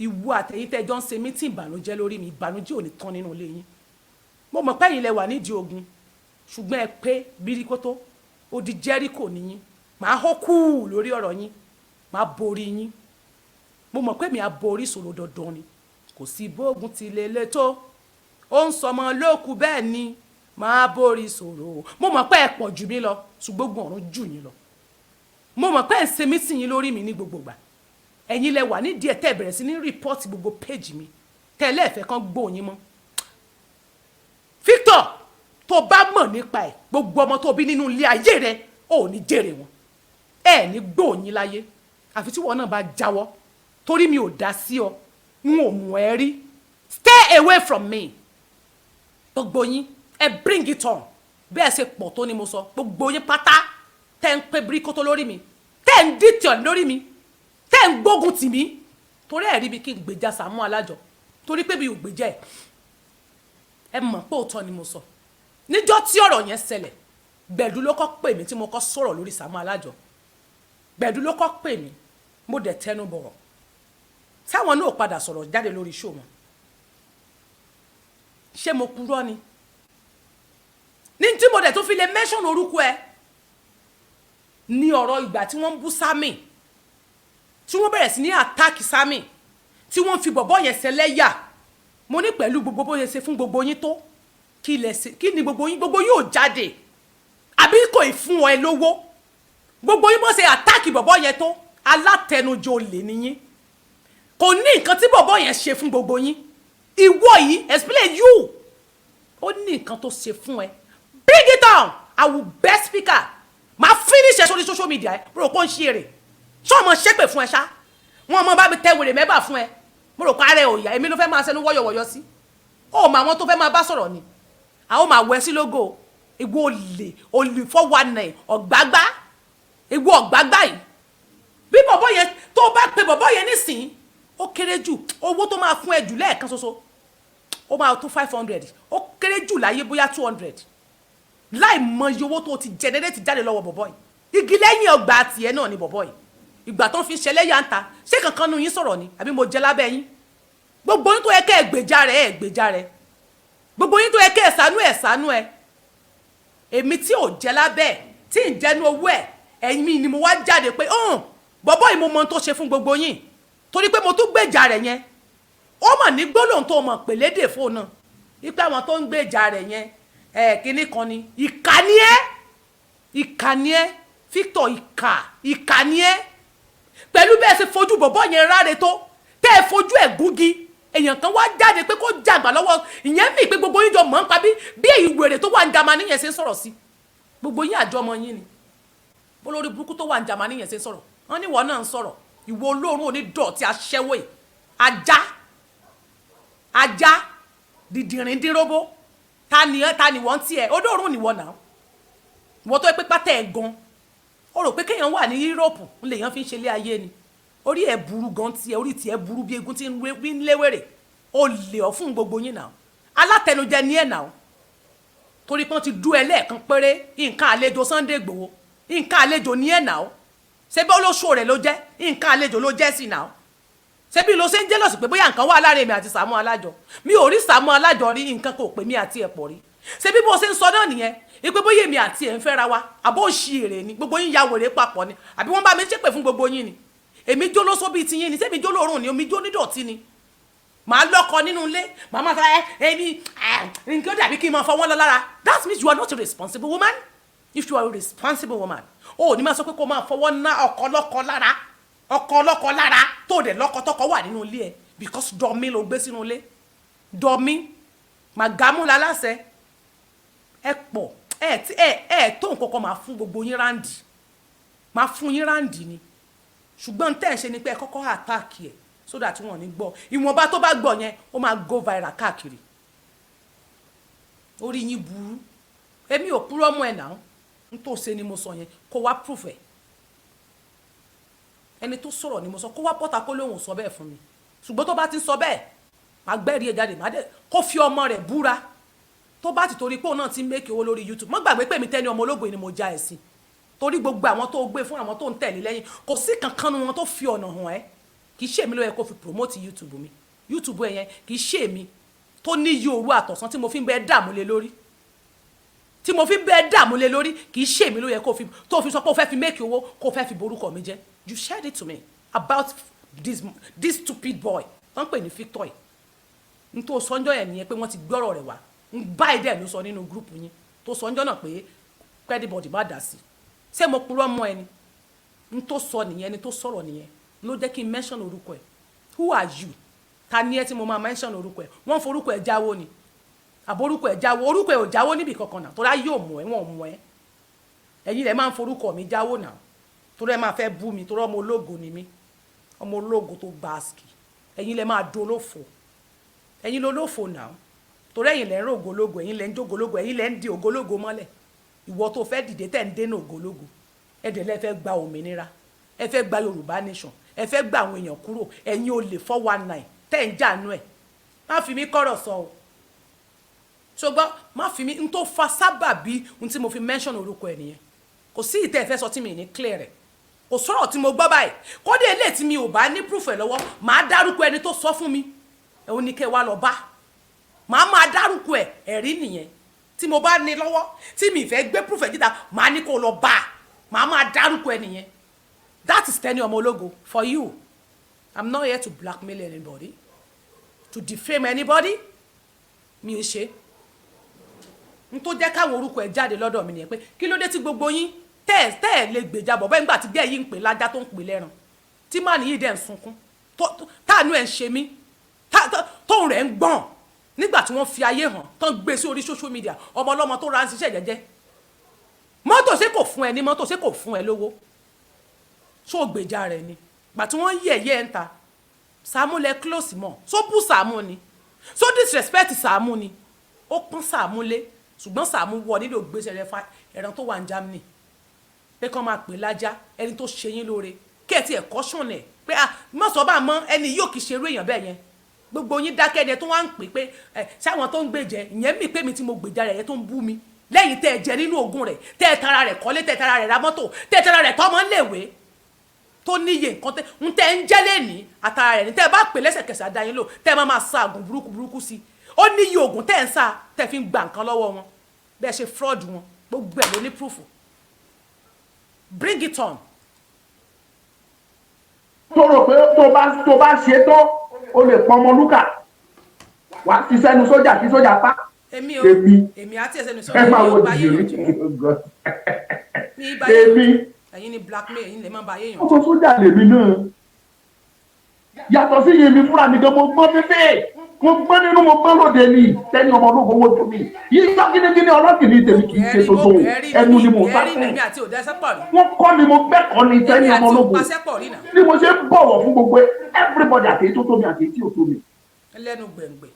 Ìwọ àtẹ̀yìn tẹ́jọ́ ń ṣe mí tí ìbànújẹ́ lórí mi, ìbànújẹ́ ò ní tán nínú ilé yín. Mo mọ̀ pé ẹ̀yin lẹ wà nídìí ogun, ṣùgbọ́n ẹ pé bíríkótó odi Jẹ́ríkò níyín. Màá hó kú lórí ọ̀rọ̀ yín, màá borí yín. Mo mọ̀ pé mi á borí ìṣòro dandan ni. Kò sí bógun ti lè le tó, ó ń sọmọ lókù, bẹ́ẹ̀ ni màá borí ìṣòro. Mo mọ̀ pé ẹ pọ̀ jù mí lọ, ṣùgbọ́n ogun ọ̀run jù yín lọ. Mo mọ̀ pé ẹ̀ ń ṣe mí sí yín lórí mi ní gbogbo ìgbà. Ẹ̀yin lẹ wà nídìí ẹ̀ tẹ́ bẹ̀rẹ̀ sí ní report gbogbo page mi, tẹ́ lẹ́ẹ̀fẹ́ kan gbóyin mọ́. Victor, tó bá mọ̀ nípa ẹ̀, gbogbo ọmọ tó bí nínú ilé ayé rẹ ò ní jèrè wọn, ẹ ní gbóyin láyé, àfi tí wọn náà bá jáwọ́, torí mi ò dá sí ọ, n ò mú ẹ rí. Stay away from me. Gbogbo yín, ẹ bring it on. Bẹ́ẹ̀ ṣe pọ̀ tó ni mo sọ. Gbogbo yín pátá tẹ́ ń pé bíríkótó lórí mi, tẹ́ ń dìtẹ̀ lórí mi, tẹ́ ń gbógun tì mí, torí ẹ̀ rí mi kí n gbèjà Sàámú Alájọ, torí pé mi ò gbèjà ẹ̀. Ẹ mọ̀ pé òótọ́ ni mo sọ. Níjọ́ tí ọ̀rọ̀ yẹn ṣẹlẹ̀, Gbẹ̀dú ló kọ́ pè mí tí mo kọ́ sọ̀rọ̀ lórí Sàámú Alájọ. Gbẹ̀dú ló kọ́ pè mí, mo dẹ̀ tẹnu bọ̀rọ̀ táwọn náà padà sọ̀rọ̀ jáde lórí show wọn. Ṣé mo purọ́ ni? Ní tí mo dẹ̀ tó fi lè mention orúkọ ẹ ní ọ̀rọ̀ ìgbà tí wọ́n ń bú Sami, tí wọ́n bẹ̀rẹ̀ sí ní attack Sami, tí wọ́n fi bọ̀bọ́ yẹn ṣẹlẹ́yà. Mo ní pẹ̀lú gbogbo bó ṣe ṣe fún gbogbo yín tó, kí lẹ ṣe? Kí ni gbogbo yín? Gbogbo yín ò jáde, àbí kò ì fún ẹ lówó? Gbogbo yín, bó ṣe attack bọ̀bọ́ yẹn tó, alátẹnujọ lè níyín. Kò ní nǹkan tí bọ̀bọ́ yẹn ṣe fún gbogbo yín. Ìwọ yìí, explain you, ó ní nǹkan tó ṣe fún ẹ. Bring it on! I will best speaker. Máa finish ẹ sórí social media. Ẹ rò pé ó ń ṣe èrè, ṣé ọmọ ṣépè fún ẹ ṣá? Wọn mọ bá mi tẹ wèrè mẹ́bà fún ẹ. Mo rò pé ara ẹ ò yá. Èmi ló fẹ́ máa ṣẹnu wọ́yọ̀wọ̀yọ̀ sí. Ó mọ àwọn tó fẹ́ máa bá sọ̀rọ̀ ni àwọn máa wẹ sí lógo. Ìwọ olè, olè 419, ọ̀gbágbá, ìwọ ọ̀gbágbá yìí. Bí bọ̀bọ̀ yẹn tó bá pe bọ̀bọ̀ yẹn nísìnyí, ó kéré jù, owó tó máa fún ẹ jù lẹ́ẹ̀kan ṣoṣo, ó máa tó 500. Ó kéré jù láyé, bóyá 200, láì mọ iye owó tó ti generate jáde lọ́wọ́ bọ̀bọ̀ yìí. Igi lẹ́yìn ọgbà tiẹ̀ náà ni bọ̀bọ̀ yìí. Ìgbà tó ń fi ṣẹlẹ́yà ń ta, ṣé kankan nu yín sọ̀rọ̀ ni àbí mo jẹ lábẹ́ yín? Gbogbo yín tó yẹ kẹ́ ẹ gbèjà rẹ̀, ẹ gbèjà rẹ̀. Gbogbo yín tó yẹ kẹ́ ẹ ṣàánú ẹ, ṣàánú ẹ. Èmi tí ò jẹ lábẹ́ ẹ̀, tí ń jẹnu owó ẹ̀, ẹ̀yin mi ni mo wá jáde pé ọ̀hún bọ̀bọ̀ yìí, mo mọ ohun tó ṣe fún gbogbo yín, torí pé mo tún gbèjà rẹ̀ yẹn. Ó mọ̀ ní gbólóhùn tó mọ̀ pèlédè fóònù náà wípé àwọn tó ń gbèjà rẹ̀ yẹn ẹ̀ kínní kan ni. Ìkà ni ẹ́, ìkà ni ẹ́, Victor. Ìkà, ìkà ni ẹ́. Pẹ̀lú bẹ́ẹ̀ ṣe fojú bọ̀bọ̀ yẹn ráre tó, tẹ́ ẹ fojú ẹ̀ gúngi, èèyàn kan wá jáde pé kó jàgbá lọ́wọ́ ìyẹn mì pé gbogbo yín jọ mọ̀ ń pa bí èyí wèrè tó wà ní Jámánì yẹn ṣe ń sọ̀rọ̀ sí gbogbo yín. Àjọ ọmọ yín ni bólórí burúkú tó wà ní Jámánì yẹn ṣe ń sọ̀rọ̀. Wọ́n ní ìwọ náà ń sọ̀rọ̀. Ìwọ olóorun onídọ̀tí, aṣẹ́wó yìí, ajá, ajá dìdìrín dínróbó. Ta ni ẹ? Ta ni wọ́n tiẹ̀ olóorun nìwọ náà? Ìwọ tó yẹ pé pátá ẹ̀ gan, ó rò pé kéèyàn wà ní Yúróòpù ń lèèyàn fi ń ṣe ilé ayé ni. Orí ẹ̀ burú gan tiẹ̀, orí tiẹ̀ burú bí egun tí ń léwèrè. Ó lè ọ́ fún gbogbo yín náà. Alátẹnujẹ ní ẹ̀ náà, torí pé wọ́n ti dú ẹ lẹ́ẹ̀kan péré. Nǹkan àlejò Sunday Igboho, nǹkan àlejò ní ẹ̀ náà. Ṣé bí olóṣù rẹ̀ ló jẹ́? Nǹkan àlejò ló jẹ́ sí náà. Ṣé bí ló ṣe ń jealous pé bóyá nǹkan wà láàrin èmi àti Sàámú Alájọ? Mi ò rí Sàámú Alájọ rí, nǹkan kò pè mí àti ẹ̀ pọ̀ rí. Ṣé bí bó ṣe ń sọ náà nìyẹn, ipe bóyá èmi àti ẹ̀ ń fẹ́ra wa? Àbó ṣì èrè ni? Gbogbo yín ya wèrè papọ̀ ni, àbí wọ́n bá mi ṣépè fún gbogbo yín ni? Èmi jó lóṣó bíi tiyín ni? Ṣé èmi jó lóòrùn ni? Omi jó nídọ̀tí ni? Màá lọ́kọ nínú ilé, màá máa sọ ẹ ẹbí nǹkan dàbí kí n máa fọwọ́ lọ lára. That means you are not a responsible woman. If you are a responsible woman, o ò ní máa sọ pé kó máa fọwọ́ ná ọkọ lọ́kọ lára, ọkọ lọ́kọ lára, tó dẹ̀ lọ́kọ tọkọ wà nínú ilé ẹ, because dọ̀mí ló gbé sínú ilé. Dọ̀mí màgámú láláṣẹ ẹ pọ̀ ẹ tí ẹ ẹ tó nǹkan kan. Máa fún gbogbo yín round, máa fún yín round ni. Ṣùgbọ́n tẹ́ ẹ̀ ṣe ni pé ẹ kọ́kọ́ attack ẹ̀ so that wọn ò ní gbọ́. Ìwọ̀nba tó bá gbọ́ yẹn, ó máa go viral káàkiri. Orí yín burú. Èmi ò purọ́ mọ́ ẹ̀ náà. N tó ṣe ni mo sọ yẹn. Kó wá proof ẹ̀. Ẹni tó sọ̀rọ̀ ni mo sọ, kó wá bọ́ta, kó lóun sọ bẹ́ẹ̀ fún mi. Ṣùgbọ́n tó bá ti ń sọ bẹ́ẹ̀, máa gbẹ́rìí ẹ̀ jáde. Máa dẹ̀ kó fi ọmọ rẹ̀ búra. Tó bá ti torí pé òun náà ti ń make owó lórí YouTube, má gbàgbé pé mi Tẹ́ni ọmọ ológo ni mo já ẹ̀ sí, torí gbogbo àwọn tó gbé fún, àwọn tó ń tẹ̀lé lẹ́yìn, kò sí kankan nu wọn tó fi ọ̀nà hàn ẹ́. Kì í ṣe èmi ló yẹ kó fi promote YouTube mi. YouTube ẹ̀ yẹn, kì í ṣe èmi tó ní iye òru àtọ̀sán tí mo fi ń bẹ dààmú lé lórí, tí mo fi ń bẹ dààmú lé lórí. Kì í ṣe èmi ló yẹ kó fi tó fi sọ pé o fẹ́ fi make owó, kó o fẹ́ fi borúkọ mi jẹ́. You shared it to me about this stupid boy tó ń pè ní Victor yìí. N tó sọ́njọ́ yẹn nìyẹn, pé wọ́n ti gbọ́rọ̀ rẹ̀ wá. N báyìí dẹ̀ ló sọ nínú group yín tó sọ́njọ́ náà pé anybody má dà sí. Ṣé mo purọ́ mọ́ ẹni? N tó sọ nìyẹn, ẹni tó sọ̀rọ̀ nìyẹn ló jẹ́ kí n mention orúkọ ẹ̀. Who are you? Ta ni ẹ tí mo máa mention orúkọ ẹ̀? Wọ́n forúkọ ẹ̀ jáwó ni, àbórúkọ ẹ̀ jáwó? Orúkọ ẹ̀ ò jáwó níbì kankan náà, torí ayé ò mọ̀ ẹ́, wọ́n ò mọ̀ ẹ́. Ẹ̀yin lẹ máa ń forúkọ mi jáwó náà, torí ẹ máa fẹ́ bú mi, torí ọmọ ológo ni mí, ọmọ ológo tó gbàásìkì. Ẹ̀yin lẹ máa dolófo, ẹ̀yin lolófo náà, torí ẹ̀yin lẹ ń rò ògológo, ẹ̀yin lẹ ń jógológo, ẹ̀yin lẹ ń di ògológo mọ́lẹ̀. Ìwọ tó fẹ́ dìde, tẹ̀ ń dénà ògológo, ẹ dẹ̀ lẹ fẹ́ gba òmìnira, ẹ fẹ́ gba Yorùbá nation, ẹ fẹ́ gba àwọn èèyàn kúrò. Ẹ̀yin olè 419 tẹ̀ ń jànú ẹ̀. Má fi mí kọ́rọ̀ sọ o, ṣùgbọ́n má fi mí n tó fa sábàbí n tí mo fi mention orúkọ ẹ̀ nìyẹn. Kò sí ìtẹ́ ẹ fẹ́ sọ tí mi ní clear rẹ̀. Kò sọ̀rọ̀ tí mo gbọ́ báyìí, kódé eléyìí tí mi ò bá ní proof ẹ̀ lọ́wọ́, màá dárúkọ ẹni tó sọ fún mi. Òun ní kẹ́ wá lọ bá, màá máa dárúkọ ẹ̀. Ẹ̀rí nìyẹn tí mo bá ní lọ́wọ́ tí mi fẹ́ gbé proof ẹ̀ jíta, màá ní kó lọ bá, màá máa dárúkọ ẹ̀ nìyẹn. That is Tenny ọmọ ológo for you. I'm not here to blackmail anybody, to defame anybody. Mi ò ṣe n tó jẹ́ káwọn orúkọ ẹ̀ jáde lọ́dọ̀ mi nìyẹn, pé kí ló dé tí gbogbo yín tẹ́ ẹ̀ lè gbèjà bọ̀ bẹ́ẹ̀, nígbà tí gẹ́ẹ̀ yìí ń pè lájá, tó ń pè lẹ́ran, tí màá nìyí dẹ̀ ń sunkún, táànú ẹ̀ ń ṣe mí, tóun rẹ̀ ń gbọ̀n nígbà tí wọ́n fi ayé hàn tán, gbé sí orí social media, ọmọ ọlọ́mọ tó ra ń ṣiṣẹ́ jẹ́jẹ́. Mọ́tò, ṣé kò fún ẹ ní mọ́tò? Ṣé kò fún ẹ lówó? Ṣó gbèjà rẹ̀ ni? Gbà tí wọ́n yẹ̀yẹ́ ẹ̀ ń ta Sàámú lẹ close mọ́. So bú Sàámú ni, so disrespect Sàámú ni, ó pọ́n Sàámú lé. Ṣùgbọ́n Sàámú wọ nílò gbèsè rẹ fa ẹran tó wà ní Germany pé kán máa pè lájá. Ẹni tó ṣe yín lóore, kí ẹ ti ẹ̀ caution ẹ̀ pé, "Ah, mọ̀ sọ́ bá mọ́ ẹni yóò kì í ṣerú èèyàn bẹ́ẹ̀ yẹn." Gbogbo yín dákẹ́. Ẹni tó wá ń pè pé ẹ ṣáwọn tó ń gbèjẹ ìyẹn mi pé mi tí mo gbèjà rẹ̀ yẹn tó ń bú mi lẹ́yìn tẹ́ ẹ jẹ nínú ogún rẹ̀, tẹ́ ẹ tara rẹ̀ kọ́lé, tẹ́ ẹ tara rẹ̀ ra mọ́tò, tẹ́ ẹ tara rẹ̀ tọ́mọ ńlẹ̀wé tó níye nǹkan tẹ́ ń tẹ́ ń jẹ́ lẹ́ni àtara rẹ̀ ní. Tẹ́ ẹ bá pè lẹ́sẹ̀kẹsẹ̀, àdá yín lò. Tẹ́ ẹ máa máa sa àgùn burúkú burúkú sí i. Ó níye oògùn tẹ́ ẹ ń sá, tẹ́ fi ń gba nǹkan lọ́wọ́ wọn, bẹ́ẹ̀ ṣe fraud wọn. Gbogbo ẹ̀ ló ní proof. Bring it on. Tó rò pé tó bá ṣe tán, o lè pọn ọmọ lúkà wà á fi sẹ́nu sójà kí sójà pa. Èmi o. Èmi. Èmi àti ẹsẹ̀ ní Ẹ sọ́jà máa mi wo ò bá yéèyàn dìde. jẹ́ mi bá yéèyàn. Èmi. Ẹ̀yin ni blackmail, ẹ̀yin lè má ba yéèyàn. Ọkọ̀ sójà lèmi náà. Yàtọ̀ sí yèmí fúnra mi gan, mo gbọ́n fífẹ́, mo gbọ́n nínú, mo gbọ́n lóde ní tẹ́ni ọmọ ológun owó tó mi yíyá gínígíní. Ọlọ́kìnní tèmi kì í ṣe tuntun, ẹnu ni mo bá ẹ̀rí fẹ́. mi àti òdẹ́sẹ́pọ̀ rí. Wọ́n kọ́ mi, mo gbẹ́kọ̀ọ́ ní tẹ́ni Èmi ọmọ àti ológun. òpàṣẹ́pọ̀ rí náà. Bí mo ṣe ń bọ̀wọ̀ fún gbogbo everybody, àti èyí tó tó mi àti èyí tí ò tó mi. Ẹlẹ́nu gbẹ̀ngbẹ̀.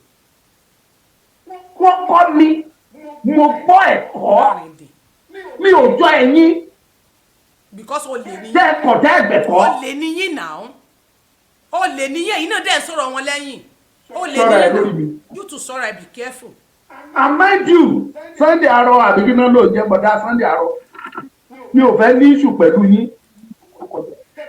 Wọ́n kọ́ mi, mo gbọ́ ẹ̀kọ́. Láàrin dè. Mi ò jọ ẹ̀yin. Because o lè ní. Tẹ́ ẹ̀kọ́ tẹ́ ẹ̀gbẹ̀kọ́. O lè ní yín náà, o lè ní yín. Ẹ̀yin náà dẹ̀ sọ̀rọ̀ wọn lẹ́yìn. O lè ní Sọ́ra ẹ yín lórí mi. náà. You too, sọ̀rọ̀ ẹ, be careful. And mind you, Sunday Arọ àbíkí náà ló jẹ́ bọ̀dá Sunday Arọ, mi ò fẹ́ ní issue pẹ̀lú yín.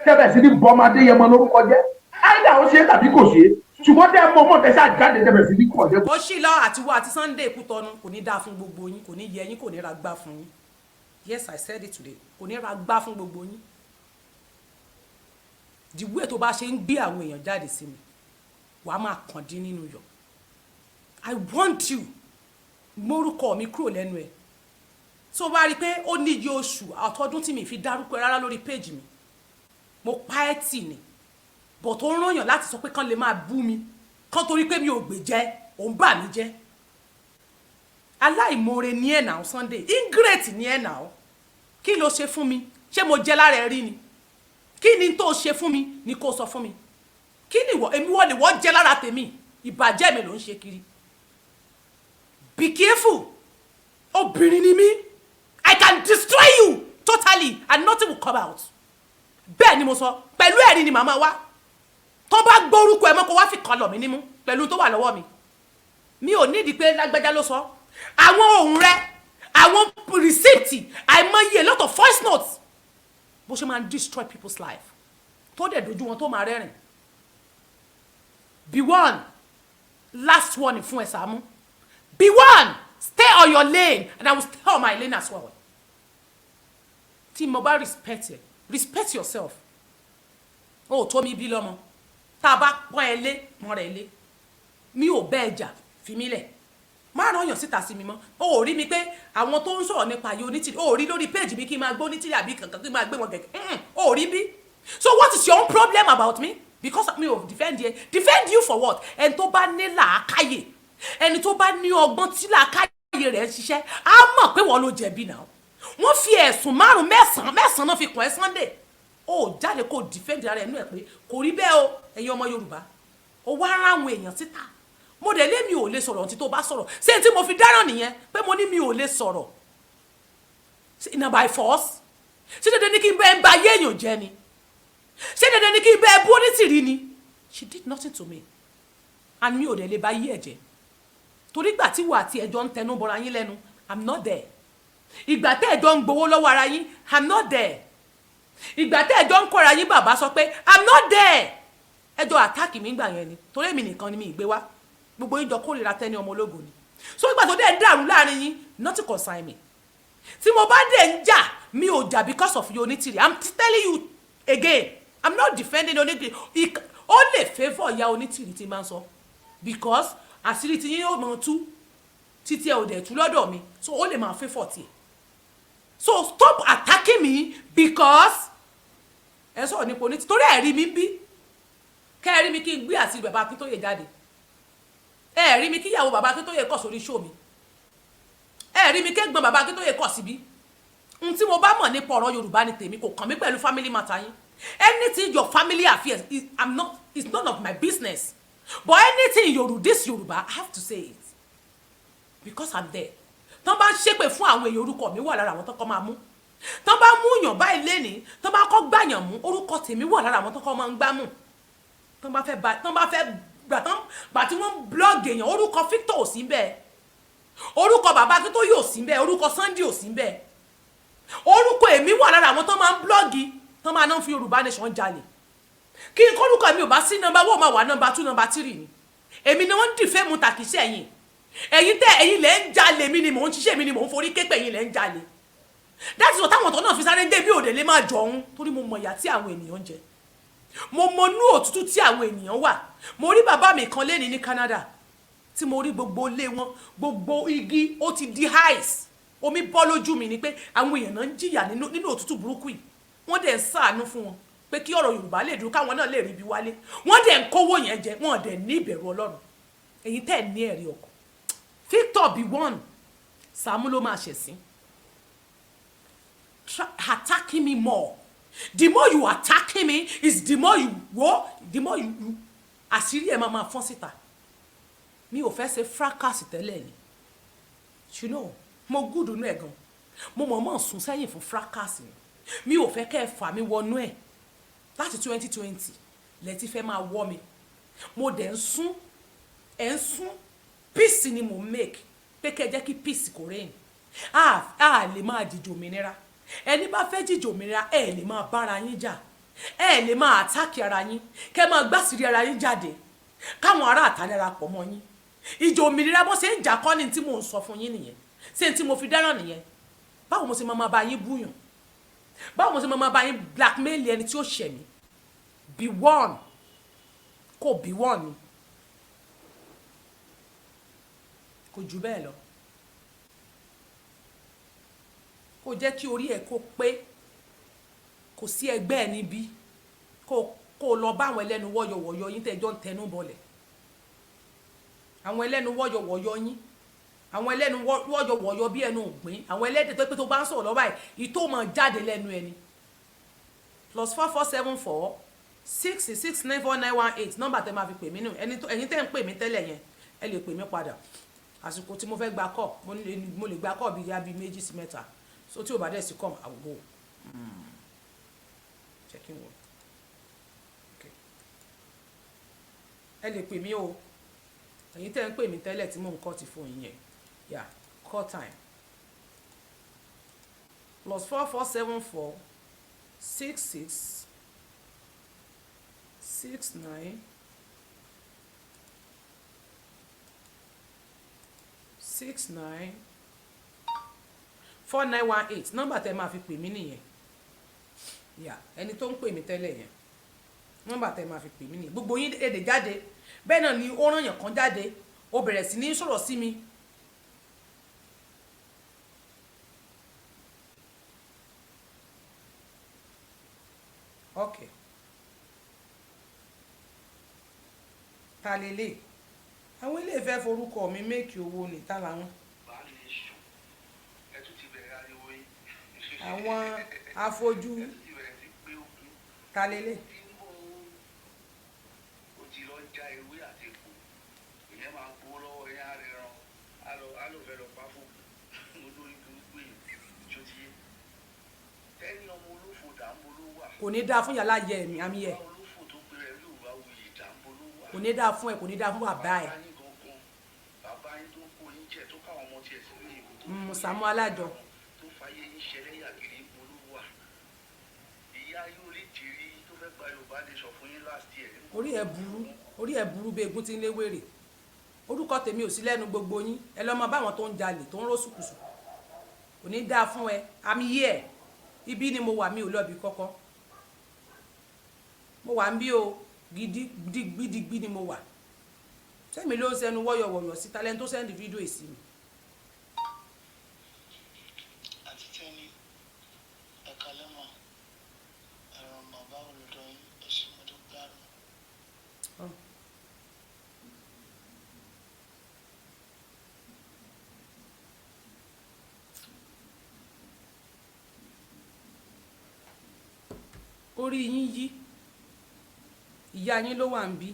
Tẹ́bẹ̀ sí ní bọ́mọdé yẹmọ lórúkọ jẹ́ áìdá ó ṣe é tàbí kò ṣe é, ṣùgbọ́n tẹ́ mọ́ mọ́ tẹ́ ṣáà jáde, tẹ́bẹ̀ sí ní kọ̀ jẹ́. Ó ṣì lọ àtiwọ́ àti Sunday Kútọ́nù. Kò ní dáa fún gbogbo yín, kò ní yẹ yín, kò ní ra gbá fún yín. Yes, I said it today. Kò ní ra gbá fún gbogbo yín. The way tó bá ṣe ń gbé àwọn èèyàn jáde sí mi, wàá máa kàn dín nínú yọ. I want you, mórúkọ mi kúrò lẹ́nu ẹ̀. Tó bá rí i pé ó níye oṣù àtọdún tí mi fi dárúkọ ẹ rárá lórí péjì mi, mo pa ẹ́ tì ní bọ̀ tó ń rányàn láti sọ pé kán lè máa bú mi kán, torí pé mi ò gbèjẹ́, òun bà mí jẹ́. Aláìmoore ní ẹ̀ náà, Sunday. Ingrate ní ẹ̀ náà. Kí ló ṣe fún mi? Ṣé mo jẹ́ lára ẹ rí ni? Kí ni tó ṣe fún mi ni kó sọ fún mi. Kí ni ìwọ, èmi wọ́n ni wọ́n jẹ́ lára tèmi? Ìbàjẹ́ mi ló ń ṣe kiri. Be careful. Obìnrin ni mí. I can destroy you totally and nothing will come out. Bẹ́ẹ̀ ni mo sọ, pẹ̀lú ẹ̀rí ni màmá wa. Tó bá gbórúkọ ẹ mọ́, kó wá fi kan lọ̀ mí nímú pẹ̀lú tó wà lọ́wọ́ mi. Mi ò nídìí pé lágbájá ló sọ. Àwọn ohun rẹ, àwọn receipt, àìmọye, a lot of voice notes, bó ṣe máa ń destroy people's life, tó dẹ̀ dojú wọn, tó máa rẹ́rìn. Be one last one fún ẹ, Sàámú. Be one, stay on your lane and I will stay on my lane as well. Tí mo bá respect ẹ, respect yourself. O ò tó mi bí lọ́mọ. Tá a bá pọ́n ẹ lé, pọ́n rẹ̀ lé. Mi ò bẹ́ẹ̀ jà, fi mí lẹ̀. Má ràn yàn síta sí mi mọ́. O ò rí mi pé àwọn tó ń sọ̀rọ̀ nípa ayé Onítìrì, o ò rí lórí péèjì mi kí n máa gbé Onítìrì àbí kankan, kí n máa gbé wọn gẹ̀gẹ̀. O ò rí bí. So what is your own problem about me? Because mi ò defend you. Defend you for what? Ẹni tó bá ní làákàyè, ẹni tó bá ní ọgbọ́n tí làákàyè rẹ̀ ń ṣiṣẹ́, á mọ̀ pé wọ́n ló jẹ̀bi náà. Wọ́n fi ẹ̀sùn márùn mẹ́sàn-án mẹ́sàn-án náà fi kàn ẹ́, Sunday. Ó jáde kó defend ara ẹ̀ nú ẹ̀ pé kò rí bẹ́ẹ̀ o. Ẹ̀yin ọmọ Yorùbá, ó wá rán àwọn èèyàn síta. Mo dẹ̀ lé mi ò lè sọ̀rọ̀ ọ̀tí tó bá sọ̀rọ̀. Ṣé tí mo fi dáràn nìyẹn pé mo ní mi ò lè sọ̀rọ̀ na by force? Ṣé dandan ni kí n bẹ́ẹ̀ ń ba ayé èèyàn jẹ́ ni? Ṣé dandan ni kí n bẹ́ẹ̀ bú Onítìrí ni? She did nothing to me and mi ò dẹ̀ lè ba ayé ẹ̀ jẹ́, torí ìgbà tí wà àti ẹjọ́ ń tẹnu bọra yín lẹ́nu, I'm not there. Ìgbà tẹ́ ẹjọ́ ń gbowó lọ́wọ́ ara yín, I'm not there. Ìgbà tẹ́ ẹjọ́ ń kọ́ra yín, bàbá sọ pé I'm not there. Ẹjọ́ attack mi gbà yẹn ni, torí èmi nìkan ni mi ìgbé wá. Gbogbo yín jọ kórìíra Tẹ́ni ọmọ ológo ni. So ìgbà tó dẹ̀ ń dàrú láàrin yín, nothing concern me. Tí mo bá dẹ̀ ń jà, mi ò jà because of Onítìrì. I'm telling you again, I'm not defending Onítìrì. Ó lè favour ìyá Onítìrì tí máa ń sọ, because àṣírí tí yín yóò mọ̀ tú títí ẹ ò dẹ̀ tú lọ́dọ̀ mi, so ó lè máa favour tiẹ̀. So stop attacking me because ẹ sọ̀rọ̀ nípa Onítìrì, torí ẹ̀rí mi ń bí kẹ́ ẹ rí mi kí n gbé àti bàbá Akíntóyè jáde. Ẹ rí mi kí ìyàwó bàbá Akíntóyè kọ̀ sórí show mi. Ẹ rí mi kẹ́gbọ́n bàbá Akíntóyè kọ̀ síbí. N tí mo bá mọ̀ nípa ọ̀rọ̀ Yorùbá ni tèmi, kò kàn mí pẹ̀lú family matter yín. Anything your family affairs is, I'm not, it's none of my business. But anything Yoruba, this Yoruba, I have to say it because I'm there. Tán bá ń ṣépè fún àwọn èèyàn, orúkọ mi wà lára àwọn tó kọ́ máa mú. Tán bá mú yàn báyìí lénìí, tán bá kọ́ gbàyàn mú, orúkọ tèmi wà lára àwọn tó kọ́ máa ń gbá mú. Tán bá fẹ́ bá, tán bá fẹ́ gbà, tán gbà tí wọ́n ń blog èèyàn, orúkọ Victor ò sí bẹ́ẹ̀, orúkọ bàbá Akíntóyè ò sí bẹ́ẹ̀, orúkọ Sunday ò sí bẹ́ẹ̀, orúkọ èmi wà lára àwọn tó máa ń blog, tán máa ń fi Yorùbá Nation jalè. Kí n kórúkọ mi ò bá sí number one, máa wà number two, number three ni. Èmi ni wọ́n ń dìfẹ́ mu tàkìṣẹ́. Ẹ̀yin tẹ́ ẹ̀yin lẹ́ ń jalè, mi ni mò ń ṣiṣẹ́, mi ni mò ń forí képè, ẹ̀yin lẹ́ ń jalè. That is what táwọn tó náà fi sáré dé bí òde lè máa jọ òun, torí mo mọ ìyà tí àwọn ènìyàn ń jẹ, mo mọ inú òtútù tí àwọn ènìyàn wà. Mo rí bàbá mi kan léni ní Canada tí mo rí gbogbo ilé wọn, gbogbo igi ó ti di ice. Omi bọ́ lójú mi ni pé àwọn èèyàn náà ń jìyà nínú òtútù burúkú yìí. Wọ́n dẹ̀ ń ṣàánú fún wọn pé kí ọ̀rọ̀ Yorùbá lè dúró, káwọn náà lè rí ibi wálé. Wọ́n dẹ̀ ń kówó yẹn jẹ, wọ́n dẹ̀ ní ìbẹ̀rù Ọlọ́run. Èyí tẹ́ ẹ̀ ní ẹ̀rí ọkàn, Victor be one, Sàámú ló máa ṣẹ̀sín. Attacking me more, the more you attacking me is the more you wo, the more you àṣírí ẹ̀ máa máa fọ́n síta. Mi ò fẹ́ ṣe fracas tẹ́lẹ̀ ni. Mo gúdùnú ẹ̀ gan. Mo mọ̀ mọ̀ sún sẹ́yìn fún fracas ni. Mi ò fẹ́ kẹ́ ẹ fà mí wọnú ẹ̀. Láti 2020 lẹ́tí fẹ́ máa wọ́ mi, mo dẹ̀ ń sún, ẹ̀ ń sún. Peace ni mo make pé kẹ́ ẹ jẹ́ kí peace kò reign. A lè máa jìjò òmìnira. Ẹni bá fẹ́ jìjò òmìnira, ẹ lè máa bára yín jà, ẹ lè máa attack ara yín, kẹ́ máa gbàsírí ara yín jáde, káwọn ará àta darapọ̀ mọ́ yín. Ìjà òmìnira bó ṣe ń jà kọ́ ni tí mò ń sọ fún yín nìyẹn. Ṣé tí mo fi dáràn nìyẹn? Báwo mo ṣe máa bá yín búyàn? Báwo mo ṣe máa bá yín blackmail ẹni tí ó ṣẹ̀ mí? Be one, kò be one ni, kò jù bẹ́ẹ̀ lọ. Kò jẹ́ kí orí ẹ̀ kó pé kò sí ẹgbẹ́ ẹ níbí. Kó lọ bá àwọn ẹlẹ́nu wọ́yọ̀wọ̀yọ̀ yín tẹ́jọ́ ń tẹnu bọlẹ̀, àwọn ẹlẹ́nu wọ́yọ̀wọ̀yọ̀ yín, àwọn ẹlẹ́nu wọ́yọ̀wọ̀yọ̀ bí ẹnu ògbín, àwọn ẹlẹ́dẹ̀ tó pé tó bá ń sọ̀rọ̀ lọ́wọ́ báyìí, ìtò máa jáde lẹ́nu ẹni. +44 7466 694918, nọ́mbà tẹ́ máa fi pè mí nù. Ẹni tó ẹ̀yin tẹ́ ń pè mí tẹ́lẹ̀ yẹn, ẹ lè pè mí padà. Àsìkò tí mo fẹ́ gba call, mo lè gba call bíi ya bíi méjì sí mẹ́ta. So tí o bá dẹ̀ sí come, I will go. Checking one. Okay, ẹ lè pè mí o. Ẹ̀yin tẹ́ ń pè mí tẹ́lẹ̀ tí mò ń kọ́ ti fún yín yẹn, yeah, call time +44 7466 6969 4918. Nọ́mbà tẹ́ máa fi pè mí nìyẹn. Yeah, ẹni tó ń pè mí tẹ́lẹ̀ yẹn, nọ́mbà tẹ́ máa fi pè mí nìyẹn. Gbogbo yín èdè jáde bẹ́ẹ̀ náà ni ó ràn yàn kan jáde, ó bẹ̀rẹ̀ sí ní sọ̀rọ̀ sí mi. Ok, ta lélẹ̀? Àwọn ilé ìfẹ́ forúkọ mi make owó ní, ta làwọn? Baálé sùn, ẹ tún ti bẹ̀rẹ̀ ariwo yín. Àwọn afojú. Ẹ tún ti bẹ̀rẹ̀ sí pé ogun Ta lélẹ̀? tí ń bọ̀ ó ti lọ já ewé àti epo, ìyẹn máa gbowó lọ́wọ́ yẹn, á rẹ̀ ràn á lọ fẹ́ lọ pa fún olórí burúkú yìí tó ti yé tẹ́ni. Ọmọ olófò dàńbó ló wà. Kò ní dáa fún yàrá yẹ ẹ̀mí àmì ẹ̀. Bàbá olófò tó pe rẹ̀ yóò bá wuyì dàńbó ló wà. Kò ní dáa fún ẹ, kò ní dáa fún bàbá ẹ. Bàbá yín gangan, bàbá yín tó kó yín jẹ, tó káwọn ọmọ tiẹ̀ sílé ìbò tó Sàámú Alájọ. tó fàyè yín ṣẹlẹ́yà kiri, ń bolú wà. Ìyá yóò lè jìrì tó fẹ́ gba Yorùbá Nation fún yín last year. Orí ẹ burú, orí ẹ burú bí egun tí ń lé wèrè. Orúkọ tèmi ò sí lẹ́nu gbogbo yín. Ẹ lọ́ mọ báwọn tó ń jalè, tó ń ró sùkùsùkù. Kò ní dáa fún ẹ. Àmì yí ẹ, ibi ni mo wà, mi ò lọ́bi kọ́kọ́. Mo wà ń bí o, gidi gidigidi ni mo wà. Sẹ́mi ló ń sẹnu wọ́yọ̀wọ̀yọ̀ sí talent tó send fídíò èsì mi. Àti tẹ́ni ẹ̀ka lẹ́mọ̀ ẹ̀rọ mọ̀, báwo lọ́dọ̀ yín? Ẹ ṣé, mo dúpẹ́ àrùn. Oh. Orí yín yí. Ìyá yín ló wà ń bí.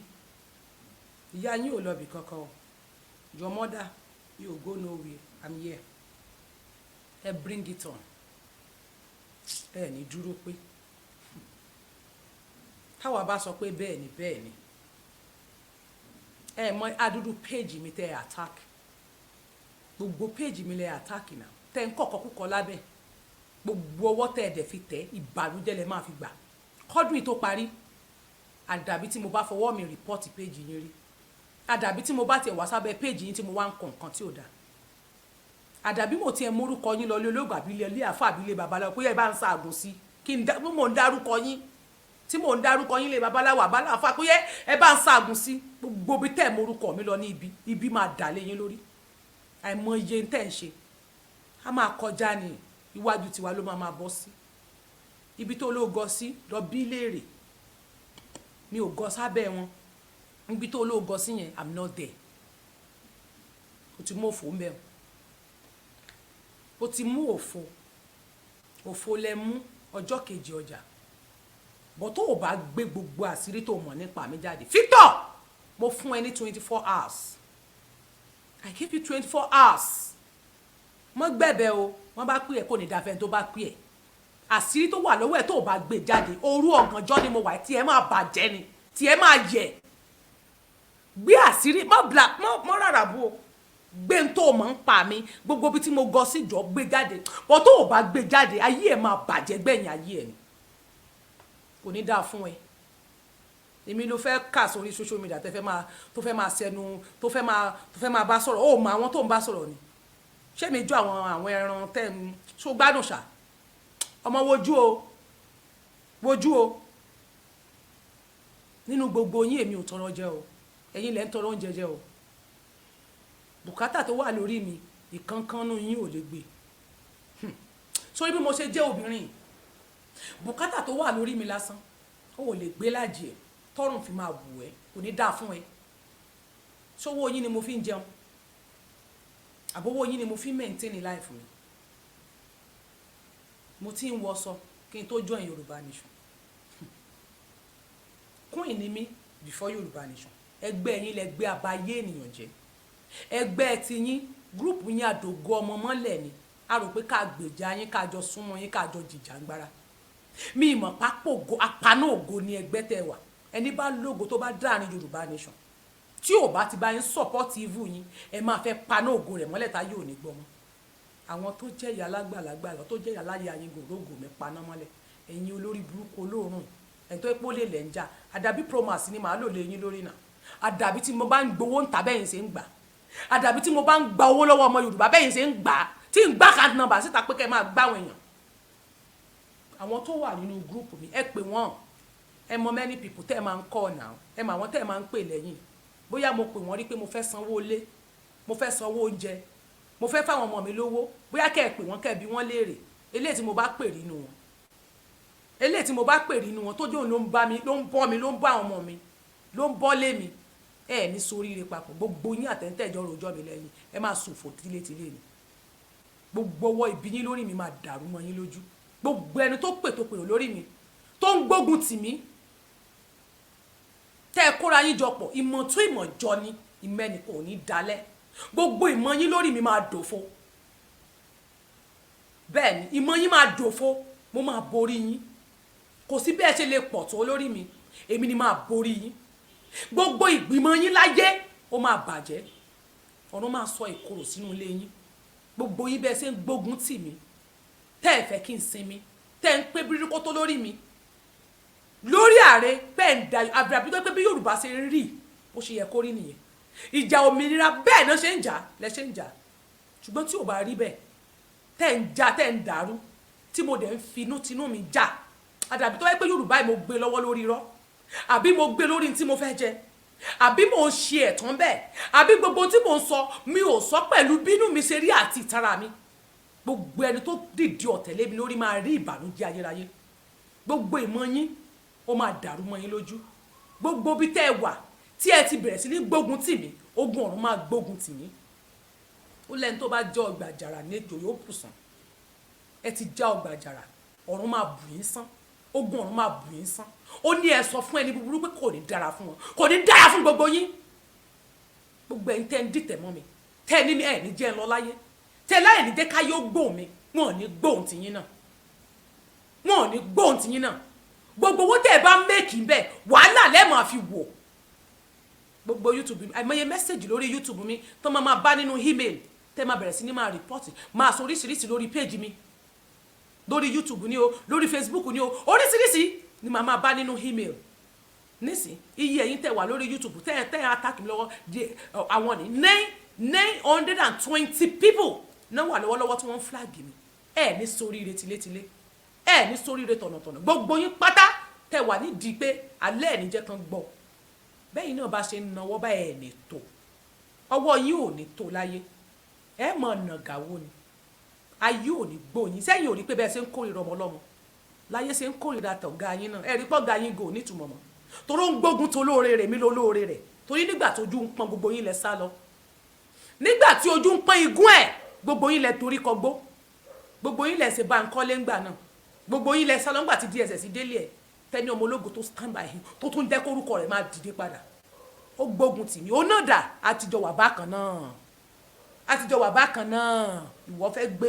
Ìyá yín ò lọ bì kankan o. Your mother, you go nowhere. I'm here. Ẹ bring it on. Ẹ ní dúró pé táwa bá sọ pé bẹ́ẹ̀ ni, bẹ́ẹ̀ ni. Ẹ mọ adúdú page mi tẹ́ ẹ attack, gbogbo page mi lẹ attack náà, tẹ́ ń kọ̀kọ́ kúkọ lábẹ́. Gbogbo ọwọ́ tẹ́ ẹ dẹ̀ fi tẹ́, ìbànújẹ́ lẹ máa fi gbà kọ́dún yìí tó parí. Àdàbí tí mo bá fọwọ́ mi report page yín rí, àdàbí tí mo bá tiẹ̀ wá sábẹ́ page yín tí mo wá ń kọ nǹkan tí ò dáa, àdàbí mo tiẹ̀ mórúkọ yín lọ lé olóògùn àbí ilé ilé àfa àbí ilé babaláwo pé ẹ bá ń ṣaàgùn sí kí n dá. Bí mò ń dárúkọ yín, tí mò ń dárúkọ yín lé babaláwo àbálàfà pé ẹ bá ń ṣaàgùn sí, gbogbo bí tẹ́ ẹ̀ mórúkọ mi lọ ní ibi, ibi máa dà lé yín lórí. Àìmọye tẹ́ ẹ̀ ń ṣe, a máa kọjá ní iwájú tiwa ló máa bọ́ sí. Ibi tó ló gọ sí, lọ bí léèrè. Mi ò gọ sábẹ́ wọn. Ibi tó ló gọ sí yẹn, I'm not there. O ti mú òfò ń bẹ̀, o ti mú òfò. Òfò lẹ mú ọjọ́ kejì ọjà bọ̀. Tó o bá gbé gbogbo àṣírí tó mọ̀ nípa mi jáde, Victor, mo fún ẹ ní 24 hours. I give you 24 hours. Mo gbẹ̀bẹ̀ o. Wọ́n bá pè ẹ́, kò ní dáfẹ́. Tó bá pè ẹ́, àṣírí tó wà lọ́wọ́ ẹ̀, tó o bá gbé jáde, òru ọ̀gànjọ́ ni mo wà tí ẹ máa bàjẹ́ ni, tí ẹ máa yẹ. Gbé àṣírí mọ́ bla mọ́ rárá bú o. Gbé n tó mọ̀ ń pa mi, gbogbo ibi tí mo gọ sí, jọ gbé jáde bọ́. Tó o bá gbé jáde, ayé ẹ̀ máa bàjẹ́ gbẹ̀yìn ayé ẹ̀ ni. Kò ní dáa fún ẹ. Èmi ló fẹ́ kà sórí social media tẹ́ fẹ́ máa tó fẹ́ máa sẹnu, tó fẹ́ máa bá sọ̀rọ̀. Ó mọ àwọn tó ń bá sọ̀rọ̀ ni. Ṣé mi jó àwọn ẹran tẹ́ ń ṣó gbádùn ṣá? Ọmọ, wojú o, wojú o. Nínú gbogbo yín, èmi ò tọrọ jẹ o. Ẹ̀yin lẹ ń tọrọ oúnjẹ jẹ o. Bùkátà tó wà lórí mi, ìkankanú yín ò lè gbé. Sórí bí mo ṣe jẹ́ obìnrin, bùkátà tó wà lórí mi lásán, ó ò lè gbé lájì ẹ̀ tọrùn fi máa wù ẹ́. Kò ní dáa fún ẹ. Sówó yín ni mo fi ń jẹun, àbówó yín ni mo fi ń maintain life mi? Mo ti ń wọṣọ kí n tó join Yorùbá Nation. Queen ni mí before Yorùbá Nation. Ẹgbẹ́ yín lẹ gbé abayé ènìyàn jẹ́. Ẹgbẹ́ ti yín, group yín, àdògó ọmọ mọ́lẹ̀ ni. A rò pé ká gbèjà yín, ká jọ súnmọ́ yín, ká jọ jìjàngbara. Mi ìmọ̀ pápó ògo apaná ògo ni ẹgbẹ́ tẹ wà. Ẹni bá lógo tó bá dáàrin Yorùbá Nation, tí ò bá ti bá yín support evil yín, ẹ máa fẹ́ paná ògo rẹ̀ mọ́lẹ̀ tá yóò ní gbọ́ mọ́. Àwọn tó jẹ́ ìyá lágbàlagbà, àwọn tó jẹ́ ìyá láyé ayé gòrógò mi paná mọ́lẹ̀. Ẹ̀yin olórí burúkú olóòórùn, ẹ̀yin tó pé ó lè lẹ̀ ń jà. Àdàbí promax ni màá lò lé yín lórí náà. Àdàbí tí mo bá ń gbowó ń ta bẹ́yìn ṣe ń gbà. Àdàbí tí mo bá ń gba owó lọ́wọ́ ọmọ Yorùbá bẹ́yìn ṣe ń gbà, tí ń gbà card number síta pé kẹ́ ẹ máa gbá àwọn èèyàn. Àwọn tó wà nínú group mi, ẹ pè wọ́n. Ẹ mọ many people tẹ́ ẹ máa ń call now. Ẹ mọ àwọn tẹ́ ẹ máa ń pè lẹ́yìn. Bóyá mo pè wọ́n rí pé mo fẹ́ sanwó ilé, mo fẹ́ sanwó oúnjẹ, mo fẹ́ fáwọn ọmọ mi lówó, bóyá kẹ́ ẹ pè wọ́n, kẹ́ ẹ bi wọ́n léèrè. Eléyìí tí mo bá pè rí inú wọn, eléyìí tí mo bá pè rí inú wọn tó jẹ́ òun ló ń bá mi, ló ń bọ́ mi, ló ń bọ́ àwọn ọmọ mi, ló ń bọ́ lé mi. Ẹ ní soríire papọ̀. Gbogbo yín àtẹ̀ntẹ̀jọ́ rojọ́ mi lẹ́yìn, ẹ máa ṣòfò tílétílé ni. Gbogbo ọwọ́ ìbí yín lórí mi máa dàrú mọ́ yín lójú. Gbogbo ẹni tó pè tó pèrò lórí mi, tó ń gbógun tì mí, tẹ́ ẹ kóra yín jọ pọ̀, ìmọ̀ tún ìmọ̀ jọ ni, ìmọ̀ ẹnìkan ò ní dalẹ̀. Gbogbo ìmọ̀ yín lórí mi máa dòfo. Bẹ́ẹ̀ ni, ìmọ̀ yín máa dòfo. Mo máa borí yín. Kò sí bí ẹ ṣe lè pọ̀ tó lórí mi, èmi ni máa borí yín. Gbogbo ìgbìmọ̀ yín láyé, ó máa bàjẹ́. Ọ̀run máa sọ ìkorò sínú ilé yín. Gbogbo yín, bẹ́ẹ̀ ṣe ń gbógun tì mí, tẹ́ ẹ fẹ́ kí n sinmi, tẹ́ ẹ ń pé bíríkótó lórí mi, lórí ààrẹ bẹ́ẹ̀ ń da àbí tó pé bí Yorùbá ṣe rí, bó ṣe yẹ kó rí nìyẹn. Ìjà òmìnira bẹ́ẹ̀ náà ṣe ń jà lẹ ṣe ń jà. Ṣùgbọ́n tí ò bá rí bẹ́ẹ̀, tẹ́ ń jà, tẹ́ ń dàrú, tí mo dẹ̀ ń finú tinú mi jà, àdàbí tó yẹ pé Yorùbá yìí mo gbé lọ́wọ́ lórí irọ́, àbí mo gbé lórí tí mo fẹ́ jẹ, àbí mo ń ṣe ẹ̀tàn bẹ́ẹ̀, àbí gbogbo tí mo ń sọ, mi ò sọ pẹ̀lú bínú mi ṣe rí àti ìtara mi. Gbogbo ẹni tó dìde ọ̀tẹ̀ lé mi lórí máa rí ìbànújẹ́ ayérayé. Gbogbo ìmọ̀ yín, ó máa dàrú mọ́ yín lójú. Gbogbo bí tẹ́ ẹ wà tí ẹ ti bẹ̀rẹ̀ sí ní gbógun tì mí, ogun ọ̀run máa gbógun tì yín. Ó lẹ́ni tó bá jẹ́ ọgbà àjàrà ní ètò yóò bù sàn. Ẹ ti já ọgbà àjàrà, ọ̀run máa bù yín sán. Ogun ọ̀run máa bù yín sán. Ó ní ẹ sọ fún ẹni búburú pé kò ní dára fún wọn, kò ní dára fún gbogbo yín. Gbogbo ẹ̀yin tẹ́ ń dìtẹ̀ mọ́ mi, tẹ́ ẹ ní ẹ̀ ní jẹ́ ń lọ láyé, tẹ́ ẹ láyè ní jẹ́ káyé ó gbóhùn mi, wọn ò ní gbóhùn tìyín náà, wọn ò ní gbóhùn tìyín náà. Gbogbo owó tẹ́ ẹ bá make ń bẹ̀, wàhálà lẹ́ẹ̀ máa fi wò. Gbogbo YouTube mi, àìmọye message lórí YouTube mi tó máa máa bá nínú email, tẹ́ máa bẹ̀rẹ̀ sí ní máa report, máa sọ oríṣiríṣi lórí page mi, lórí YouTube ni o, lórí Facebook ni o, oríṣiríṣi ni màá máa bá nínú email nísìn. Iye ẹ̀yin tẹ́ wà lórí YouTube tẹ́ ẹ attack mi lọ́wọ́ di àwọn ní 920 people náà wà lọ́wọ́lọ́wọ́ tí wọ́n ń flag mi. Ẹ ní soríire tilétilé, ẹ ní soríire tọ̀nàtọ̀nà. Gbogbo yín pátá tẹ́ wà nídìí pé alẹ́ ẹ̀ ní jẹ́ kan gbọ́ bẹ́yìn náà bá ṣe ń nawọ́ bá ẹ̀ ní tó, ọwọ́ yín ò ní tó láyé. Ẹ mọ̀ nàgàwó ni ayé ò ní gbóyin sẹ́yìn. Ò rí pé bẹ́ẹ̀ ṣe ń kórìíra ọmọ ọlọ́mọ láyé ṣe ń kórìíra tọ̀gá yín náà. Ẹ rí pọ́gà yín gò nítumọ̀ mọ́, toró ń gbógun tó lóore rẹ̀ mí lólóore rẹ̀, torí nígbà tójú ń pọ́n gbogbo yín lẹ sá lọ. Nígbà tí ojú ń pọ́n igún ẹ̀, gbogbo yín lẹ torí kọgbó, gbogbo yín lẹ ṣe bá ń kọ́lé ńgbà náà, gbogbo yín lẹ sá lọ ńgbà tí DSS délé ẹ̀. Tẹ́ni ọmọ ológo tó stand by him, tó tún jẹ́ kórúkọ rẹ̀ máa dìde padà, ó gbógun tì mí. Ó náà dà, àtijọ́ wà bákan náà, àtijọ́ wà bákan náà. Ìwọ fẹ́ gbé